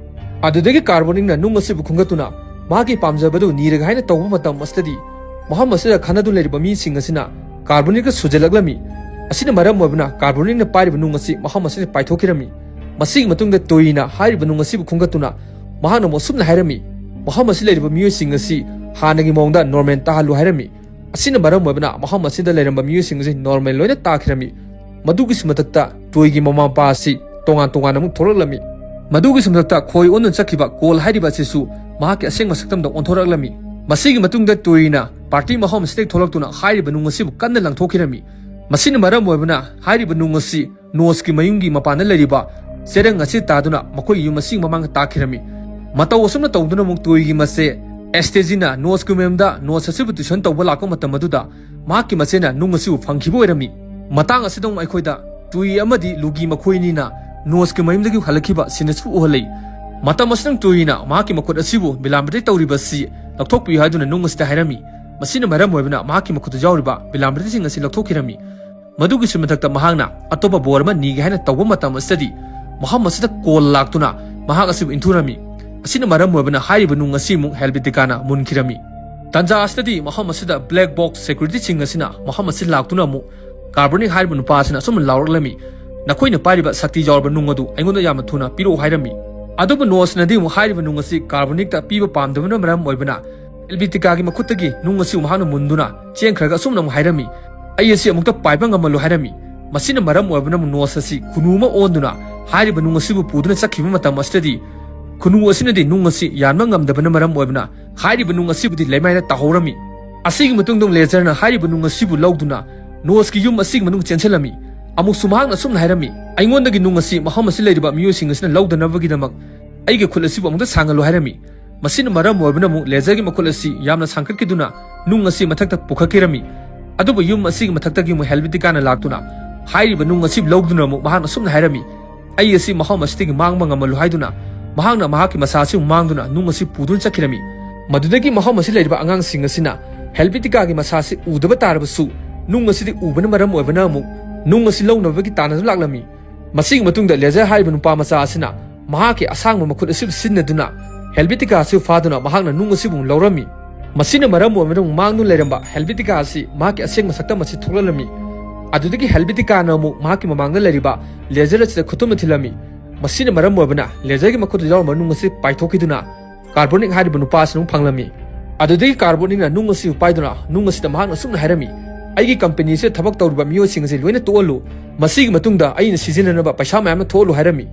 ꯑꯗꯨꯗꯒꯤ ꯀꯥꯔꯕꯣꯅꯤꯛꯅ ꯅꯨꯡ ꯑꯁꯤꯕꯨ ꯈꯨꯟꯒꯠꯇꯨꯅ ꯃꯍꯥꯛꯀꯤ ꯄꯥꯝꯖꯕꯗꯨ ꯅꯤꯔꯒ ꯍꯥꯏꯅ ꯇꯧꯕ ꯃꯇꯝ ꯑꯁꯤꯗꯗꯤ, ꯃꯐꯝ ꯑꯁꯤꯗ ꯈꯟꯅꯗꯨꯅ ꯂꯩꯔꯤꯕ ꯃꯤꯁꯤꯡ ꯑꯁꯤꯅ ꯀꯥꯔꯕꯣꯅꯤꯛꯀ ꯁꯨꯖꯜꯂꯛꯂꯝꯃꯤ꯫ ꯑꯁꯤꯅ ꯃꯔꯝ ꯑꯣꯏꯕꯅ ꯀꯥꯔꯕꯣꯅꯤꯛꯅ ꯄꯥꯏꯔꯤꯕ ꯅꯨꯡ ꯑꯁꯤ ꯃꯐꯝ ꯑꯁꯤꯗ ꯄꯥꯏꯊꯣꯛꯈꯤꯔꯝꯃꯤ꯫ ꯃꯁꯤꯒꯤ ꯃꯇꯨꯡꯗ ꯇꯣꯏꯅ ꯍꯥꯏꯔꯤꯕ ꯅꯨꯡ ꯑꯁꯤꯕꯨ ꯈꯨꯟꯒꯠꯇꯨꯅ ꯃꯍꯥꯛꯅ ꯑꯃꯨꯛ ꯑꯁꯨꯝꯅ ꯍꯥꯏꯔꯝꯃꯤ, "ꯃꯐꯝ ꯑꯁꯤ ꯂꯩꯔꯤꯕ ꯃꯤꯑꯣꯏꯁꯤꯡ ꯑꯁꯤ ꯍꯥꯟꯅꯒꯤ ꯃꯑꯣꯡꯗ ꯅꯣꯔꯃꯦꯜ ꯇꯥꯍꯜꯂꯨ" ꯍꯥꯏꯔꯝꯃꯤ꯫ ꯑꯁꯤꯅ ꯃꯔꯝ ꯑꯣꯏꯕꯅ ꯃꯐꯝ ꯑꯁꯤꯗ ꯂꯩꯔꯝꯕ ꯃꯤꯑꯣꯏꯁꯤꯡ ꯑꯁꯤ ꯅꯣꯔꯃꯦꯜ ꯂꯣꯏꯅ ꯇꯥꯈꯤꯔꯝꯃꯤ꯫ ꯃꯗꯨꯒꯤꯁꯨ ꯃꯊꯛꯇ ꯇꯣꯏꯒꯤ ꯃꯃꯥ ꯃꯄꯥ ꯑꯁꯤ ꯇꯣꯉꯥꯟ ꯇꯣꯉꯥꯟꯅ ꯑꯃꯨꯛ ꯊꯣꯛꯂꯛꯂꯝꯃꯤ꯫ ꯃꯗꯨꯒꯤꯁꯨ ꯃꯊꯛꯇ ꯈꯣꯏ ꯑꯣꯟꯗꯨꯅ ꯆꯠꯈꯤꯕ ꯀꯣꯜ ꯍꯥꯏꯔꯤꯕ ꯑꯁꯤꯁꯨ ꯃꯍꯥꯛꯀꯤ ꯑꯁꯦꯡꯕ ꯁꯛꯇꯝꯗ ꯑꯣꯟꯊꯣꯔꯛꯂꯝꯃꯤ꯫ ꯃꯁꯤꯒꯤ ꯃꯇꯨꯡꯗ ꯇꯨꯏꯅ ꯄꯥꯔꯇꯤ ꯃꯐꯝ ꯑꯁꯤꯗꯒꯤ ꯊꯣꯛꯂꯛꯇꯨꯅ ꯍꯥꯏꯔꯤꯕ ꯅꯨꯡ ꯑꯁꯤꯕꯨ ꯀꯟꯅ ꯂꯪꯊꯣꯛꯈꯤꯔꯝꯃꯤ꯫ ꯃꯁꯤꯅ ꯃꯔꯝ ꯑꯣꯏꯕꯅ ꯍꯥꯏꯔꯤꯕ ꯅꯨꯡ ꯑꯁꯤ ꯅꯣꯁꯀꯤ ꯃꯌꯨꯝꯒꯤ ꯃꯄꯥꯟꯗ ꯂꯩꯔꯤꯕ ꯆꯦꯔꯪ ꯑꯁꯤ ꯇꯥꯗꯨꯅ ꯃꯈꯣꯏꯒꯤ ꯌꯨꯝ ꯑꯁꯤꯒꯤ ꯃꯃꯥꯡꯗ ꯇꯥꯈꯤꯔꯝꯃꯤ꯫ ꯃꯇꯧ ꯑꯁꯨꯝꯅ ꯇꯧꯗꯨꯅ ꯑꯃꯨꯛ ꯇꯣꯏꯒꯤ ꯃꯆꯦ ꯑꯦꯁꯇꯦꯖꯤꯅ ꯅꯣꯁꯀꯤ ꯃꯌꯨꯝꯗ ꯅꯣꯁ ꯑꯁꯤꯕꯨ ꯇ꯭ꯌꯨꯁꯟ ꯇꯧꯕ ꯂꯥꯛꯄ ꯃꯇꯝ ꯑꯗꯨꯗ ꯃꯍꯥꯛꯀꯤ ꯃꯆꯦꯅ ꯅꯨꯡ ꯑꯁꯤꯕꯨ ꯐꯪꯈꯤꯕ ꯑꯣꯏꯔꯝꯃꯤ꯫ ꯃꯇꯥꯡ ꯑꯁꯤꯗ ꯑꯃꯨꯛ ꯑꯩꯈꯣꯏꯗ ꯇꯨꯏ ꯑꯃꯗꯤ ꯂꯨꯒꯤ ꯃꯈꯣꯏ ꯑꯅꯤꯅ ꯅꯣꯁꯀꯤ ꯃꯌꯨꯝꯗꯒꯤ ꯍꯜꯂꯛꯈꯤꯕ ꯁꯤꯟ ꯑꯁꯤꯕꯨ ꯎꯍꯜꯂꯤ꯫ ꯃꯇꯝ ꯑꯁꯤꯗ ꯇꯨꯏꯅ ꯃꯍꯥꯛꯀꯤ ꯃꯈꯨꯠ ꯑꯁꯤꯕꯨ ꯕꯤꯂꯥꯝꯕꯗꯤ ꯇꯧꯔꯤꯕ ꯑꯁꯤ ꯂꯧꯊꯣꯛꯄꯤꯌꯨ ꯍꯥꯏꯗꯨꯅ ꯅꯨꯡ ꯑꯁꯤꯗ ꯍꯥꯏꯔꯝꯃꯤ꯫ ꯃꯁꯤꯅ ꯃꯔꯝ ꯑꯣꯏꯕꯅ ꯃꯍꯥꯛꯀꯤ ꯃꯈꯨꯠꯇ ꯌꯥꯎꯔꯤꯕ ꯕꯤꯂꯥꯝꯕꯗꯤꯁꯤꯡ ꯑꯁꯤ ꯂꯧꯊꯣꯛꯈꯤꯔꯝꯃꯤ꯫ ꯃꯗꯨꯒꯤꯁꯨ ꯃꯊꯛꯇ ꯃꯍꯥꯛꯅ ꯑꯇꯣꯞꯄ ꯕꯣꯔ ꯑꯃ ꯅꯤꯒꯦ ꯍꯥꯏꯅ ꯇꯧꯕ ꯃꯇꯝ ꯑꯁꯤꯗꯗꯤ ꯃꯐꯝ ꯑꯁꯤꯗ ꯀꯣꯜ ꯂꯥꯛꯇꯨꯅ ꯃꯍꯥꯛ ꯑꯁꯤꯕꯨ ꯏꯟꯊꯨꯔꯝꯃꯤ꯫ ꯑꯁꯤꯅ ꯃꯔꯝ ꯑꯣꯏꯕꯅ ꯍꯥꯏꯔꯤꯕ ꯅꯨꯡ ꯑꯁꯤ ꯑꯃꯨꯛ ꯍꯦꯜꯕꯤꯇꯤꯀꯥꯅ ꯃꯨꯟꯈꯤꯔꯝꯃꯤ꯫ ꯇꯥꯟꯖꯥ ꯑꯁꯤꯗꯗꯤ ꯃꯐꯝ ꯑꯁꯤꯗ ꯕ꯭ꯂꯦꯛ ꯕꯣꯛꯁ ꯁꯦꯀ꯭ꯌꯨꯔꯤꯇꯤꯁꯤꯡ ꯑꯁꯤꯅ ꯃꯐꯝ ꯑꯁꯤ ꯂꯥꯛꯇꯨꯅ ꯑꯃꯨꯛ ꯀꯥꯔꯕꯣꯅꯤꯛ ꯍꯥꯏꯔꯤꯕ ꯅꯨꯄꯥ ꯑꯁꯤꯅ ꯑꯁꯨꯝꯅ ꯂꯥꯎꯔꯛꯂꯝꯃꯤ, "ꯅꯈꯣꯏꯅ ꯄꯥꯏꯔꯤꯕ ꯁꯛꯇꯤ ꯌꯥꯎꯔꯕ ꯅꯨꯡ ꯑꯗꯨ ꯑꯩꯉꯣꯟꯗ ꯌꯥꯝꯅ ꯊꯨꯅ ꯄꯤꯔꯛꯎ" ꯍꯥꯏꯔꯝꯃꯤ꯫ ꯑꯗꯨꯕꯨ ꯅꯣꯁꯅꯗꯤ ꯑꯃꯨꯛ ꯍꯥꯏꯔꯤꯕ ꯅꯨꯡ ꯑꯁꯤ ꯀꯥꯔꯕꯣꯅꯤꯛꯇ ꯄꯤꯕ ꯄꯥꯝꯗꯕꯅ ꯃꯔꯝ ꯑꯣꯏꯕꯅ ꯍꯦꯜꯕꯤꯇꯤꯀꯥꯒꯤ ꯃꯈꯨꯠꯇꯒꯤ ꯅꯨꯡ ꯑꯁꯤ ꯃꯍꯥꯛꯅ ꯃꯨꯟꯗꯨꯅ ꯆꯦꯟꯈ꯭ꯔꯒ ꯑꯁꯨꯝꯅ ꯑꯃꯨꯛ ꯍꯥꯏꯔꯝꯃꯤ, "ꯑꯩ ꯑꯁꯤ ꯑꯃꯨꯛꯇ ꯄꯥꯏꯕ ꯉꯝꯃꯜꯂꯨ" ꯍꯥꯏꯔꯝꯃꯤ꯫ ꯃꯁꯤꯅ ꯃꯔꯝ ꯑꯣꯏꯕꯅ ꯑꯃꯨꯛ ꯅꯣꯁ ꯑꯁꯤ ꯈꯨꯅꯨ ꯑꯃ ꯑꯣꯟꯗꯨꯅ ꯍꯥꯏꯔꯤꯕ ꯅꯨꯡ ꯑꯁꯤꯕꯨ ꯄꯨꯗꯨꯅ ꯆꯠꯈꯤꯕ ꯃꯇꯝ ꯑꯁꯤꯗꯗꯤ ꯈꯨꯅꯨ ꯑꯁꯤꯅꯗꯤ ꯅꯨꯡ ꯑꯁꯤ ꯌꯥꯟꯕ ꯉꯝꯗꯕꯅ ꯃꯔꯝ ꯑꯣꯏꯕꯅ ꯍꯥꯏꯔꯤꯕ ꯅꯨꯡ ꯑꯁꯤꯕꯨꯗꯤ ꯂꯩꯃꯥꯏꯗ ꯇꯥꯍꯧꯔꯝꯃꯤ꯫ ꯑꯁꯤꯒꯤ ꯃꯇꯨꯡꯗ ꯑꯃꯨꯛ ꯂꯦꯖꯔꯅ ꯍꯥꯏꯔꯤꯕ ꯅꯨꯡ ꯑꯁꯤꯕꯨ ꯂꯧꯗꯨꯅ ꯅꯣꯁꯀꯤ ꯌꯨꯝ ꯑꯁꯤꯒꯤ ꯃꯅꯨꯡ ꯆꯦꯟꯁꯤꯜꯂꯝꯃꯤ꯫ ꯑꯃꯨꯛꯁꯨ ꯃꯍꯥꯛꯅ ꯑꯁꯨꯝꯅ ꯍꯥꯏꯔꯝꯃꯤ, "ꯑꯩꯉꯣꯟꯗꯒꯤ ꯅꯨꯡ ꯑꯁꯤ ꯃꯐꯝ ꯑꯁꯤ ꯂꯩꯔꯤꯕ ꯃꯤꯑꯣꯏꯁꯤꯡ ꯑꯁꯤꯅ ꯂꯧꯗꯅꯕꯒꯤꯗꯃꯛ ꯑꯩꯒꯤ ꯈꯨꯠ ꯑꯁꯤꯕꯨ ꯑꯃꯨꯛꯇ ꯁꯥꯡꯍꯜꯂꯨ" ꯍꯥꯏꯔꯝꯃꯤ꯫ ꯃꯁꯤꯅ ꯃꯔꯝ ꯑꯣꯏꯕꯅ ꯑꯃꯨꯛ ꯂꯦꯖꯔꯒꯤ ꯃꯈꯨꯠ ꯑꯁꯤ ꯌꯥꯝꯅ ꯁꯥꯡꯈꯠꯈꯤꯗꯨꯅ ꯅꯨꯡ ꯑꯁꯤ ꯃꯊꯛꯇ ꯄꯨꯈꯠꯈꯤꯔꯝꯃꯤ꯫ ꯑꯗꯨꯕꯨ ꯌꯨꯝ ꯑꯁꯤꯒꯤ ꯃꯊꯛꯇꯒꯤ ꯑꯃꯨꯛ ꯍꯦꯜꯕꯤꯇꯤꯀꯥꯅ ꯂꯥꯛꯇꯨꯅ ꯍꯥꯏꯔꯤꯕ ꯅꯨꯡ ꯑꯁꯤ ꯂꯧꯗꯨꯅ ꯑꯃꯨꯛ ꯃꯍꯥꯛꯅ ꯑꯁꯨꯝꯅ ꯍꯥꯏꯔꯝꯃꯤ, "ꯑꯩ ꯑꯁꯤ ꯃꯐꯝ ꯑꯁꯤꯗꯒꯤ ꯃꯥꯡꯕ ꯉꯝꯃꯜꯂꯨ" ꯍꯥꯏꯗꯨꯅ ꯃꯍꯥꯛꯅ ꯃꯍꯥꯛꯀꯤ ꯃꯁꯥ ꯑꯁꯤ ꯃꯥꯡꯗꯨꯅ ꯅꯨꯡ ꯑꯁꯤ ꯄꯨꯗꯨꯅ ꯆꯠꯈꯤꯔꯝꯃꯤ꯫ ꯃꯗꯨꯗꯒꯤ ꯃꯐꯝ ꯑꯁꯤ ꯂꯩꯔꯤꯕ ꯑꯉꯥꯡꯁꯤꯡ ꯑꯁꯤꯅ ꯍꯦꯜꯕꯤꯇꯤꯀꯥꯒꯤ ꯃꯁꯥ ꯑꯁꯤ ꯎꯗꯕ ꯇꯥꯔꯕꯁꯨ ꯅꯨꯡ ꯑꯁꯤꯗꯤ ꯎꯕꯅ ꯃꯔꯝ ꯑꯣꯏꯕꯅ ꯑꯃꯨꯛ ꯅꯨꯡ ꯑꯁꯤ ꯂꯧꯅꯕꯒꯤ ꯇꯥꯟꯅꯗꯨꯅ ꯂꯥꯛꯂꯝꯃꯤ꯫ ꯃꯁꯤꯒꯤ ꯃꯇꯨꯡꯗ ꯂꯦꯖꯔ ꯍꯥꯏꯔꯤꯕ ꯅꯨꯄꯥ ꯃꯆꯥ ꯑꯁꯤꯅ ꯃꯍꯥꯛꯀꯤ ꯑꯁꯥꯡꯕ ꯃꯈꯨꯠ ꯑꯁꯤꯕꯨ ꯁꯤꯖꯤꯟꯅꯗꯨꯅ ꯍꯦꯜꯕꯤꯇꯤꯀꯥ ꯑꯁꯤꯕꯨ ꯐꯥꯗꯨꯅ ꯃꯍꯥꯛꯅ ꯅꯨꯡ ꯑꯁꯤꯕꯨ ꯂꯧꯔꯝꯃꯤ꯫ ꯃꯁꯤꯅ ꯃꯔꯝ ꯑꯣꯏꯔꯒ ꯃꯥꯡꯗꯨꯅ ꯂꯩꯔꯝꯕ ꯍꯦꯜꯕꯤꯇꯤꯀꯥ ꯑꯁꯤ ꯃꯍꯥꯛꯀꯤ ꯑꯁꯦꯡꯕ ꯁꯛꯇꯝ ꯑꯁꯤ ꯊꯣꯛꯂꯛꯂꯝꯃꯤ꯫ ꯑꯗꯨꯗꯒꯤ ꯍꯦꯜꯕꯤꯇꯤꯀꯥꯅ ꯑꯃꯨꯛ ꯃꯍꯥꯛꯀꯤ ꯃꯃꯥꯡꯗ ꯂꯩꯔꯤꯕ ꯂꯦꯖꯔ ꯑꯁꯤꯗ ꯈꯨꯠꯇꯨꯝꯅ ꯊꯤꯜꯂꯝꯃꯤ꯫ ꯃꯁꯤꯅ ꯃꯔꯝ ꯑꯣꯏꯕꯅ ꯂꯦꯖꯔꯒꯤ ꯃꯈꯨꯠꯇ ꯌꯥꯎꯔꯝꯕ ꯅꯨꯡ ꯑꯁꯤ ꯄꯥꯏꯊꯣꯛꯈꯤꯗꯨꯅ ꯀꯥꯔꯕꯣꯅꯤꯛ ꯍꯥꯏꯔꯤꯕ ꯅꯨꯄꯥ ꯑꯁꯤꯅ ꯑꯃꯨꯛ ꯐꯪꯂꯝꯃꯤ꯫ ꯑꯗꯨꯗꯒꯤ ꯀꯥꯔꯕꯣꯅꯤꯛꯅ ꯅꯨꯡ ꯑꯁꯤꯕꯨ ꯄꯥꯏꯗꯨꯅ ꯅꯨꯡ ꯑꯁꯤꯗ ꯃꯍꯥꯛꯅ ꯑꯁꯨꯝꯅ ꯍꯥꯏꯔꯝꯃꯤ, "ꯑꯩꯒꯤ ꯀꯝꯄꯦꯅꯤ ꯑꯁꯤꯗ ꯊꯕꯛ ꯇꯧꯔꯤꯕ ꯃꯤꯑꯣꯏꯁꯤꯡ ꯑꯁꯤ ꯂꯣꯏꯅ ꯇꯣꯛꯍꯜꯂꯨ꯫ ꯃꯁꯤꯒꯤ ꯃꯇꯨꯡꯗ ꯑꯩꯅ ꯁꯤꯖꯤꯟꯅꯅꯕ ꯄꯩꯁꯥ ꯃꯌꯥꯝ ꯑꯃ ꯊꯣꯛꯍꯜꯂꯨ" ꯍꯥꯏꯔꯝꯃꯤ꯫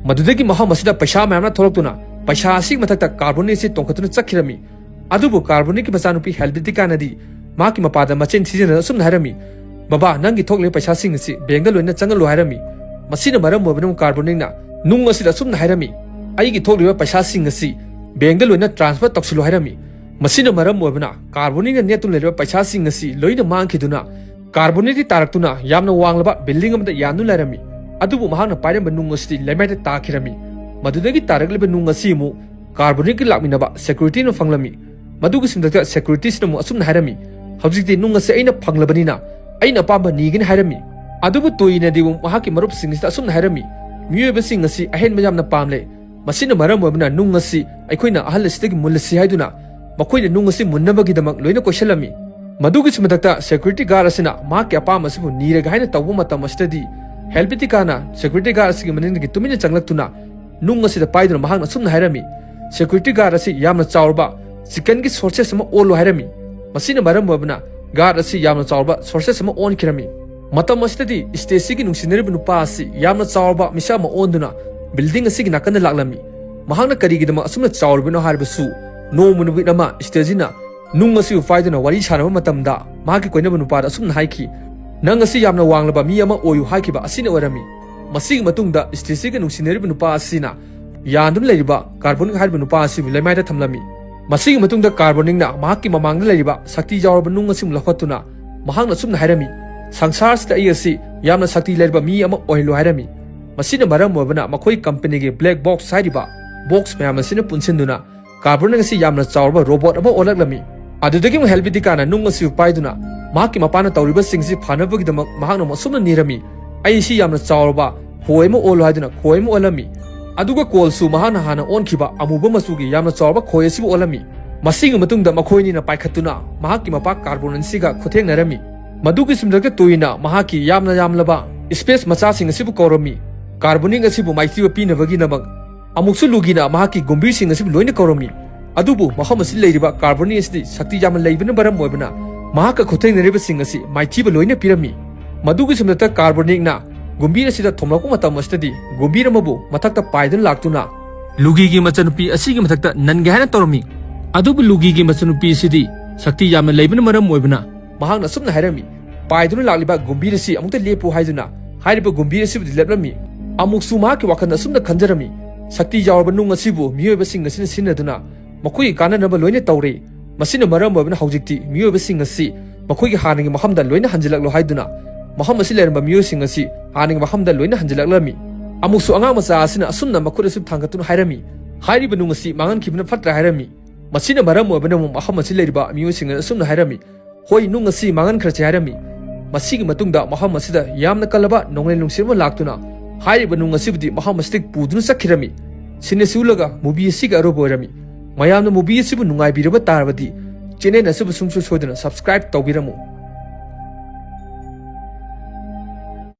ꯃꯗꯨꯗꯒꯤ ꯃꯐꯝ ꯑꯁꯤꯗ ꯄꯩꯁꯥ ꯃꯌꯥꯝꯅ ꯊꯣꯛꯂꯛꯇꯨꯅ ꯄꯩꯁꯥ ꯑꯁꯤꯒꯤ ꯃꯊꯛꯇ ꯀꯥꯔꯕꯣꯅꯤꯛ ꯑꯁꯤ ꯇꯣꯡꯈꯠꯇꯨꯅ ꯆꯠꯈꯤꯔꯝꯃꯤ꯫ ꯑꯗꯨꯕꯨ ꯀꯥꯔꯕꯣꯅꯤꯛꯀꯤ ꯃꯆꯥꯅꯨꯄꯤ ꯍꯦꯜꯕꯦꯇꯤꯀꯥꯅꯗꯤ ꯃꯍꯥꯛꯀꯤ ꯃꯄꯥꯗ ꯃꯆꯤꯟ ꯊꯤꯖꯤꯟꯗꯨꯅ ꯑꯁꯨꯝꯅ ꯍꯥꯏꯔꯝꯃꯤ, "ꯕꯕꯥ, ꯅꯪꯒꯤ ꯊꯣꯛꯂꯤꯕ ꯄꯩꯁꯥꯁꯤꯡ ꯑꯁꯤ ꯕꯦꯡꯗ ꯂꯣꯏꯅ ꯆꯪꯍꯜꯂꯨ" ꯍꯥꯏꯔꯝꯃꯤ꯫ ꯃꯁꯤꯅ ꯃꯔꯝ ꯑꯣꯏꯕꯅ ꯀꯥꯔꯕꯣꯅꯤꯛꯅ ꯅꯨꯡ ꯑꯁꯤꯗ ꯑꯁꯨꯝꯅ ꯍꯥꯏꯔꯝꯃꯤ, "ꯑꯩꯒꯤ ꯊꯣꯛꯂꯤꯕ ꯄꯩꯁꯥꯁꯤꯡ ꯑꯁꯤ ꯕꯦꯡꯗ ꯂꯣꯏꯅ ꯇ꯭ꯔꯥꯟꯁꯐꯔ ꯇꯧꯁꯤꯜꯂꯨ" ꯍꯥꯏꯔꯝꯃꯤ꯫ ꯃꯁꯤꯅ ꯃꯔꯝ ꯑꯣꯏꯕꯅ ꯀꯥꯔꯕꯣꯅꯤꯛꯅ ꯅꯦꯠꯇꯨꯅ ꯂꯩꯔꯤꯕ ꯄꯩꯁꯥꯁꯤꯡ ꯑꯁꯤ ꯂꯣꯏꯅ ꯃꯥꯡꯈꯤꯗꯨꯅ ꯀꯥꯔꯕꯣꯅꯤꯛꯇꯤ ꯇꯥꯔꯛꯇꯨꯅ ꯌꯥꯝꯅ ꯋꯥꯡꯂꯕ ꯕꯤꯜꯗꯤꯡ ꯑꯃꯗ ꯌꯥꯟꯗꯨꯅ ꯂꯩꯔꯝꯃꯤ꯫ ꯑꯗꯨꯕꯨ ꯃꯍꯥꯛꯅ ꯄꯥꯏꯔꯝꯕ ꯅꯨꯡ ꯑꯁꯤꯗꯤ ꯂꯩꯃꯥꯏꯗ ꯇꯥꯈꯤꯔꯝꯃꯤ꯫ ꯃꯗꯨꯗꯒꯤ ꯇꯥꯔꯛꯂꯤꯕ ꯅꯨꯡ ꯑꯁꯤ ꯑꯃꯨꯛ ꯀꯥꯔꯕꯣꯅꯤꯛꯀꯤ ꯂꯥꯛꯃꯤꯟꯅꯕ ꯁꯦꯀ꯭ꯌꯨꯔꯤꯇꯤꯅ ꯐꯪꯂꯝꯃꯤ꯫ ꯃꯗꯨꯒꯤ ꯁꯤꯟꯗꯛꯇ ꯁꯦꯀ꯭ꯌꯨꯔꯤꯇꯤꯁꯤꯅ ꯑꯃꯨꯛ ꯑꯁꯨꯝꯅ ꯍꯥꯏꯔꯝꯃꯤ, "ꯍꯧꯖꯤꯛꯇꯤ ꯅꯨꯡ ꯑꯁꯤ ꯑꯩꯅ ꯐꯪꯂꯕꯅꯤꯅ ꯑꯩꯅ ꯑꯄꯥꯝꯕ ꯅꯤꯒꯅꯤ" ꯍꯥꯏꯔꯝꯃꯤ꯫ ꯑꯗꯨꯕꯨ ꯇꯣꯏꯅꯗꯤ ꯑꯃꯨꯛ ꯃꯍꯥꯛꯀꯤ ꯃꯔꯨꯞꯁꯤꯡ ꯑꯁꯤꯗ ꯑꯁꯨꯝꯅ ꯍꯥꯏꯔꯝꯃꯤ, "ꯃꯤꯑꯣꯏꯕꯁꯤꯡ ꯑꯁꯤ ꯑꯍꯦꯟꯕ ꯌꯥꯝꯅ ꯄꯥꯝꯂꯦ꯫ ꯃꯁꯤꯅ ꯃꯔꯝ ꯑꯣꯏꯕꯅ ꯅꯨꯡ ꯑꯁꯤ ꯑꯩꯈꯣꯏꯅ ꯑꯍꯜ ꯑꯁꯤꯗꯒꯤ ꯃꯨꯜꯂꯁꯤ" ꯍꯥꯏꯗꯨꯅ ꯃꯈꯣꯏꯅ ꯅꯨꯡ ꯑꯁꯤ ꯃꯨꯟꯅꯕꯒꯤꯗꯃꯛ ꯂꯣꯏꯅ ꯀꯣꯏꯁꯤꯜꯂꯝꯃꯤ꯫ ꯃꯗꯨꯒꯤꯁꯨ ꯃꯊꯛꯇ ꯁꯦꯀ꯭ꯌꯨꯔꯤꯇꯤ ꯒꯥꯔꯗ ꯑꯁꯤꯅ ꯃꯍꯥꯛꯀꯤ ꯑꯄꯥꯝꯕ ꯑꯁꯤꯕꯨ ꯅꯤꯔꯒꯦ ꯍꯥꯏꯅ ꯇꯧꯕ ꯃꯇꯝ ꯑꯁꯤꯗꯗꯤ ꯍꯦꯜꯕꯦꯇꯤꯀꯥꯅ ꯁꯦꯀ꯭ꯌꯨꯔꯤꯇꯤ ꯒꯥꯔꯗ ꯑꯁꯤꯒꯤ ꯃꯅꯤꯡꯗꯒꯤ ꯇꯨꯃꯤꯟꯅ ꯆꯪꯂꯛꯇꯨꯅ ꯅꯨꯡ ꯑꯁꯤꯗ ꯄꯥꯏꯗꯨꯅ ꯃꯍꯥꯛꯅ ꯑꯁꯨꯝꯅ ꯍꯥꯏꯔꯝꯃꯤ, "ꯁꯦꯀ꯭ꯌꯨꯔꯤꯇꯤ ꯒꯥꯔꯗ ꯑꯁꯤ ꯌꯥꯝꯅ ꯆꯥꯎꯔꯕ ꯆꯤꯀꯟꯒꯤ ꯁꯣꯁꯦꯁ ꯑꯃ ꯑꯣꯜꯂꯨ" ꯍꯥꯏꯔꯝꯃꯤ꯫ ꯃꯁꯤꯅ ꯃꯔꯝ ꯑꯣꯏꯕꯅ ꯒꯥꯔꯗ ꯑꯁꯤ ꯌꯥꯝꯅ ꯆꯥꯎꯔꯕ ꯁꯣꯁꯦꯁ ꯑꯃ ꯑꯣꯟꯈꯤꯔꯝꯃꯤ꯫ ꯃꯇꯝ ꯑꯁꯤꯗꯗꯤ ꯁ꯭ꯇꯦꯁꯤꯒꯤ ꯅꯨꯡꯁꯤꯅꯔꯤꯕ ꯅꯨꯄꯥ ꯑꯁꯤ ꯌꯥꯝꯅ ꯆꯥꯎꯔꯕ ꯃꯤꯁꯛ ꯑꯃ ꯑꯣꯟꯗꯨꯅ ꯕꯤꯜꯗꯤꯡ ꯑꯁꯤꯒꯤ ꯅꯥꯀꯟꯗ ꯂꯥꯛꯂꯝꯃꯤ꯫ ꯃꯍꯥꯛꯅ ꯀꯔꯤꯒꯤꯗꯃꯛ ꯑꯁꯨꯝꯅ ꯆꯥꯎꯔꯤꯕꯅꯣ ꯍꯥꯏꯔꯕꯁꯨ, ꯅꯣꯡꯃ ꯅꯨꯃꯤꯠ ꯑꯃ ꯁ꯭ꯇꯦꯁꯤꯅ ꯅꯨꯡ ꯑꯁꯤꯕꯨ ꯄꯥꯏꯗꯨꯅ ꯋꯥꯔꯤ ꯁꯥꯟꯅꯕ ꯃꯇꯝꯗ ꯃꯍꯥꯛꯀꯤ ꯀꯣꯏꯅꯕ ꯅꯨꯄꯥꯗ ꯑꯁꯨꯝꯅ ꯍꯥꯏꯈꯤ, "ꯅꯪ ꯑꯁꯤ ꯌꯥꯝꯅ ꯋꯥꯡꯂꯕ ꯃꯤ ꯑꯃ ꯑꯣꯏꯌꯨ" ꯍꯥꯏꯈꯤꯕ ꯑꯁꯤꯅ ꯑꯣꯏꯔꯝꯃꯤ꯫ ꯃꯁꯤꯒꯤ ꯃꯇꯨꯡꯗ ꯁ꯭ꯇꯦꯁꯤꯒ ꯅꯨꯡꯁꯤꯅꯔꯤꯕ ꯅꯨꯄꯥ ꯑꯁꯤꯅ ꯌꯥꯟꯗꯨꯅ ꯂꯩꯔꯤꯕ ꯀꯥꯔꯕꯣꯅꯤꯛ ꯍꯥꯏꯔꯤꯕ ꯅꯨꯄꯥ ꯑꯁꯤꯕꯨ ꯂꯩꯃꯥꯏꯗ ꯊꯝꯂꯝꯃꯤ꯫ ꯃꯁꯤꯒꯤ ꯃꯇꯨꯡꯗ ꯀꯥꯔꯕꯣꯅꯤꯛꯅ ꯃꯍꯥꯛꯀꯤ ꯃꯃꯥꯡꯗ ꯂꯩꯔꯤꯕ ꯁꯛꯇꯤ ꯌꯥꯎꯔꯕ ꯅꯨꯡ ꯑꯁꯤꯕꯨ ꯂꯧꯈꯠꯇꯨꯅ ꯃꯍꯥꯛꯅ ꯑꯁꯨꯝꯅ ꯍꯥꯏꯔꯝꯃꯤ, "ꯁꯪꯁꯥꯔꯁꯤꯗ ꯑꯩ ꯑꯁꯤ ꯌꯥꯝꯅ ꯁꯛꯇꯤ ꯂꯩꯔꯕ ꯃꯤ ꯑꯃ ꯑꯣꯏꯍꯜꯂꯨ" ꯍꯥꯏꯔꯝꯃꯤ꯫ ꯃꯁꯤꯅ ꯃꯔꯝ ꯑꯣꯏꯕꯅ ꯃꯈꯣꯏ ꯀꯝꯄꯅꯤꯒꯤ ꯕ꯭ꯂꯦꯛ ꯕꯣꯛꯁ ꯍꯥꯏꯔꯤꯕ ꯕꯣꯛꯁ ꯃꯌꯥꯝ ꯑꯁꯤꯅ ꯄꯨꯟꯁꯤꯟꯗꯨꯅ ꯀꯥꯔꯕꯣꯅꯤꯛ ꯑꯁꯤ ꯌꯥꯝꯅ ꯆꯥꯎꯔꯕ ꯔꯣꯕꯣꯠ ꯑꯃ ꯑꯣꯜꯂꯛꯂꯝꯃꯤ꯫ ꯑꯗꯨꯗꯒꯤ ꯑꯃꯨꯛ ꯍꯦꯜꯕꯦꯇꯤꯀꯥꯅ ꯅꯨꯡ ꯑꯁꯤꯕꯨ ꯄꯥꯏꯗꯨꯅ ꯃꯍꯥꯛꯀꯤ ꯃꯄꯥꯅ ꯇꯧꯔꯤꯕꯁꯤꯡꯁꯤ ꯐꯅꯕꯒꯤꯗꯃꯛ ꯃꯍꯥꯛꯅ ꯑꯃꯨꯛ ꯑꯁꯨꯝꯅ ꯅꯤꯔꯝꯃꯤ, "ꯑꯩ ꯁꯤ ꯌꯥꯝꯅ ꯆꯥꯎꯔꯕ ꯈꯣꯏ ꯑꯃ ꯑꯣꯜꯂꯨ" ꯍꯥꯏꯗꯨꯅ ꯈꯣꯏ ꯑꯃ ꯑꯣꯜꯂꯝꯃꯤ꯫ ꯑꯗꯨꯒ ꯀꯣꯜꯁꯨ ꯃꯍꯥꯛꯅ ꯍꯥꯟꯅ ꯑꯣꯟꯈꯤꯕ ꯑꯃꯨꯕ ꯃꯆꯨꯒꯤ ꯌꯥꯝꯅ ꯆꯥꯎꯔꯕ ꯈꯣꯏ ꯑꯁꯤꯕꯨ ꯑꯣꯜꯂꯝꯃꯤ꯫ ꯃꯁꯤꯒꯤ ꯃꯇꯨꯡꯗ ꯃꯈꯣꯏ ꯑꯅꯤꯅ ꯄꯥꯏꯈꯠꯇꯨꯅ ꯃꯍꯥꯛꯀꯤ ꯃꯄꯥ ꯀꯥꯔꯕꯣꯅꯤꯛꯁꯤꯒ ꯈꯨꯊꯦꯡꯅꯔꯝꯃꯤ꯫ ꯃꯗꯨꯒꯤ ꯁꯤꯟꯗꯛꯇ ꯇꯣꯏꯅ ꯃꯍꯥꯛꯀꯤ ꯌꯥꯝꯅ ꯌꯥꯝꯂꯕ ꯁ꯭ꯄꯦꯁ ꯃꯆꯥꯁꯤꯡ ꯑꯁꯤꯕꯨ ꯀꯧꯔꯝꯃꯤ꯫ ꯀꯥꯔꯕꯣꯅꯤꯛ ꯑꯁꯤꯕꯨ ꯃꯥꯏꯊꯤꯕ ꯄꯤꯅꯕꯒꯤꯗꯃꯛ ꯑꯃꯨꯛꯁꯨ ꯂꯨꯒꯤꯅ ꯃꯍꯥꯛꯀꯤ ꯒꯨꯝꯕꯤꯔꯁꯤꯡ ꯑꯁꯤꯕꯨ ꯂꯣꯏꯅ ꯀꯧꯔꯝꯃꯤ꯫ ꯑꯗꯨꯕꯨ ꯃꯐꯝ ꯑꯁꯤꯗ ꯂꯩꯔꯤꯕ ꯀꯥꯔꯕꯣꯅꯤꯛ ꯑꯁꯤꯗꯤ ꯁꯛꯇꯤ ꯌꯥꯝꯅ ꯂꯩꯕꯅ ꯃꯔꯝ ꯑꯣꯏꯕꯅ ꯃꯍꯥꯛꯀ ꯈꯨꯊꯦꯡꯅꯔꯤꯕꯁꯤꯡ ꯑꯁꯤ ꯃꯥꯏꯊꯤꯕ ꯂꯣꯏꯅ ꯄꯤꯔꯝꯃꯤ꯫ ꯃꯗꯨꯒꯤ ꯁꯤꯟꯗꯛꯇ ꯀꯥꯔꯕꯣꯅꯤꯛꯅ ꯒꯨꯝꯕꯤꯔ ꯑꯁꯤꯗ ꯊꯣꯝꯂꯛꯄ ꯃꯇꯝ ꯑꯁꯤꯗꯗꯤ ꯒꯨꯝꯕꯤꯔ ꯑꯃꯕꯨ ꯃꯊꯛꯇ ꯄꯥꯏꯗꯨꯅ ꯂꯥꯛꯇꯨꯅ ꯂꯨꯒꯤꯒꯤ ꯃꯆꯟꯅꯨꯄꯤ ꯑꯁꯤꯒꯤ ꯃꯊꯛꯇ ꯅꯟꯒꯦ ꯍꯥꯏꯅ ꯇꯧꯔꯝꯃꯤ꯫ ꯑꯗꯨꯕꯨ ꯂꯨꯒꯤꯒꯤ ꯃꯆꯟꯅꯨꯄꯤ ꯑꯁꯤꯗꯤ ꯁꯛꯇꯤ ꯌꯥꯝꯅ ꯂꯩꯕꯅ ꯃꯔꯝ ꯑꯣꯏꯕꯅ ꯃꯍꯥꯛꯅ ꯑꯁꯨꯝꯅ ꯍꯥꯏꯔꯝꯃꯤ, "ꯄꯥꯏꯗꯨꯅ ꯂꯥꯛꯂꯤꯕ ꯒꯨꯝꯕꯤꯔ ꯑꯁꯤ ꯑꯃꯨꯛꯇ ꯂꯦꯞꯄꯨ" ꯍꯥꯏꯗꯨꯅ ꯍꯥꯏꯔꯤꯕ ꯒꯨꯝꯕꯤꯔ ꯑꯁꯤꯕꯨꯗꯤ ꯂꯦꯞꯂꯝꯃꯤ꯫ ꯑꯃꯨꯛꯁꯨ ꯃꯍꯥꯛꯀꯤ ꯋꯥꯈꯜꯗ ꯑꯁꯨꯝꯅ ꯈꯟꯖꯔꯝꯃꯤ, "ꯁꯛꯇꯤ ꯌꯥꯎꯔꯕ ꯅꯨꯡ ꯑꯁꯤꯕꯨ ꯃꯤꯑꯣꯏꯕꯁꯤꯡ ꯑꯁꯤꯅ ꯁꯤꯖꯤꯟꯅꯗꯨꯅ ꯃꯈꯣꯏꯒꯤ ꯀꯥꯟꯅꯅꯕ ꯂꯣꯏꯅ ꯇꯧꯔꯦ꯫ ꯃꯁꯤꯅ ꯃꯔꯝ ꯑꯣꯏꯕꯅ ꯍꯧꯖꯤꯛꯇꯤ ꯃꯤꯑꯣꯏꯕꯁꯤꯡ ꯑꯁꯤ ꯃꯈꯣꯏꯒꯤ ꯍꯥꯟꯅꯒꯤ ꯃꯐꯝꯗ ꯂꯣꯏꯅ ꯍꯟꯖꯤꯜꯂꯛꯂꯣ" ꯍꯥꯏꯗꯨꯅ ꯃꯐꯝ ꯑꯁꯤ ꯂꯩꯔꯝꯕ ꯃꯤꯑꯣꯏꯁꯤꯡ ꯑꯁꯤ ꯍꯥꯟꯅꯒꯤ ꯃꯐꯝꯗ ꯂꯣꯏꯅ ꯍꯟꯖꯤꯜꯂꯛꯂꯝꯃꯤ꯫ ꯑꯃꯨꯛꯁꯨ ꯑꯉꯥꯡ ꯃꯆꯥ ꯑꯁꯤꯅ ꯑꯁꯨꯝꯅ ꯃꯈꯨꯠ ꯑꯁꯤ ꯊꯥꯡꯒꯠꯇꯨꯅ ꯍꯥꯏꯔꯝꯃꯤ, "ꯍꯥꯏꯔꯤꯕ ꯅꯨꯡ ꯑꯁꯤ ꯃꯥꯡꯍꯟꯈꯤꯕꯅ ꯐꯠꯇ꯭ꯔꯥ" ꯍꯥꯏꯔꯝꯃꯤ꯫ ꯃꯁꯤꯅ ꯃꯔꯝ ꯑꯣꯏꯕꯅ ꯑꯃꯨꯛ ꯃꯐꯝ ꯑꯁꯤ ꯂꯩꯔꯤꯕ ꯃꯤꯑꯣꯏꯁꯤꯡ ꯑꯁꯤꯅ ꯑꯁꯨꯝꯅ ꯍꯥꯏꯔꯝꯃꯤ, "ꯍꯣꯏ, ꯅꯨꯡ ꯑꯁꯤ ꯃꯥꯡꯍꯟꯈ꯭ꯔꯁꯤ" ꯍꯥꯏꯔꯝꯃꯤ꯫ ꯃꯁꯤꯒꯤ ꯃꯇꯨꯡꯗ ꯃꯐꯝ ꯑꯁꯤꯗ ꯌꯥꯝꯅ ꯀꯜꯂꯕ ꯅꯣꯡꯂꯩ ꯅꯨꯡꯁꯤꯠ ꯑꯃ ꯂꯥꯛꯇꯨꯅ ꯍꯥꯏꯔꯤꯕ ꯅꯨꯡ ꯑꯁꯤꯕꯨꯗꯤ ꯃꯐꯝ ꯑꯁꯤꯗꯒꯤ ꯄꯨꯗꯨꯅ ꯆꯠꯈꯤꯔꯝꯃꯤ꯫ ꯁꯤꯅ ꯁꯤꯎꯂꯒ movie ꯑꯁꯤꯒꯤ ꯑꯔꯣꯏꯕ ꯑꯣꯏꯔꯝꯃꯤ꯫ ꯃꯌꯥꯝꯅ movie ꯑꯁꯤꯕꯨ ꯅꯨꯡꯉꯥꯏꯕꯤꯔꯕ ꯇꯥꯔꯕꯗꯤ channel ꯑꯁꯤꯕꯨ ꯁꯨꯡꯁꯣꯏ ꯁꯣꯏꯗꯅ subscribe ꯇꯧꯕꯤꯔꯝꯃꯨ꯫